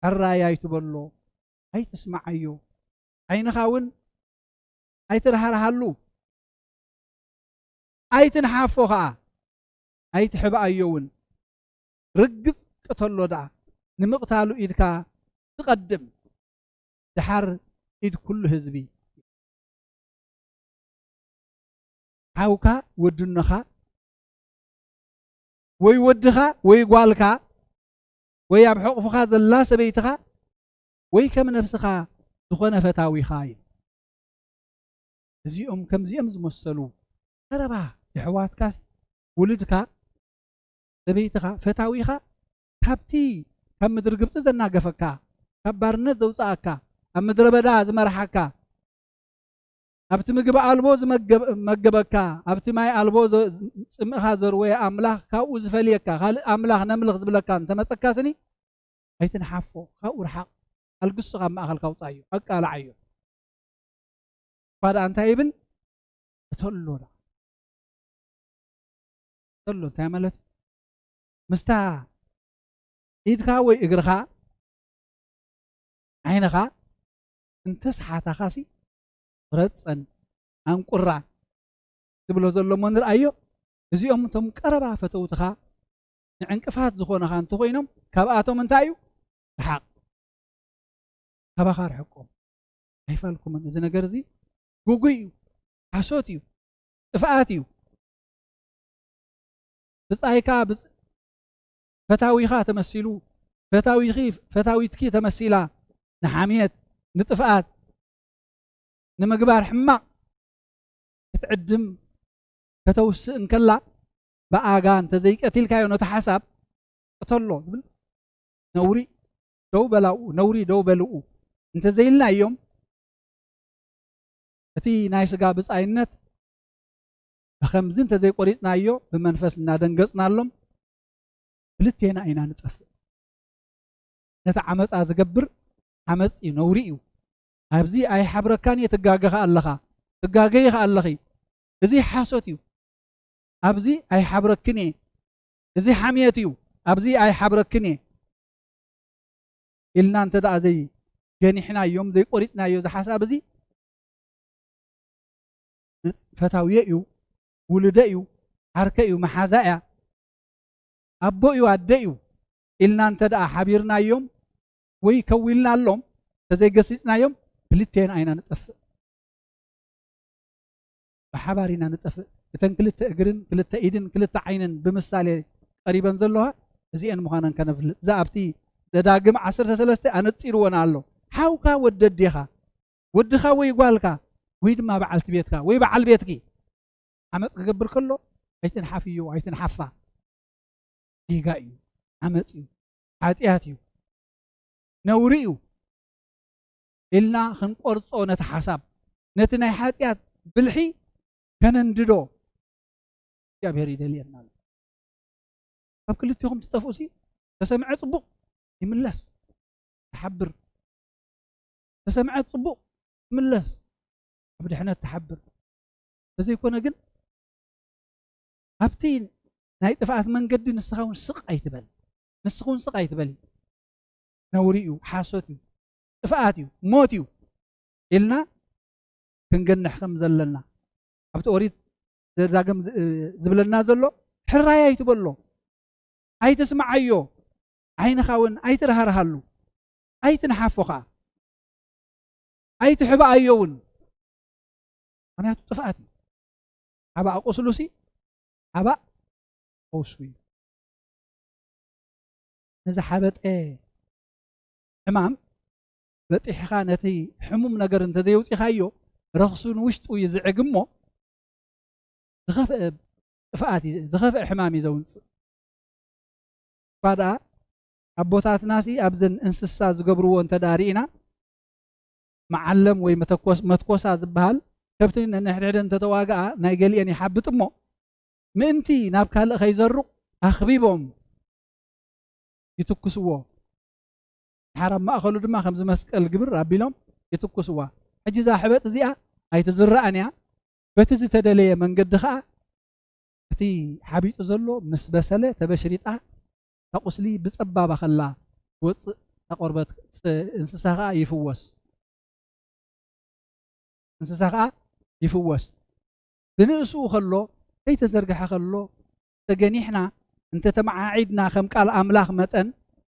ሕራይ ኣይትበሎ፣ ኣይትስምዓዮ። ዓይንኻ እውን ኣይትርሃርሃሉ፣ ኣይትንሓፎ ኸኣ፣ ኣይትሕብኣዮ እውን። ርግጽ ቅተሎ ደኣ፣ ንምቕታሉ ኢድካ ትቐድም፣ ደሓር ኢድ ኩሉ ህዝቢ። ሓውካ፣ ወድነኻ፣ ወይ ወድኻ፣ ወይ ጓልካ፣ ወይ ኣብ ሕቑፍኻ ዘላ ሰበይትኻ፣ ወይ ከም ነብስኻ ዝኾነ ፈታዊኻ እዩ። እዚኦም ከምዚኦም ዝመሰሉ ቀረባ የሕዋትካስ፣ ውልድካ፣ ሰበይትኻ፣ ፈታዊኻ፣ ካብቲ ካብ ምድሪ ግብጺ ዘናገፈካ፣ ካብ ባርነት ዘውጽኣካ፣ ኣብ ምድረ በዳ ዝመርሓካ፣ ኣብቲ ምግቢ ኣልቦ ዝመገብ-፣ መገበካ፣ ኣብቲ ማይ ኣልቦ ዘ-፣ ጽምእኻ ዘርወየ ኣምላኽ፣ ካብኡ ዝፈልየካ፣ ካልእ ኣምላኽ ነምልኽ ዝብለካ እንተመጸካ ስኒ፣ ኣይትንሓፎ፣ ካብኡ ርሓቕ፣ ኣልግሶ ካብ ማእከልካ ኣውጽኣዮ፣ ኣቃልዓዮ። እኳ ደኣ እንታይ ይብል? እተሎ ደኣ። እተሎ እንታይ ማለት እዩ? ምስታ ኢድካ ወይ እግርኻ፣ ዓይንኻ እንተስሓታኻሲ፣ ረጸን፣ ኣንቁራ ትብሎ ዘሎ እሞ ንርኣዮ። እዚኦም እቶም ቀረባ ፈተውትኻ ንዕንቅፋት ዝኾኑኻ እንተኾይኖም፣ ካብኣቶም እንታይ እዩ? ርሓቕ። ካባኻ ርሕቆም። ኣይፋልኩምን። እዚ ነገር እዚ ግጉይ እዩ፣ ሓሶት እዩ፣ ጥፍኣት እዩ። ብጻይካ ብጽ-፣ ፈታዊኻ ተመሲሉ፣ ፈታዊኺ፣ ፈታዊትኪ ተመሲላ ንሓምየት፣ ንጥፍኣት፣ ንምግባር ሕማቕ ክትዕድም ከተውስእ እንከላ፣ ብኣጋ እንተዘይቀቲልካዮ ነቲ ሓሳብ፣ ቅተሎ ዝብል ነውሪ ደው በላኡ፣ ነውሪ ደው በልኡ እንተዘይልናዮም፣ እቲ ናይ ስጋ ብጻይነት ብኸምዚ እንተዘይቆሪጽናዮ፣ ብመንፈስ እናደንገጽናሎም፣ ክልቴና ኢና ንጠፍእ። ነቲ ዓመጻ ዝገብር ዓመጽ እዩ፣ ነውሪ እዩ። ኣብዚ ኣይሓብረካን እየ፣ ትጋገኻ ኣለኻ፣ ትጋገይኻ ኣለኺ። እዚ ሓሶት እዩ። ኣብዚ ኣይሓብረክን እየ፣ እዚ ሓምየት እዩ፣ ኣብዚ ኣይሓብረክን እየ ኢልና እንተ ደኣ ዘይገኒሕናዮም፣ ዘይቆሪጽናዮ እዚ ሓሳብ እዚ፣ ንጽ-፣ ፈታውየ እዩ፣ ውሉደ እዩ፣ ዓርከ እዩ፣ መሓዛ እያ፣ ኣቦ እዩ፣ ኣደ እዩ ኢልና እንተ ደኣ ሓቢርናዮም ወይ ከዊልናሎም፣ እንተዘይገሲጽናዮም፣ ክልቴና ኢና ንጠፍእ። ብሓባር ኢና ንጠፍእ። እተን ክልተ እግርን ክልተ ኢድን ክልተ ዓይንን ብምሳሌ ቀሪበን ዘለዋ እዚአን ምዃነን ከነፍልጥ። እዛ ኣብቲ ዘዳግም ዓሰርተ ሰለስተ ኣነጺርወን ኣሎ። ሓውካ ወዲ ኣዴኻ፣ ወድኻ ወይ ጓልካ፣ ወይ ድማ በዓልቲ ቤትካ ወይ በዓል ቤትኪ ዓመፅ ክገብር ከሎ ኣይትንሓፍዮ፣ ኣይትንሓፋ። ጌጋ እዩ፣ ዓመፅ እዩ፣ ሓጢኣት እዩ፣ ነውሪ እዩ ኢልና ክንቆርጾ ነቲ ሓሳብ፣ ነቲ ናይ ሓጢኣት ብልሒ ከነንድዶ እግዚኣብሔር ይደልየና ኣሎ። ካብ ክልቲኹም ትጠፍኡ ሲ ተሰምዐ ጽቡቕ ይምለስ፣ ትሓብር። ተሰምዐ ጽቡቕ ትምለስ፣ ኣብ ድሕነት ትሓብር። ተዘይኮነ ግን ኣብቲ ናይ ጥፍኣት መንገዲ ንስኻ እውን ስቕ ኣይትበል፣ ንስኻ እውን ስቕ ኣይትበል። ነውሪ እዩ፣ ሓሶት እዩ፣ ጥፍኣት እዩ፣ ሞት እዩ ኢልና ክንገንሕ ከም ዘለና ኣብቲ ኦሪት ዘዳግም ዝ-፣ ዝብለና ዘሎ ሕራይ ኣይትበሎ፣ ኣይትስምዓዮ፣ ዓይንኻ እውን ኣይትርሃርሃሉ፣ ኣይትንሓፎ ኸዓ፣ ኣይትሕብኣዮ እውን። ምኽንያቱ ጥፍኣት እዩ። ሓባእ ቁስሉሲ ሓባእ ፈውሱ እዩ። ንዝሓበጠ ሕማም በጢሕኻ ነቲ ሕሙም ነገር እንተዘየውፂኻዮ ረኽሱ ንውሽጡ እዩ ዝዕግ እሞ ዝኸፍአ ጥፍኣት እዩ፣ ዝኸፍአ ሕማም እዩ ዘውፅእ። እኳ ደኣ ኣቦታትናሲ ኣብዘን እንስሳ ዝገብርዎ እንተ ደኣ ርኢና፣ መዓለም ወይ መተኮስ-፣ መትኮሳ ዝበሃል ከብቲ ነንሕድሕደን እንተተዋግኣ ናይ ገሊአን ይሓብጥ እሞ፣ ምእንቲ ናብ ካልእ ከይዘሩቕ ኣኽቢቦም ይትኩስዎ። ድሓር ኣብ ማእከሉ ድማ ከምዚ መስቀል ግብር ኣቢሎም ይትኩስዋ። ሕጂ እዛ ሕበጥ እዚኣ ኣይትዝረኣን እያ። በቲ ዝተደለየ መንገዲ ኸኣ እቲ ሓቢጡ ዘሎ ምስ በሰለ ተበሽሪጣ፣ እታ ቁስሊ ብጸባባ ከላ ትወጽእ፣ እታ ቆርበት፣ እንስሳ ኸኣ ይፍወስ። እንስሳ ኸኣ ይፍወስ። ብንእስኡ ከሎ፣ ከይተዘርግሐ ከሎ፣ ተገኒሕና፣ እንተተመዓዒድና ከም ቃል ኣምላኽ መጠን፣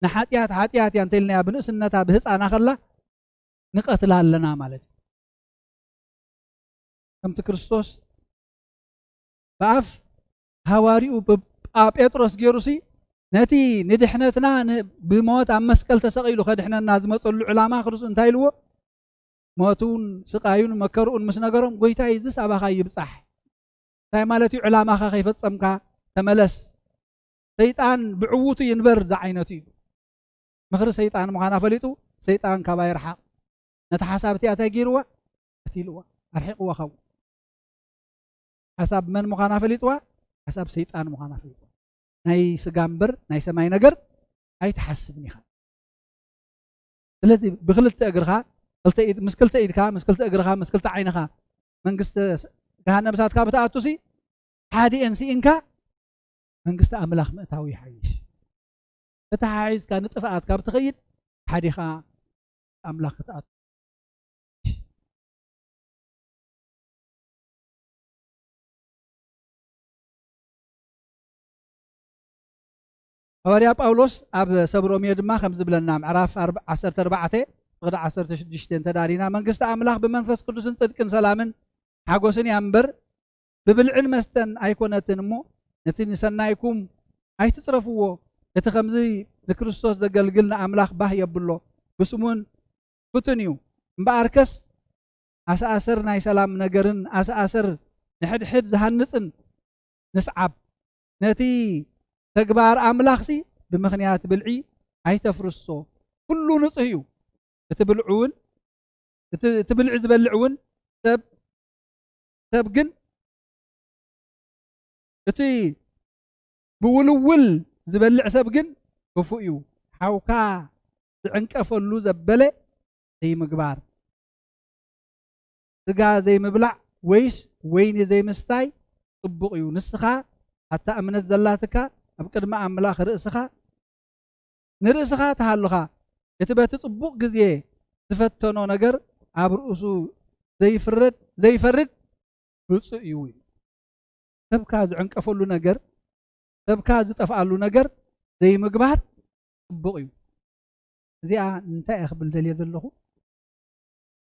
ንሓጢኣት ሓጢኣት እያ እንተኢልናያ ብንእስነታ ብህፃና ከላ ንቐትላ ኣለና ማለት እዩ። ከምቲ ክርስቶስ ብኣፍ ሃዋርኡ ብ-፣ ጳ-፣ ጴጥሮስ ገይሩሲ ነቲ ንድሕነትና ን-፣ ብሞት ኣብ መስቀል ተሰቒሉ ከድሕነና ዝመጸሉ ዕላማ ክርስቶስ እንታይ ኢልዎ? ሞቱን ስቓዩን መከርኡን ምስ ነገሮም፣ "ጎይታይ፣ እዝስ ኣባኻ ይብጻሕ። እንታይ ማለት እዩ? ዕላማኻ ከይፈጸምካ ተመለስ። ሰይጣን ብዕውቱ ይንበር" ዝዓይነቱ እዩ። ምኽሪ ሰይጣን ምዃና ፈሊጡ፣ "ሰይጣን ካባይ ርሓቕ። ነታ ሓሳብ እቲኣ እንታይ ገይርዋ? ቀቲልዋ፣ ኣርሒቕዋ ካብኡ። ሓሳብ መን ምዃና ፈሊጥዋ? ሓሳብ ሰይጣን ምዃና ፈሊጥዋ። ናይ ስጋ እምበር ናይ ሰማይ ነገር ኣይትሓስብን ኢኻ። ስለዚ ብክልተ እግርኻ፣ ክልተ ኢድ፣ ምስ ክልተ ኢድካ፣ ምስ ክልተ እግርኻ፣ ምስ ክልተ ዓይንኻ መንግስቲ ስ-፣ ገሃነም እሳት ካብ ትኣቱሲ፣ ሓዲኤን ስኢንካ መንግስቲ ኣምላኽ ምእታው ይሓይሽ። ተተሓሒዝካ ንጥፍኣት ካብ ትኸይድ፣ ሓዲኻ ኣምላኽ ክትኣቱ። ሃዋርያ ጳውሎስ ኣብ ሰብ ሮሜ ድማ ከም ዝብለና፣ ምዕራፍ ኣርባ-፣ ዓሰርተ ኣርባዕተ ፍቕዲ ዓሰርተ ሽዱሽተ እንተዳሪና፣ መንግስቲ ኣምላኽ ብመንፈስ ቅዱስን ጽድቅን ሰላምን ሓጎስን እያ እምበር፣ ብብልዕን መስተን ኣይኮነትን እሞ፣ ነቲ ንሰናይኩም ኣይትጽረፍዎ። እቲ ከምዚ ንክርስቶስ ዘገልግል ንኣምላኽ ባህ የብሎ፣ ብስሙን ፍቱን እዩ። እምበኣርከስ ኣሰኣሰር ናይ ሰላም ነገርን ኣሰኣሰር ንሕድሕድ ዝሃንጽን ንስዓብ። ነቲ ተግባር ኣምላኽሲ ብምኽንያት ብልዒ ኣይተፍርሶ። ኩሉ ንጹህ እዩ። እቲ ብልዑ እውን፣ እቲ፣ እቲ ብልዒ ዝበልዕ እውን ሰብ፣ ሰብ ግን፣ እቲ ብውልውል ዝበልዕ ሰብ ግን ክፉእ እዩ። ሓውካ ዝዕንቀፈሉ ዘበለ ዘይምግባር። ስጋ ዘይምብላዕ ወይስ ወይኒ ዘይምስታይ ጽቡቕ እዩ። ንስኻ ኣታ እምነት ዘላትካ ኣብ ቅድሚ ኣምላኽ ርእስኻ፣ ንርእስኻ ትሃልኻ። እቲ በቲ ጽቡቕ ግዜ ዝፈተኖ ነገር ኣብ ርእሱ ዘይፍረድ፣ ዘይፈርድ ብፁዕ እዩ። ሰብካ ዝዕንቀፈሉ ነገር፣ ሰብካ ዝጠፍኣሉ ነገር ዘይምግባር ጽቡቕ እዩ። እዚኣ እንታይ እየ ክብል ደልየ ዘለኹ?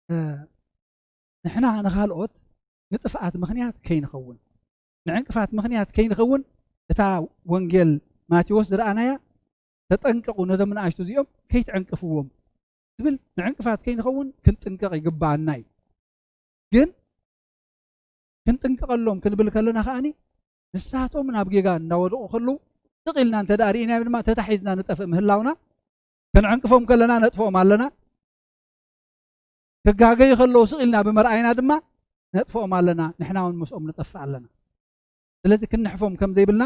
እ፣ ንሕና ንኻልኦት ንጥፍኣት ምኽንያት ከይንኸውን። ንዕንቅፋት ምኽንያት ከይንኸውን፣ እታ ወንጌል ማቴዎስ ዝረኣናያ፣ "ተጠንቀቑ፣ ነዞም ንኣሽቱ እዚኦም ከይትዕንቅፍዎም" ትብል፣ ንዕንቅፋት ከይንኸውን ክንጥንቀቕ ይግብኣና እዩ። ግን ክንጥንቀቐሎም ክንብል ከለና ከኣኒ፣ ንሳቶም ናብ ጌጋ እንዳወደቑ ከለዉ፣ ስቕ ኢልና እንተ ደኣ ርኢናዮም ድማ ተታሒዝና ንጠፍእ ምህላውና፣ ክንዕንቅፎም ከለና ነጥፍኦም ኣለና። ክጋገዩ ከለዉ ስቕ ኢልና ብምርኣይና ድማ ነጥፍኦም ኣለና፣ ንሕና እውን ምስኦም ንጠፍእ ኣለና። ስለዚ ክንሕፎም ከም ዘይብልና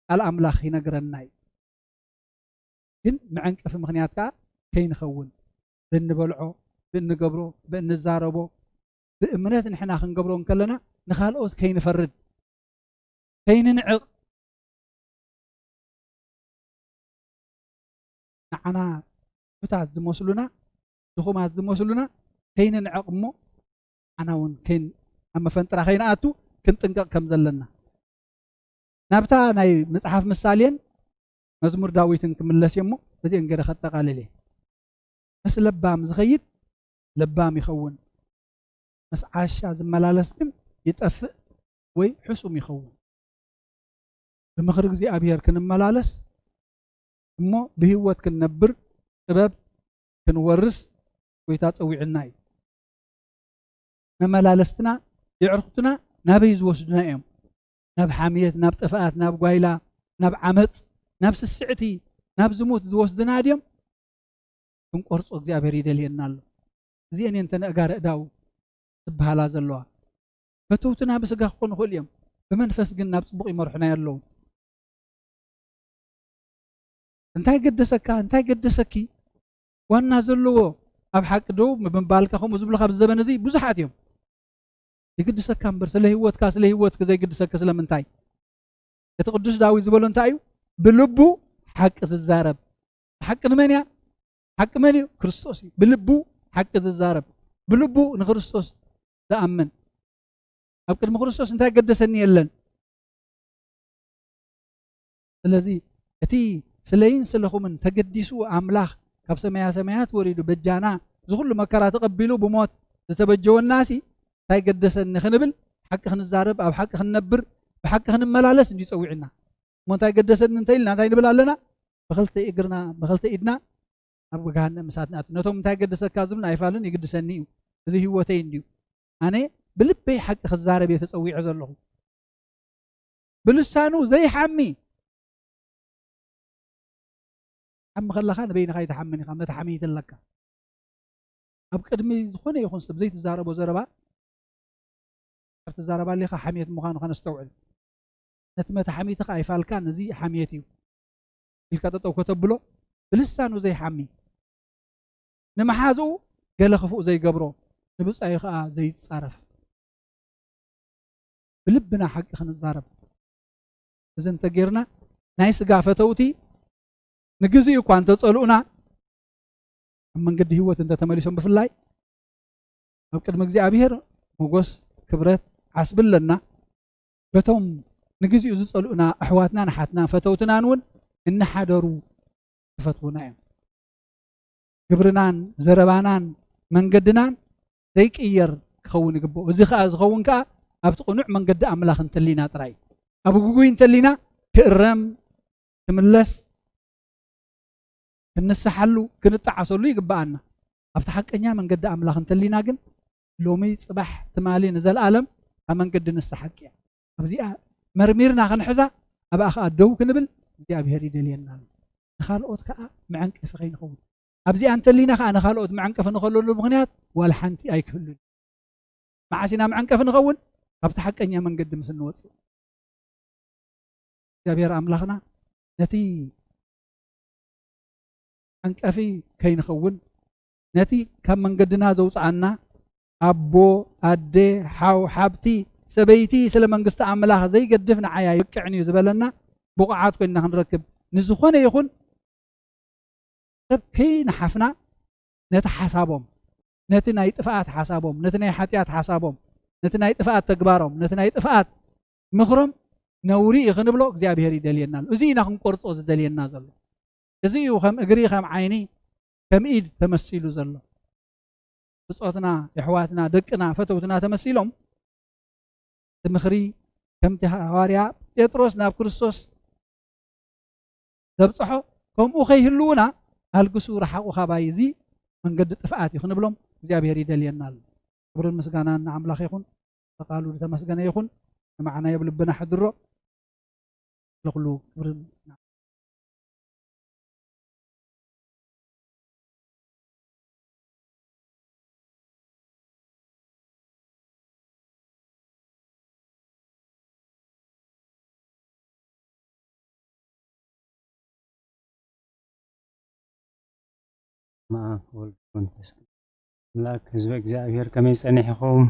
ቃል ኣምላኽ ይነግረና እዩ። ግን መዐንቀፊ ምኽንያት ከኣ ከይንኸውን፣ ብእንበልዖ፣ ብእንገብሮ፣ ብእንዛረቦ፣ ብእምነት ንሕና ክንገብሮ እንከለና ንኻልኦት ከይንፈርድ፣ ከይንንዕቕ፣ ንዓና ክፉታት ዝመስሉና፣ ድኹማት ዝመስሉና ከይንንዕቕ እሞ፣ ንዓና እውን ከይን-፣ ኣብ መፈንጥራ ከይንኣቱ ክንጥንቀቕ ከም ዘለና። ናብታ ናይ መጽሓፍ ምሳሌን መዝሙር ዳዊትን ክምለስ እየ እሞ፣ እዚአን ገይረ ከጠቓልል እየ። ምስ ለባም ዝኸይድ ለባም ይኸውን፣ ምስ ዓሻ ዝመላለስ ግን ይጠፍእ ወይ ሕሱም ይኸውን። ብምኽሪ እግዚኣብሔር ክንመላለስ እሞ ብህይወት ክንነብር ጥበብ ክንወርስ ጐይታ ጸዊዑና እዩ። መመላለስትና የዕርኽቱና ናበይ ዝወስዱና እዮም? ናብ ሓምየት፣ ናብ ጥፍኣት፣ ናብ ጓይላ፣ ናብ ዓመጽ፣ ናብ ስስዕቲ፣ ናብ ዝሙት ዝወስዱና ድዮም? ክንቆርጾ እግዚኣብሔር ይደልየና ኣሎ። እዚአን እየን ተን ኣእጋር ኣእዳው ዝበሃላ ዘለዋ። ፈተውትና ብስጋ ክኾኑ ይኽእሉ እዮም፣ ብመንፈስ ግን ናብ ጽቡቕ ይመርሑና ኣለዉ። እንታይ ገደሰካ? እንታይ ገደሰኪ? ዋና ዘለዎ ኣብ ሓቂ ደው ምባልካ ከምኡ ዝብሉኻ ኣብዚ ዘበን እዚ ብዙሓት እዮም። ይግድሰካ እምበር፣ ስለ ህይወትካ፣ ስለ ህይወትኪ ዘይግድሰኪ ስለምንታይ? እቲ ቅዱስ ዳዊት ዝበሎ እንታይ እዩ? ብልቡ ሓቂ ዝዛረብ። ሓቂ ንመን እያ? ሓቂ መን እዩ? ክርስቶስ እዩ። ብልቡ ሓቂ ዝዛረብ፣ ብልቡ ንክርስቶስ ዝኣምን፣ ኣብ ቅድሚ ክርስቶስ እንታይ ገደሰኒ የለን። ስለዚ እቲ ስለይን ስለኹምን ተገዲሱ ኣምላኽ ካብ ሰማያ ሰማያት ወሪዱ በጃና፣ እዚ ኩሉ መከራ ተቐቢሉ ብሞት ዝተበጀወናሲ እንታይ ገደሰኒ ክንብል፣ ሓቂ ክንዛረብ፣ ኣብ ሓቂ ክንነብር፣ ብሓቂ ክንመላለስ እንድዩ ጸዊዑና። እሞ እንታይ ገደሰኒ እንተ ኢልና እንታይ ንብል ኣለና? ብኽልተ እግርና፣ ብኽልተ ኢድና ኣብ ገሃነም እሳት ንኣቱ። ነቶም እንታይ ገደሰካ ዝብሉና ኣይፋልን፣ ይግድሰኒ እዩ። እዚ ህይወተይ እንድዩ። ኣነ ብልበይ ሓቂ ክዛረብ እየ ተጸዊዐ ዘለኹ። ብልሳኑ ዘይሓሚ። ሓሚ ከለኻ ንበይንኻ ኣይትሓምን ኢኻ፣ መተሓሚት ኣለካ። ኣብ ቅድሚ ዝኾነ ይኹን ሰብ ዘይትዛረቦ ዘረባ፣ ኣብ ትዛረባ ኣለኻ ሓምየት ምዃኑ ከነስተውዕል። ነቲ መተሓሚትኻ ኣይፋልካን፣ እዚ ሓምየት እዩ ኢልካ ጠጠው ከተብሎ፣ ብልሳኑ ዘይሓሚ፣ ንመሓዝኡ ገለ ክፉእ ዘይገብሮ፣ ንብጻዩ ኸኣ ዘይጻረፍ፣ ብልብና ሓቂ ክንዛረብ። እዚ እንተጌርና፣ ናይ ስጋ ፈተውቲ ንግዚኡ እኳ እንተጸልኡና፣ ኣብ መንገዲ ህይወት እንተተመሊሶም፣ ብፍላይ ኣብ ቅድሚ እግዚኣብሔር ሞጎስ፣ ክብረት፣ ዓስቢ ኣለና። በቶም ንግዚኡ ዝጸልኡና ኣሕዋትናን ኣሓትናን ፈተውትናን እውን እናሓደሩ ክፈትዉና እዮም። ግብርናን ዘረባናን መንገድናን ዘይቅየር ክኸውን ይግብኦ። እዚ ኸኣ ዝኸውን ከኣ ኣብቲ ቅኑዕ መንገዲ ኣምላኽ እንተሊና ጥራይ እዩ። ኣብ ግጉይ እንተሊና ክእረም፣ ክምለስ፣ ክንስሓሉ፣ ክንጠዓሰሉ ይግብኣና። ኣብቲ ሓቀኛ መንገዲ ኣምላኽ እንተሊና ግን፣ ሎሚ፣ ጽባሕ፣ ትማሊ፣ ንዘለኣለም ኣብ መንገዲ ንስሓ ሓቂ እያ። ኣብዚኣ መርሚርና ክንሕዛ፣ ኣብኣ ኸኣ ደው ክንብል እግዚኣብሔር ይደልየና ኣሎ። ንኻልኦት ከኣ መዐንቀፊ ከይንኸውን። ኣብዚኣ እንተሊና ኸኣ ንኻልኦት መዐንቀፊ ንኸለሉ ምኽንያት ዋላ ሓንቲ ኣይክህሉን። መዓስ ኢና መዐንቀፊ ንኸውን? ካብቲ ሓቀኛ መንገዲ ምስ እንወጽእ። እግዚኣብሔር ኣምላኽና ነቲ ዓንቀፊ ከይንኸውን፣ ነቲ ካብ መንገድና ዘውጽኣና ኣቦ፣ ኣደ፣ ሓው፣ ሓብቲ፣ ሰበይቲ፣ ስለ መንግስቲ ኣምላኽ ዘይገድፍ ንዓይ ኣይበቅዕን እዩ ዝበለና ብቑዓት ኮይንና ክንረክብ፣ ንዝኾነ ይኹን ሰብ ከይንሓፍና፣ ነቲ ሓሳቦም፣ ነቲ ናይ ጥፍኣት ሓሳቦም፣ ነቲ ናይ ሓጢኣት ሓሳቦም፣ ነቲ ናይ ጥፍኣት ተግባሮም፣ ነቲ ናይ ጥፍኣት ምኽሮም ነውሪ እዩ ክንብሎ እግዚኣብሔር ይደልየና ኣሎ። እዚ ኢና ክንቆርጾ ዝደልየና ዘሎ። እዚ እዩ ከም እግሪ፣ ከም ዓይኒ፣ ከም ኢድ ተመሲሉ ዘሎ። ብጾትና፣ የሕዋትና፣ ደቅና፣ ፈተውትና ተመሲሎም እቲ ምኽሪ ከምቲ ሃዋርያ ጴጥሮስ ናብ ክርስቶስ ዘብጽሖ፣ ከምኡ ከይህልውና ኣልግሱ፣ ረሓቑ ካባይ፣ እዚ መንገዲ ጥፍኣት እዩ ክንብሎም እግዚኣብሔር ይደልየና ኣሎ። ክብርን ምስጋናን ንኣምላኽ ይኹን። ብቃሉ ዝተመስገነ ይኹን። ንመዓና የብ ልብና ሕድሮ። ለኹሉ ክብርን በስመ አብ ወወልድ ወመንፈስ ቅዱስ። ኣምላክ ህዝበ እግዚኣብሔር ከመይ ጸኒሕኹም?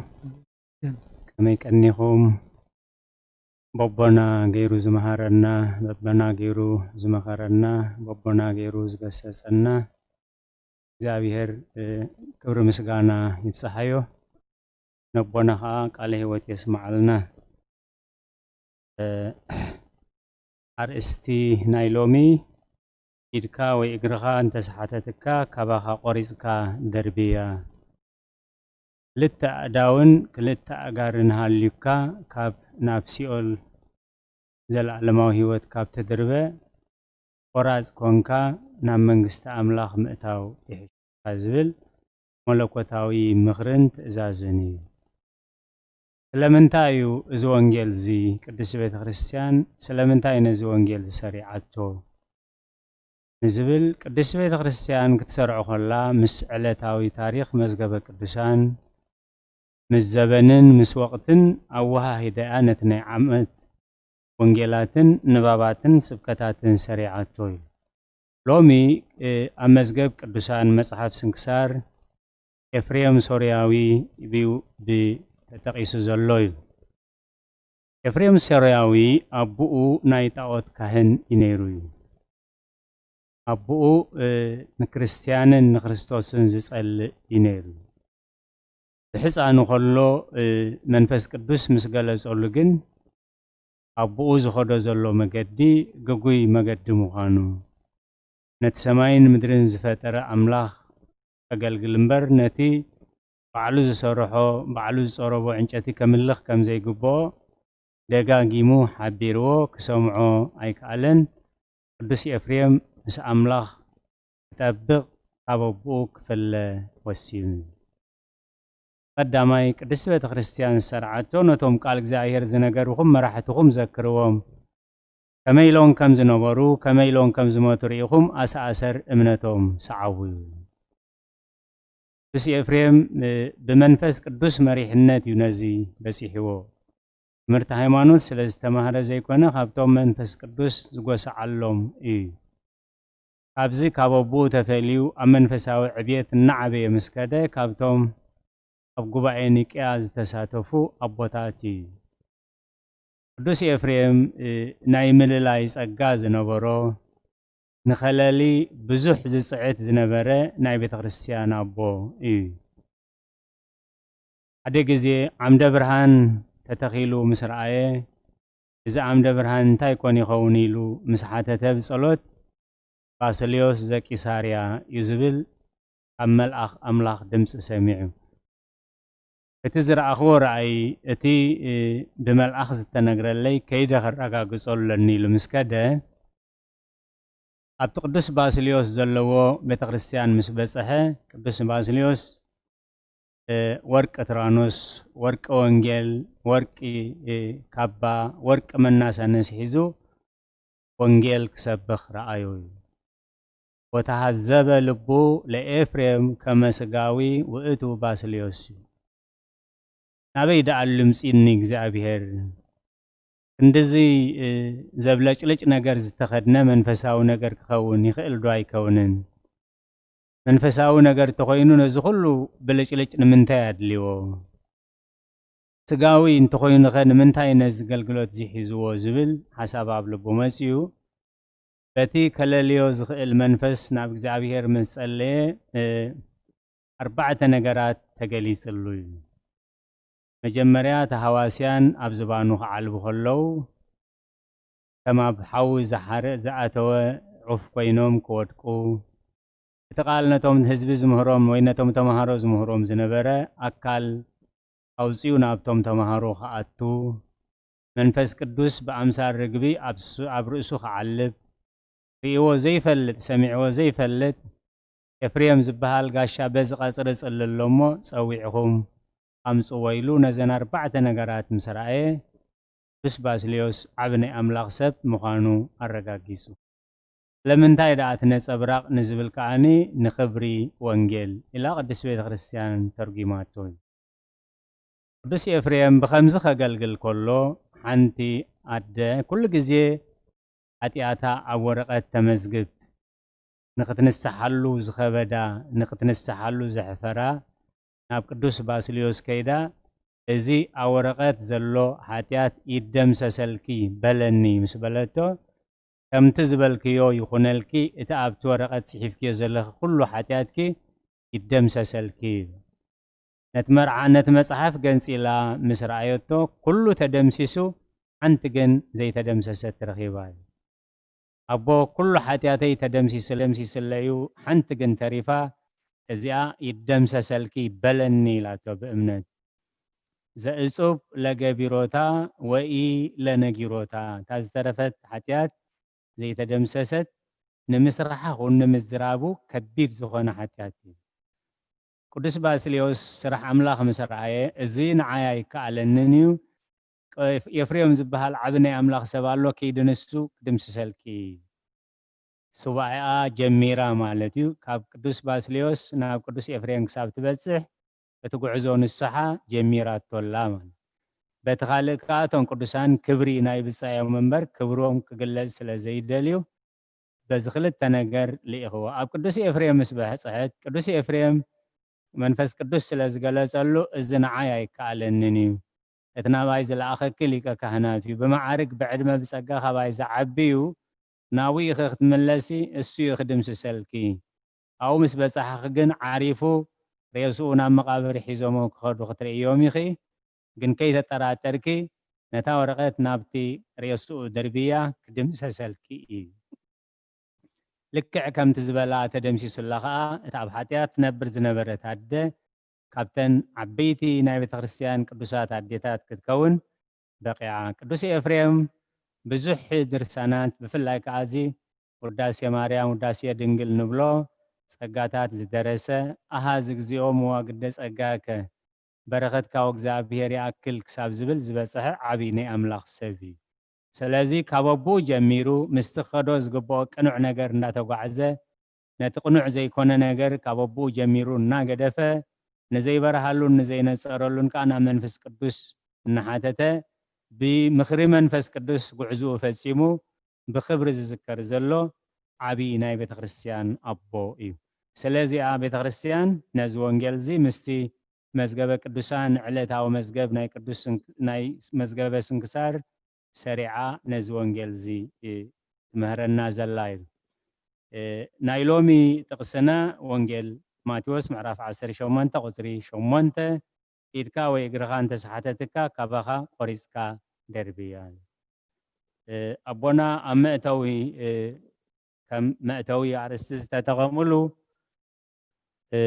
ከመይ ቀኒኹም? በቦና ገይሩ ዝመሃረና፣ በቦና ገይሩ ዝመኸረና፣ በቦና ገይሩ ዝገሰጸና እግዚኣብሔር፣ እ፣ ክብሪ ምስጋና ይብጽሓዮ። ነቦና ኸዓ ቃለ ሕይወት የስምዓልና። እ፣ ኣርእስቲ ናይ ሎሚ፣ ኢድካ ወይ እግርኻ እንተሰሓተትካ ካባኻ ቆሪጽካ ደርብያ። ክልተ ኣእዳውን ክልተ ኣእጋርን ሃልዩካ ካብ ናብ ሲኦል ዘለዓለማዊ ህይወት ካብ ተድርበ ቆራጽ ኮንካ ናብ መንግስቲ ኣምላኽ ምእታው ይሕሸካ ዝብል መለኮታዊ ምኽርን ትእዛዝን እዩ። ስለምንታይ እዩ እዚ ወንጌል እዚ? ቅድስቲ ቤተ ክርስቲያን ስለምንታይ ነዚ ወንጌል እዚ ሰሪዓቶ? ንዝብል ቅድስቲ ቤተ ክርስቲያን ክትሰርዖ ከላ ምስ ዕለታዊ ታሪኽ መዝገበ ቅዱሳን፣ ምስ ዘበንን ምስ ወቕትን ኣወሃሂዳ እያ ነቲ ናይ ዓመት ወንጌላትን ንባባትን ስብከታትን ሰሪዓቶ እዩ። ሎሚ፣ እ፣ ኣብ መዝገብ ቅዱሳን መጽሓፍ ስንክሳር ኤፍሬም ሶርያዊ እዩ ብ-፣ ተጠቒሱ ዘሎ እዩ። ኤፍሬም ሶርያዊ ኣቦኡ ናይ ጣዖት ካህን እዩ ነይሩ እዩ። ኣቦኡ፣ እ፣ ንክርስትያንን ንክርስቶስን ዝጸልእ እዩ ነይሩ። ብሕፃኑ ከሎ፣ እ፣ መንፈስ ቅዱስ ምስ ገለጸሉ ግን ኣቦኡ ዝኸዶ ዘሎ መገዲ ግጉይ መገዲ ምዃኑ፣ ነቲ ሰማይን ምድርን ዝፈጠረ ኣምላኽ ከገልግል እምበር ነቲ ባዕሉ ዝሰርሖ፣ ባዕሉ ዝጸረቦ ዕንጨቲ ከምልኽ ከም ዘይግብኦ ደጋጊሙ ሓቢርዎ ክሰምዖ ኣይከኣለን። ቅዱስ ኤፍሬም ምስ ኣምላኽ ክጠብቕ ካብ ኣቦኡ ክፍለ ወሲኑ። ቀዳማይ፣ ቅድስቲ ቤተ ክርስቲያን ዝሰርዓቶ ነቶም ቃል እግዚኣብሔር ዝነገርኹም መራሕትኹም ዘክርዎም። ከመይ ኢሎም ከም ዝነበሩ፣ ከመይ ኢሎም ከም ዝሞቱ ርኢኹም ኣሰኣሰር እምነቶም ሰዓቡ እዩ። ቅዱስ ኤፍሬም፣ እ፣ ብመንፈስ ቅዱስ መሪሕነት እዩ ነዚ በጺሕዎ። ትምህርቲ ሃይማኖት ስለ ዝተማህረ ዘይኮነ፣ ካብቶም መንፈስ ቅዱስ ዝጎሰዓሎም እዩ። ካብዚ ካብ ኣቦኡ ተፈልዩ ኣብ መንፈሳዊ ዕብየት እናዓበየ ምስ ከደ፣ ካብቶም ኣብ ጉባኤ ኒቅያ ዝተሳተፉ ኣቦታት እዩ። ቅዱስ ኤፍሬም፣ እ፣ ናይ ምልላይ ጸጋ ዝነበሮ፣ ንኸለሊ ብዙሕ ዝጽዕት ዝነበረ ናይ ቤተ ክርስቲያን ኣቦ እዩ። ሓደ ግዜ ዓምደ ብርሃን ተተኺሉ ምስ ረኣየ፣ "እዚ ዓምደ ብርሃን እንታይ ኮን ይኸውን?" ኢሉ ምስ ሓተተ ብጸሎት፣ "ባስልዮስ ዘቂሳርያ" እዩ ዝብል ካብ መልኣኽ ኣምላኽ ድምጺ ሰሚዑ። እቲ ዝረኣኽዎ ራእይ፣ እቲ፣ እ፣ ብመልኣኽ ዝተነግረለይ ከይደ ከረጋግጾ ኣለኒ ኢሉ ምስ ከደ፣ ኣብቲ ቅዱስ ባስልዮስ ዘለዎ ቤተ ክርስቲያን ምስ በጽሐ፣ ቅዱስ ባስልዮስ፣ እ፣ ወርቂ ትራኖስ፣ ወርቂ ወንጌል፣ ወርቂ፣ እ፣ ካባ፣ ወርቂ መናሳንስ ሒዙ ወንጌል ክሰብኽ ረኣዮ እዩ። "ወተሃዘበ ልቡ ለኤፍሬም ከመ ስጋዊ ውእቱ ባስልዮስ" እዩ። ናበይ ደኣ ልምጺኒ እግዚኣብሔር? ክንድዚ፣ እ፣ ዘብለጭልጭ ነገር ዝተኸድነ መንፈሳዊ ነገር ክኸውን ይኽእል ዶ ኣይከውንን? መንፈሳዊ ነገር እንተኾይኑ ነዚ ኩሉ ብልጭልጭ ንምንታይ ኣድልዎ? ስጋዊ እንተኾይኑኸ ንምንታይ ነዚ ኣገልግሎት እዚ ሒዝዎ? ዝብል ሓሳብ ኣብ ልቡ መጺኡ፣ በቲ ከለልዮ ዝኽእል መንፈስ ናብ እግዚኣብሔር ምስ ጸለየ፣ እ፣ ኣርባዕተ ነገራት ተገሊጽሉ እዩ። መጀመርያ፣ ተሃዋስያን ኣብ ዝባኑ ክዓልቡ ከለዉ፣ ከም ኣብ ሓዊ ዝሓርእ ዝኣተወ ዑፍ ኮይኖም ክወድቁ፣ እቲ ቃል ነቶም ህዝቢ ዝምህሮም ወይ ነቶም ተምሃሮ ዝምህሮም ዝነበረ ኣካል ኣውጺኡ ናብቶም ተምሃሮ ክኣቱ፣ መንፈስ ቅዱስ ብኣምሳል ርግቢ ኣብ ሱ-፣ ኣብ ርእሱ ክዓልብ፣ ርእይዎ ዘይፈልጥ፣ ሰሚዕዎ ዘይፈልጥ፣ ኤፍሬም ዝበሃል ጋሻ በዚ ቀጽሪ ጽሊ ኣሎ እሞ ጸዊዕኹም ኣምጽዎ ኢሉ ነዘን ኣርባዕተ ነገራት ምስ ረኣየ፣ ቅዱስ ባስልዮስ ዓቢ ናይ ኣምላኽ ሰብ ምዃኑ ኣረጋጊጹ። ስለምንታይ ደኣ እቲ ነጸብራቕ ንዝብል ከኣኒ ንኽብሪ ወንጌል ኢላ ቅድስት ቤተ ክርስቲያን ተርጒማቶ እዩ። ቅዱስ ኤፍሬም ብኸምዚ ከገልግል ከሎ፣ ሓንቲ ኣደ ኩሉ ግዜ ሓጢኣታ ኣብ ወረቐት ተመዝግብ፣ ንኽትንስሓሉ ዝኸበዳ፣ ንኽትንስሓሉ ዘሕፈራ፣ ናብ ቅዱስ ባስልዮስ ከይዳ፣ "እዚ ኣብ ወረቐት ዘሎ ሓጢኣት ይደምሰሰልኪ በለኒ" ምስ በለቶ፣ "ከምቲ ዝበልክዮ ይኹነልኪ፣ እቲ ኣብቲ ወረቐት ጽሒፍክዮ ዘለኺ ኩሉ ሓጢኣትኪ ይደምሰሰልኪ" ይብል። ነቲ መርዓ፣ ነቲ መጽሓፍ ገንጺላ ምስ ረኣየቶ፣ ኩሉ ተደምሲሱ፣ ሓንቲ ግን ዘይተደምሰሰት ረኺባ እዩ። "ኣቦ፣ ኩሉ ሓጢኣተይ ተደምሲስለ-፣ ደምሲስለዩ፣ ሓንቲ ግን ተሪፋ፣ እዚኣ ይደምሰሰልኪ በለኒ" ኢላቶ ብእምነት። "ዘእጹብ ለገቢሮታ ወኢ ለነጊሮታ"፣ እታ ዝተረፈት ሓጢኣት ዘይተደምሰሰት፣ ንምስራሓ ኹን ንምዝራቡ ከቢድ ዝኾነ ሓጢኣት እዩ። ቅዱስ ባስልዮስ ስራሕ ኣምላኽ ምስ ረኣየ፣ "እዚ ንዓይ ኣይከኣለንን እዩ፣ ኤፍ-፣ ኤፍሬም ዝበሃል ዓቢ ናይ ኣምላኽ ሰብ ኣሎ፣ ከይዲ ንሱ ክድምስሰልኪ" ሱባኤኣ ጀሚራ ማለት እዩ። ካብ ቅዱስ ባስልዮስ ናብ ቅዱስ ኤፍሬም ክሳብ ትበጽሕ፣ እቲ ጉዕዞ ንስሓ ጀሚራቶ ኣላ ማለት። በቲ ካልእ ከኣ እቶም ቅዱሳን ክብሪ ናይ ብጻዮም እምበር ክብሮም ክግለጽ ስለ ዘይደልዩ፣ በዚ ክልተ ነገር ልኢኽዎ። ኣብ ቅዱስ ኤፍሬም ምስ በጽሐት፣ ቅዱስ ኤፍሬም መንፈስ ቅዱስ ስለ ዝገለጸሉ፣ "እዚ ንዓይ ኣይከኣለንን እዩ። እቲ ናባይ ዝለኣኸኪ ሊቀ ካህናት እዩ። ብመዓርግ ብዕድመ ብጸጋ ካባይ ዝዓቢ እዩ። ናብኡ ኢኺ ክትምለሲ፣ እሱ እዩ ክድምስሰልኪ። ኣብኡ ምስ በጻሕኺ ግን ዓሪፉ ሬስኡ ናብ መቓብር ሒዞሞ ክኸዱ ክትርእዮም ኢኺ። ግን ከይተጠራጠርኪ ነታ ወረቐት ናብቲ ሬስኡ ደርብያ፣ ክድምሰሰልኪ እዩ." ልክዕ ከምቲ ዝበላ ተደምሲሱላ ኸኣ፣ እታ ኣብ ሓጢኣት ትነብር ዝነበረት ኣደ፣ ካብተን ዓበይቲ ናይ ቤተ ክርስቲያን ቅዱሳት ኣዴታት ክትከውን በቒዓ። ቅዱስ ኤፍሬም ብዙሕ ድርሳናት፣ ብፍላይ ከኣ እዚ ውዳሴ ማርያም፣ ውዳሴ ድንግል ንብሎ ጸጋታት ዝደረሰ፣ ኣሃዝ እግዚኦ መዋግደ ጸጋከ፣ በረኸትካ ወእግዚኣብሔር ይኣክል ክሳብ ዝብል ዝበጽሐ ዓቢ ናይ ኣምላኽ ሰብ እዩ። ስለዚ ካብ ኣቦኡ ጀሚሩ ምስቲ ክኸዶ ዝግብኦ ቅኑዕ ነገር እንዳተጓዕዘ፣ ነቲ ቅኑዕ ዘይኮነ ነገር ካብ ኣቦኡ ጀሚሩ እናገደፈ፣ ንዘይበርሃሉን ንዘይነጸረሉን ከኣ ናብ መንፈስ ቅዱስ እናሓተተ፣ ብምኽሪ መንፈስ ቅዱስ ጉዕዝኡ ፈጺሙ ብኽብሪ ዝዝከር ዘሎ ዓቢ ናይ ቤተ ክርስቲያን ኣቦ እዩ። ስለዚኣ ቤተ ክርስቲያን ነዚ ወንጌል እዚ ምስቲ መዝገበ ቅዱሳን፣ ዕለታዊ መዝገብ ናይ ቅዱስ ስንክ-፣ ናይ መዝገበ ስንክሳር ሰሪዓ ነዚ ወንጌል እዚ፣ እ፣ ትምህረና ዘላ እዩ። እ፣ ናይ ሎሚ ጥቕስና ወንጌል ማቴዎስ ምዕራፍ ዓሰርተ ሸሞንተ ቁጽሪ ሸሞንተ፣ "ኢድካ ወይ እግርኻ እንተሰሓተትካ ካባኻ ቆሪጽካ ደርብያ" እዩ። እ፣ ኣቦና ኣብ መእተዊ፣ እ፣ ከም መእተዊ ኣርእስቲ ዝተጠቐሙሉ፣ እ፣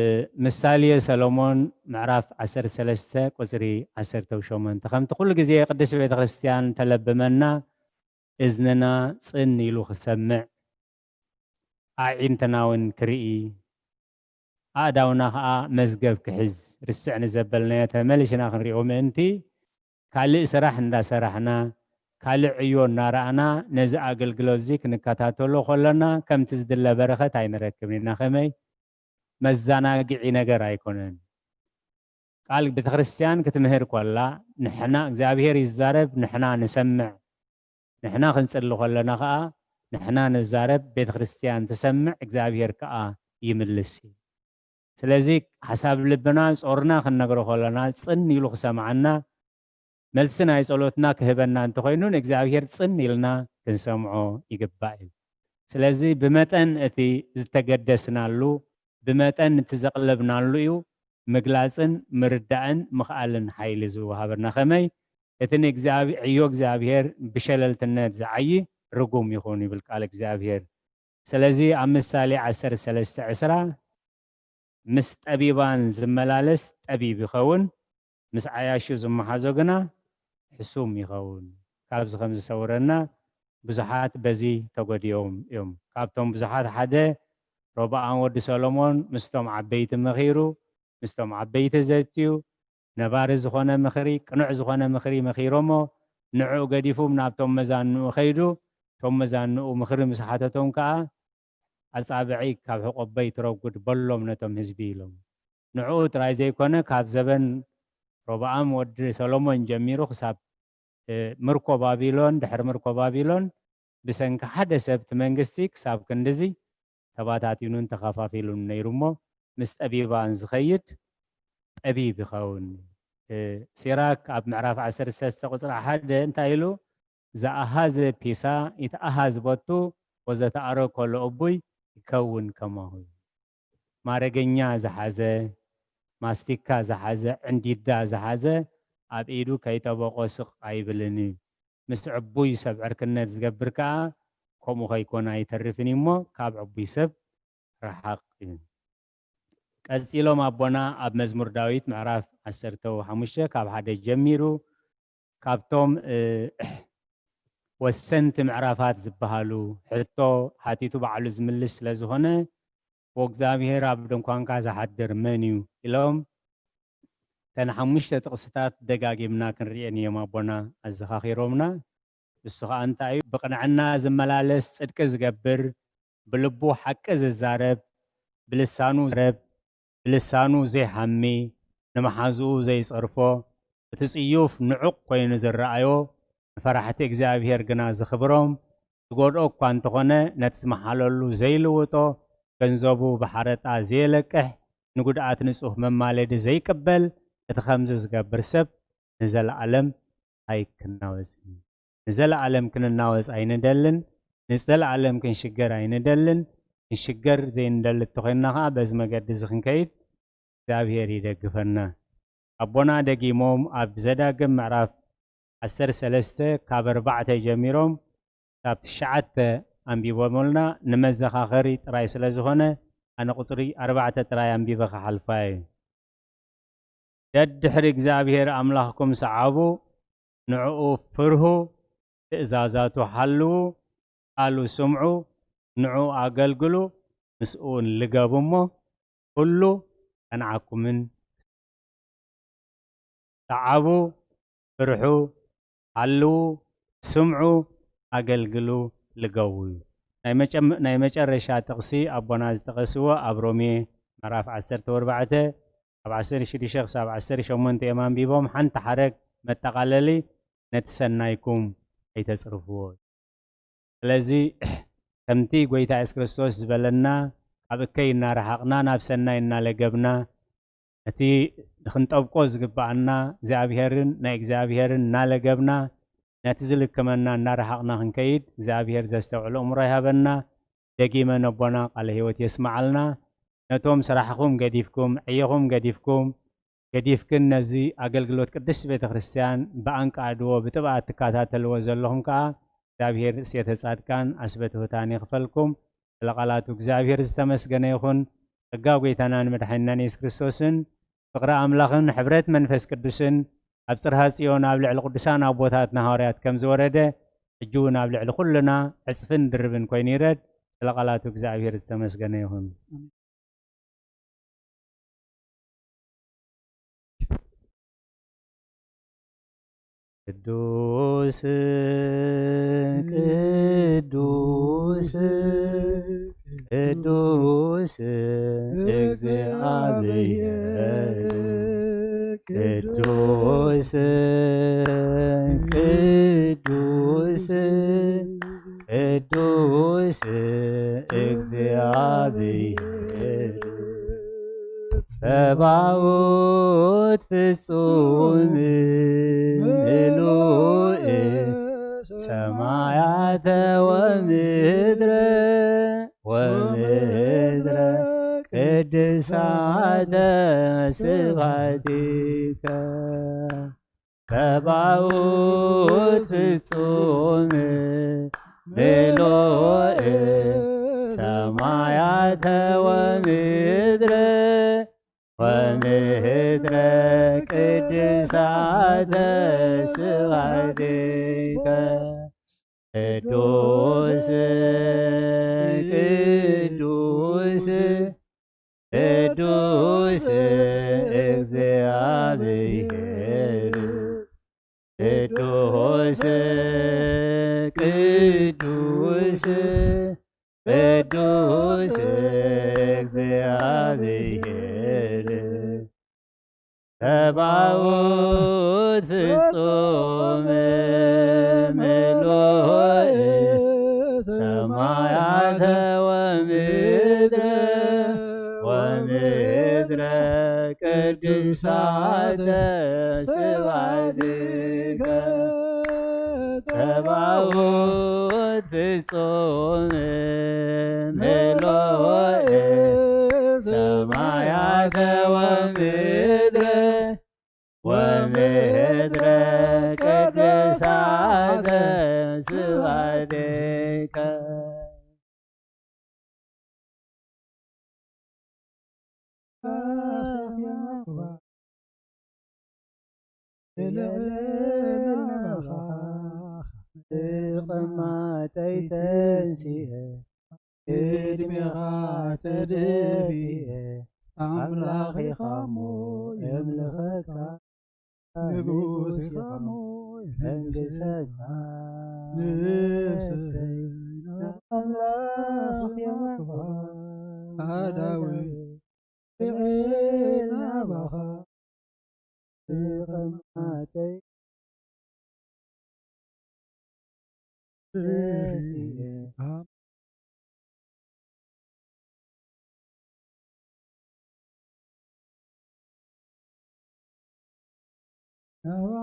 ምሳሌ ሰሎሞን ምዕራፍ ዓሰርተ ሰለስተ ቁጽሪ ዓሰርተ ሸሞንተ፣ ከምቲ ኩሉ ግዜ ቅድስት ቤተ ክርስቲያን ተለብመና፣ እዝንና ጽን ኢሉ ክሰምዕ፣ ኣዒንትና እውን ክርኢ፣ ኣእዳውና ኸኣ መዝገብ ክሕዝ፣ ርስዕ ንዘበልናዮ ተመሊሽና ክንሪኦ ምእንቲ፣ ካልእ ስራሕ እንዳሰራሕና፣ ካልእ ዕዮ እናረኣና፣ ነዚ ኣገልግሎት እዚ ክንከታተሎ ከሎና፣ ከምቲ ዝድለ በረኸት ኣይንረክብን ኢና። ከመይ? መዘናግዒ ነገር ኣይኮነን። ቃል ቤተ ክርስቲያን ክትምህር ከላ፣ ንሕና፣ እግዚኣብሔር ይዛረብ፣ ንሕና ንሰምዕ። ንሕና ክንጽሊ ከለና ኸኣ፣ ንሕና ንዛረብ፣ ቤተ ክርስቲያን ትሰምዕ፣ እግዚኣብሔር ከኣ ይምልስ እዩ። ስለዚ ሓሳብ ልብና ጾርና ክንነግሮ ከለና፣ ጽን ኢሉ ክሰምዓና፣ መልሲ ናይ ጸሎትና ክህበና እንተኾይኑ፣ ንእግዚኣብሔር ጽን ኢልና ክንሰምዖ ይግባእ እዩ። ስለዚ ብመጠን እቲ ዝተገደስናሉ፣ ብመጠን እቲ ዘቕለብናሉ እዩ ምግላጽን ምርዳእን ምኽኣልን ሓይሊ ዝወሃበና። ከመይ? እቲ ንእግዚኣብሄ-፣ ዕዮ እግዚኣብሄር ብሸለልትነት ዝዓዪ ርጉም ይኹን ይብል ቃል እግዚኣብሄር። ስለዚ ኣብ ምሳሌ ዓሰርተ ሰለስተ ዕስራ፣ "ምስ ጠቢባን ዝመላለስ ጠቢብ ይኸውን፣ ምስ ዓያሹ ዝመሓዞ ግና ሕሱም ይኸውን" ካብዚ ከም ዝሰውረና ብዙሓት በዚ ተጎዲኦም እዮም። ካብቶም ብዙሓት ሓደ ሮብዓም ወዲ ሰሎሞን ምስቶም ዓበይቲ መኺሩ፣ ምስቶም ዓበይቲ ዘትዩ፣ ነባሪ ዝኾነ ምኽሪ፣ ቅኑዕ ዝኾነ ምኽሪ መኺሮሞ፣ ንዕኡ ገዲፉም ናብቶም መዛንኡ ኸይዱ፣ እቶም መዛንኡ ምኽሪ ምስ ሓተቶም ከኣ፣ "ኣጻብዐይ ካብ ሕቆበይ ትረጉድ በሎም ነቶም ህዝቢ" ኢሎም። ንዕኡ ጥራይ ዘይኮነ፣ ካብ ዘበን ሮብዓም ወዲ ሰሎሞን ጀሚሩ ክሳብ፣ እ፣ ምርኮ ባቢሎን፣ ድሕሪ ምርኮ ባቢሎን፣ ብሰንኪ ሓደ ሰብ እቲ መንግስቲ ክሳብ ክንድዚ ተባታቲኑን ተኸፋፊሉን ነይሩ እሞ፣ ምስ ጠቢባን ዝኸይድ ጠቢብ ይኸውን። እ፣ ሲራክ ኣብ ምዕራፍ ዓሰርተ ሰለስተ ቁጽሪ ሓደ እንታይ ኢሉ? "ዘኣሃዘ ፒሳ ይትኣሃዝ ቦቱ፣ ወዘተኣረኮ ለእቡይ ይከውን ከማሁ" እዩ። ማረገኛ ዝሓዘ፣ ማስቲካ ዝሓዘ፣ ዕንዲዳ ዝሓዘ ኣብ ኢዱ ከይጠበቆ ስቕ ኣይብልን እዩ። ምስ ዕቡይ ሰብ ዕርክነት ዝገብር ከኣ ከምኡ ከይኮነ ኣይተርፍን እዩ እሞ፣ ካብ ዕቡይ ሰብ ረሓቕ እዩ። ቀጺሎም ኣቦና ኣብ መዝሙር ዳዊት ምዕራፍ ዓሰርተ ሓሙሽተ ካብ ሓደ ጀሚሩ፣ ካብቶም፣ እ፣ ወሰንቲ ምዕራፋት ዝበሃሉ፣ ሕቶ ሓቲቱ ባዕሉ ዝምልስ ስለ ዝኾነ፣ "ወእግዚኣብሄር ኣብ ድንኳንካ ዝሓድር መን እዩ?" ኢሎም፣ እተን ሓሙሽተ ጥቕስታት ደጋጊምና ክንርእየን እዮም ኣቦና ኣዘኻኺሮምና። እሱ ኸኣ እንታይ እዩ? "ብቕንዕና ዝመላለስ፣ ጽድቂ ዝገብር፣ ብልቡ ሓቂ ዝዛረብ፣ ብልሳኑ ረብ፣ ብልሳኑ ዘይሓሚ፣ ንመሓዝኡ ዘይጸርፎ፣ እቲ ጽዩፍ ንዑቕ ኮይኑ ዝረኣዮ፣ ንፈራሕቲ እግዚኣብሄር ግና ዘኽብሮም፣ ዝጎድኦ እኳ እንተኾነ፣ ነቲ ዝመሓለሉ ዘይልውጦ፣ ገንዘቡ ብሓረጣ ዘየለቅሕ፣ ንጉድኣት ንጹህ መማለዲ ዘይቅበል፣ እቲ ከምዚ ዝገብር ሰብ ንዘለኣለም ኣይክናወጽ እዩ። ንዘለኣለም ክንናወጽ ኣይንደልን፣ ንዘለኣለም ክንሽገር ኣይንደልን። ክንሽገር ዘይንደሊ እንተኾይንና ኸዓ፣ በዚ መገዲ እዚ ክንከይድ እግዚኣብሄር ይደግፈና። ኣቦና ደጊሞም ኣብ ዘዳግም ምዕራፍ ዓሰርተ ሰለስተ ካብ ኣርባዕተ ጀሚሮም ክሳብ ትሽዓተ ኣንቢቦምልና፣ ንመዘኻኸሪ ጥራይ ስለ ዝኾነ፣ ኣነ ቁጽሪ ኣርባዕተ ጥራይ ኣንቢበ ክሓልፋ እየ። "ደድሕሪ እግዚኣብሄር ኣምላኽኩም ሰዓቡ፣ ንዕኡ ፍርሁ፣ ትእዛዛቱ ሓልዉ፣ ቃሉ ስምዑ፣ ንዕኡ ኣገልግሉ፣ ምስኡ እውን ልገቡ እሞ፣ ኩሉ ከንዓኩምን ሰዓቡ፣ ፍርሑ፣ ሃልዉ፣ ስምዑ፣ ኣገልግሉ፣ ልገቡ" እዩ። ናይ መጨም-፣ ናይ መጨረሻ ጥቕሲ ኣቦና ዝጠቐስዎ ኣብ ሮሜ ምዕራፍ ዓሰርተ ኣርባዕተ ካብ ዓሰርተ ሽዱሽተ ክሳብ ዓሰርተ ሸሞንተ እዮም ኣንቢቦም። ሓንቲ ሓረግ መጠቓለሊ፣ "ነቲ ሰናይኩም ኣይተጽርፍዎ" እዩ። ስለዚ ከምቲ ጐይታ የሱስ ክርስቶስ ዝበለና፣ ካብ እከይ እናረሓቕና ናብ ሰናይ እናለገብና፣ ነቲ ክንጠብቆ ዝግብኣና እግዚኣብሄርን ናይ እግዚኣብሄርን እናለገብና፣ ነቲ ዝልክመና እናረሓቕና ክንከይድ እግዚኣብሄር ዘስተውዕል ኣእምሮ ይሃበና። ደጊመ ነቦና ቃለ ህይወት የስምዓልና። ነቶም ስራሕኹም ገዲፍኩም፣ ዕዮኹም ገዲፍኩም፣ ገዲፍክን ነዚ ኣገልግሎት ቅድስት ቤተ ክርስቲያን ብኣንቃድዎ ብጥብኣት ትከታተልዎ ዘለኹም ከኣ እግዚኣብሔር ርእስየተ ጻድቃን ኣስበ ትሑታን ይኽፈልኩም። ስለ ቃላቱ እግዚኣብሔር ዝተመስገነ ይኹን። ጸጋ ጐይታናን መድሓኒናን የሱስ ክርስቶስን ፍቕሪ ኣምላኽን ሕብረት መንፈስ ቅዱስን ኣብ ጽርሃ ጽዮን ኣብ ልዕሊ ቅዱሳን ኣቦታትና ሃዋርያት ከም ዝወረደ፣ ሕጂ እውን ኣብ ልዕሊ ኩልና ዕጽፍን ድርብን ኮይኑ ይረድ። ስለ ቃላቱ እግዚኣብሔር ዝተመስገነ ይኹን። ቅዱስ ቅዱስ ቅዱስ እግዚኣብሔር ቅዱስ ቅዱስ ቅዱስ እግዚኣብሔር ጸባኦት ፍጹም ምሉእ ሰማያተ ወምድረ ወምድረ ቅድሳተ ስብሐቲከ። ጸባኦት ፍጹም ምሉእ ሰማያተ ወምድረ ወምድረ ቅድሳተ ስብሐትከ። ቅዱስ ቅዱስ ቅዱስ እግዚኣብሔር ቅዱስ ቅዱስ ቅዱስ እግዚኣብሔር ጸባኦት ፍጹም ምሉእ ሰማያተ ወምድረ ወምድረ ቅዱሳተ ስብሐትከ። ጸባኦት ፍጹም ምሉእ ሰማያተ ወምድረ ወምድረ ቅዱሳተ ስብሐትከ። ተቐማጠይ ተንሲኤ ቅድሜኻ ተደፊኤ ኣምላኽ ኢኻ እሞ የምልኸካ ንጉስ ኢኻ እሞ የሐንግሰካ ነፍሰይ ኣምላኽ የማኽባ ኣዳዊ ርኤ ናባኻ ተቐማጠይ ናብ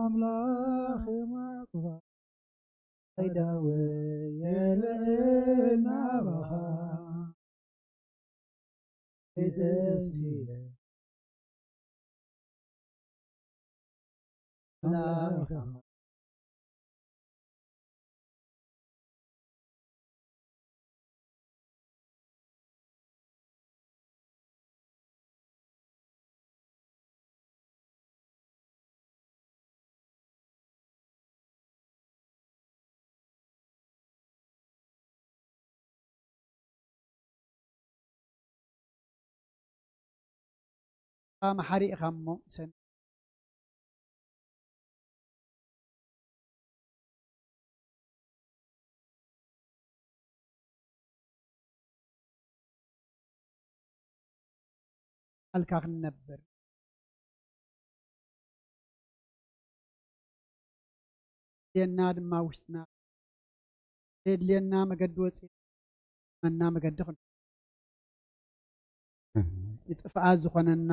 ኣምላኽ የማኽባ ኣይዳወ የልዕል ናባኻ ይደስየ መሓሪ ኢኻ እሞ ሰሚ ኣልካ ክንነብር የና ድማ ውሽጥና የድልየና መገዲ ወፂ መና መገዲ ይጥፍኣ ዝኾነና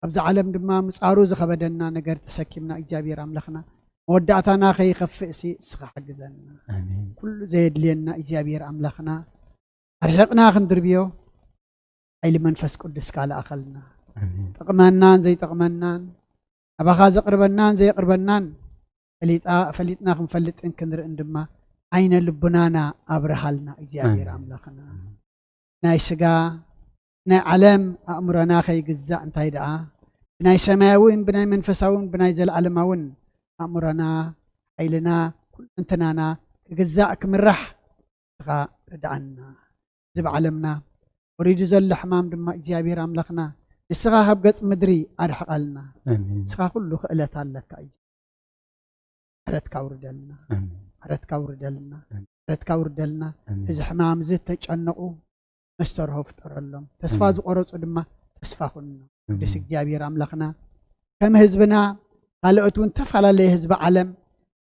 ኣብዚ ዓለም ድማ ምጻሩ ዝኸበደና ነገር ተሰኪምና እግዚኣብሔር ኣምላኽና መወዳእታና ከይኸፍእ ሲ እስኻ ሓግዘና። ኩሉ ዘየድልየና እግዚኣብሔር ኣምላኽና ኣርሒቕና ክንድርብዮ ሓይሊ መንፈስ ቅዱስ ካልኣኸልና ጠቕመናን ዘይጠቕመናን ኣባኻ ዘቕርበናን ዘየቕርበናን ፈሊጥና ክንፈልጥን ክንርእን ድማ ዓይነ ልቡናና ኣብርሃልና እግዚኣብሔር ኣምላኽና ናይ ስጋ ናይ ዓለም ኣእምሮና ከይግዛእ እንታይ ደኣ ብናይ ሰማያውን ብናይ መንፈሳውን ብናይ ዘለኣለማውን ኣእምሮና ሓይልና ኩልንትናና ክግዛእ ክምራሕ ንስኻ ርድኣና። እዚ ብዓለምና ወሪዱ ዘሎ ሕማም ድማ እግዚኣብሔር ኣምላኽና ንስኻ ካብ ገጽ ምድሪ ኣርሕቐልና። ንስኻ ኩሉ ክእለት ኣለካ እዩ። ምሕረትካ ውርደልና፣ ምሕረትካ ውርደልና፣ ምሕረትካ ውርደልና። እዚ ሕማም እዚ ተጨነቑ መስተርሆ ፍጠረሎም። ተስፋ ዝቆረጹ ድማ ተስፋ ኩኖም። ቅዱስ እግዚኣብሔር ኣምላኽና ከም ህዝብና ካልኦት እውን ተፈላለየ ህዝቢ ዓለም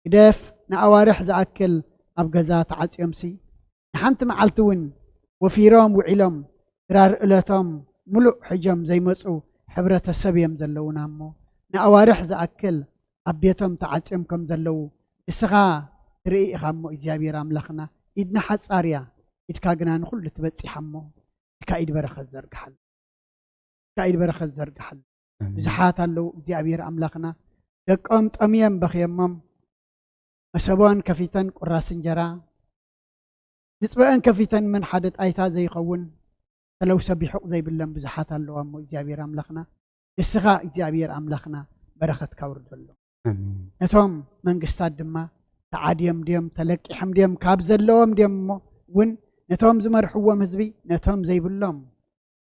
ግደፍ ንኣዋርሕ ዝኣክል ኣብ ገዛ ተዓጽዮምሲ ንሓንቲ መዓልቲ እውን ወፊሮም ውዒሎም ድራር እለቶም ምሉእ ሕጆም ዘይመጹ ሕብረተሰብ እዮም ዘለዉና እሞ ንኣዋርሕ ዝኣክል ኣብ ቤቶም ተዓጽዮም ከም ዘለዉ ንስኻ ትርኢ ኢኻ እሞ እግዚኣብሔር ኣምላኽና ኢድና ሓጻር እያ ኢድካ ግና ንኹሉ ትበጺሓ እሞ ኢድካ ኢድ በረኸት ዘርግሓሉ ኢድካ ኢድ በረኸት ዘርግሓሉ ብዙሓት ኣለዉ እግዚኣብሔር ኣምላኽና ደቆም ጠምዮም በኽየሞም መሰቦን ከፊተን ቁራስ እንጀራ ንፅበአን ከፊተን መን ሓደ ጣይታ ዘይኸውን ተለውሰ ቢሑቕ ዘይብለን ብዙሓት ኣለዋ እሞ እግዚኣብሔር ኣምላኽና ንስኻ እግዚኣብሔር ኣምላኽና በረኸትካ ኣውርደሎም። ነቶም መንግስታት ድማ ተዓድዮም ድዮም ተለቂሖም ድዮም ካብ ዘለዎም ድዮም እሞ እውን ነቶም ዝመርሕዎም ህዝቢ ነቶም ዘይብሎም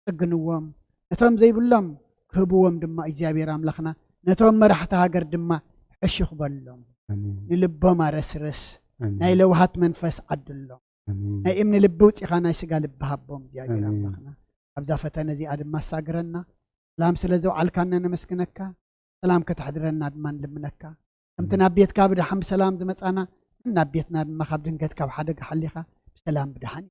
ጽግንዎም፣ ነቶም ዘይብሎም ክህብዎም ድማ እግዚኣብሔር ኣምላኽና ነቶም መራሕቲ ሃገር ድማ ሕሹኽ በሎም። ንልቦም ኣረስርስ፣ ናይ ለውሃት መንፈስ ዓድሎም። ናይ እምኒ ልቢ ውፂኻ ናይ ስጋ ልቢ ሃቦም እግዚኣብሔር ኣምላኽና። ኣብዛ ፈተነ እዚኣ ድማ ኣሳግረና። ሰላም ስለ ዘውዓልካና ነመስግነካ። ሰላም ከተሕድረና ድማ ንልምነካ። ከምቲ ናብ ቤትካ ብድሓን ብሰላም ዝመፃና ናብ ቤትና ድማ ካብ ድንገት ካብ ሓደጋ ሓሊኻ ብሰላም ብድሓን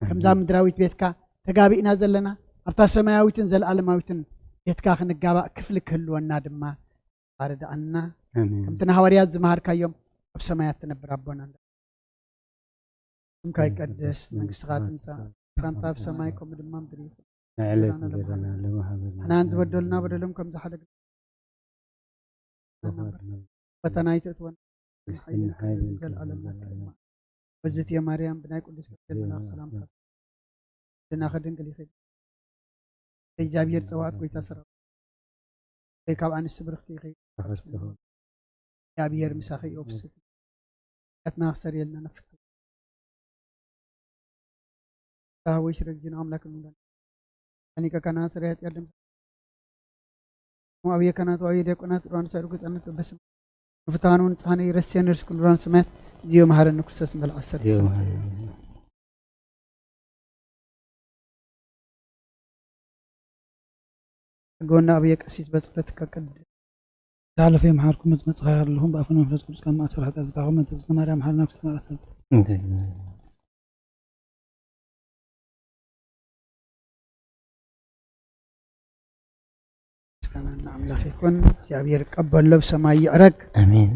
ከምዛ ምድራዊት ቤትካ ተጋቢእና ዘለና ኣብታ ሰማያዊትን ዘለኣለማዊትን ቤትካ ክንጋባእ ክፍሊ ክህልወና ድማ ኣረድኣና። ከምቲ ንሃዋርያት ዝመሃርካዮም ኣብ ሰማያት ትነብር ኣቦና ስምካ ይቀደስ፣ መንግስትኻ ትምጻእ፣ ፈቃድካ ኣብ ሰማይ ከምኡ ድማ ምድሪ ይኹን። ንዕለት እንጀራና ሎሚ ሃበና። ንሕናን ዝበደሉና በደሎም ከም ዝሓደግ ፈተና ኣይተእትወና። ሓይልን ክብርን ዘለዓለም ናትካ እዩ። በዝትየ ማርያም ብናይ ቅዱስ ገብርኤል መልኣክ ሰላምታ ድና ከድንግል ይኽእል እግዚኣብሔር ጸዋዕት ጎይታ ሰራዊት ወይ ካብ ኣንስቲ ብርክቲ ይኽእል። እግዚኣብሔር ምሳኺ እዩ። ብስቲ ያትና ክሰር የልና ነፍቱ ታወይ ስረግጅና ኣምላክ ምንዳን ከኒቀ ካና ስረ ያት ያደም አብየ ካናት አብየ ዲያቆናት ሩዋን ሳይሩ ገጻነት በስም ፍታኑ ንጻነ ይረስየን እርስ ኩሉ ሩዋን ስማያት እዚዮ መሐረኒ ክርስቶስ እንበል ዓሰርተ ጸግወና ኣብየ ቀሲስ በጸሎትካ ቅድ ዝሓለፈ የምሓርኩም፣ ምስ መጽኻ ኣለኹም፣ ብኣፈን መንፈስ ቅዱስ ካብ ማእሰር ሓጢኣት ፍታኹም፣ መንተ እግዝእትነ ማርያም ሓልና ክሳብ መዓልቲ። ምስጋና ንኣምላኽ ይኹን። እግዚኣብሔር ቀበሎ ብሰማይ ይዕረግ። ኣሜን።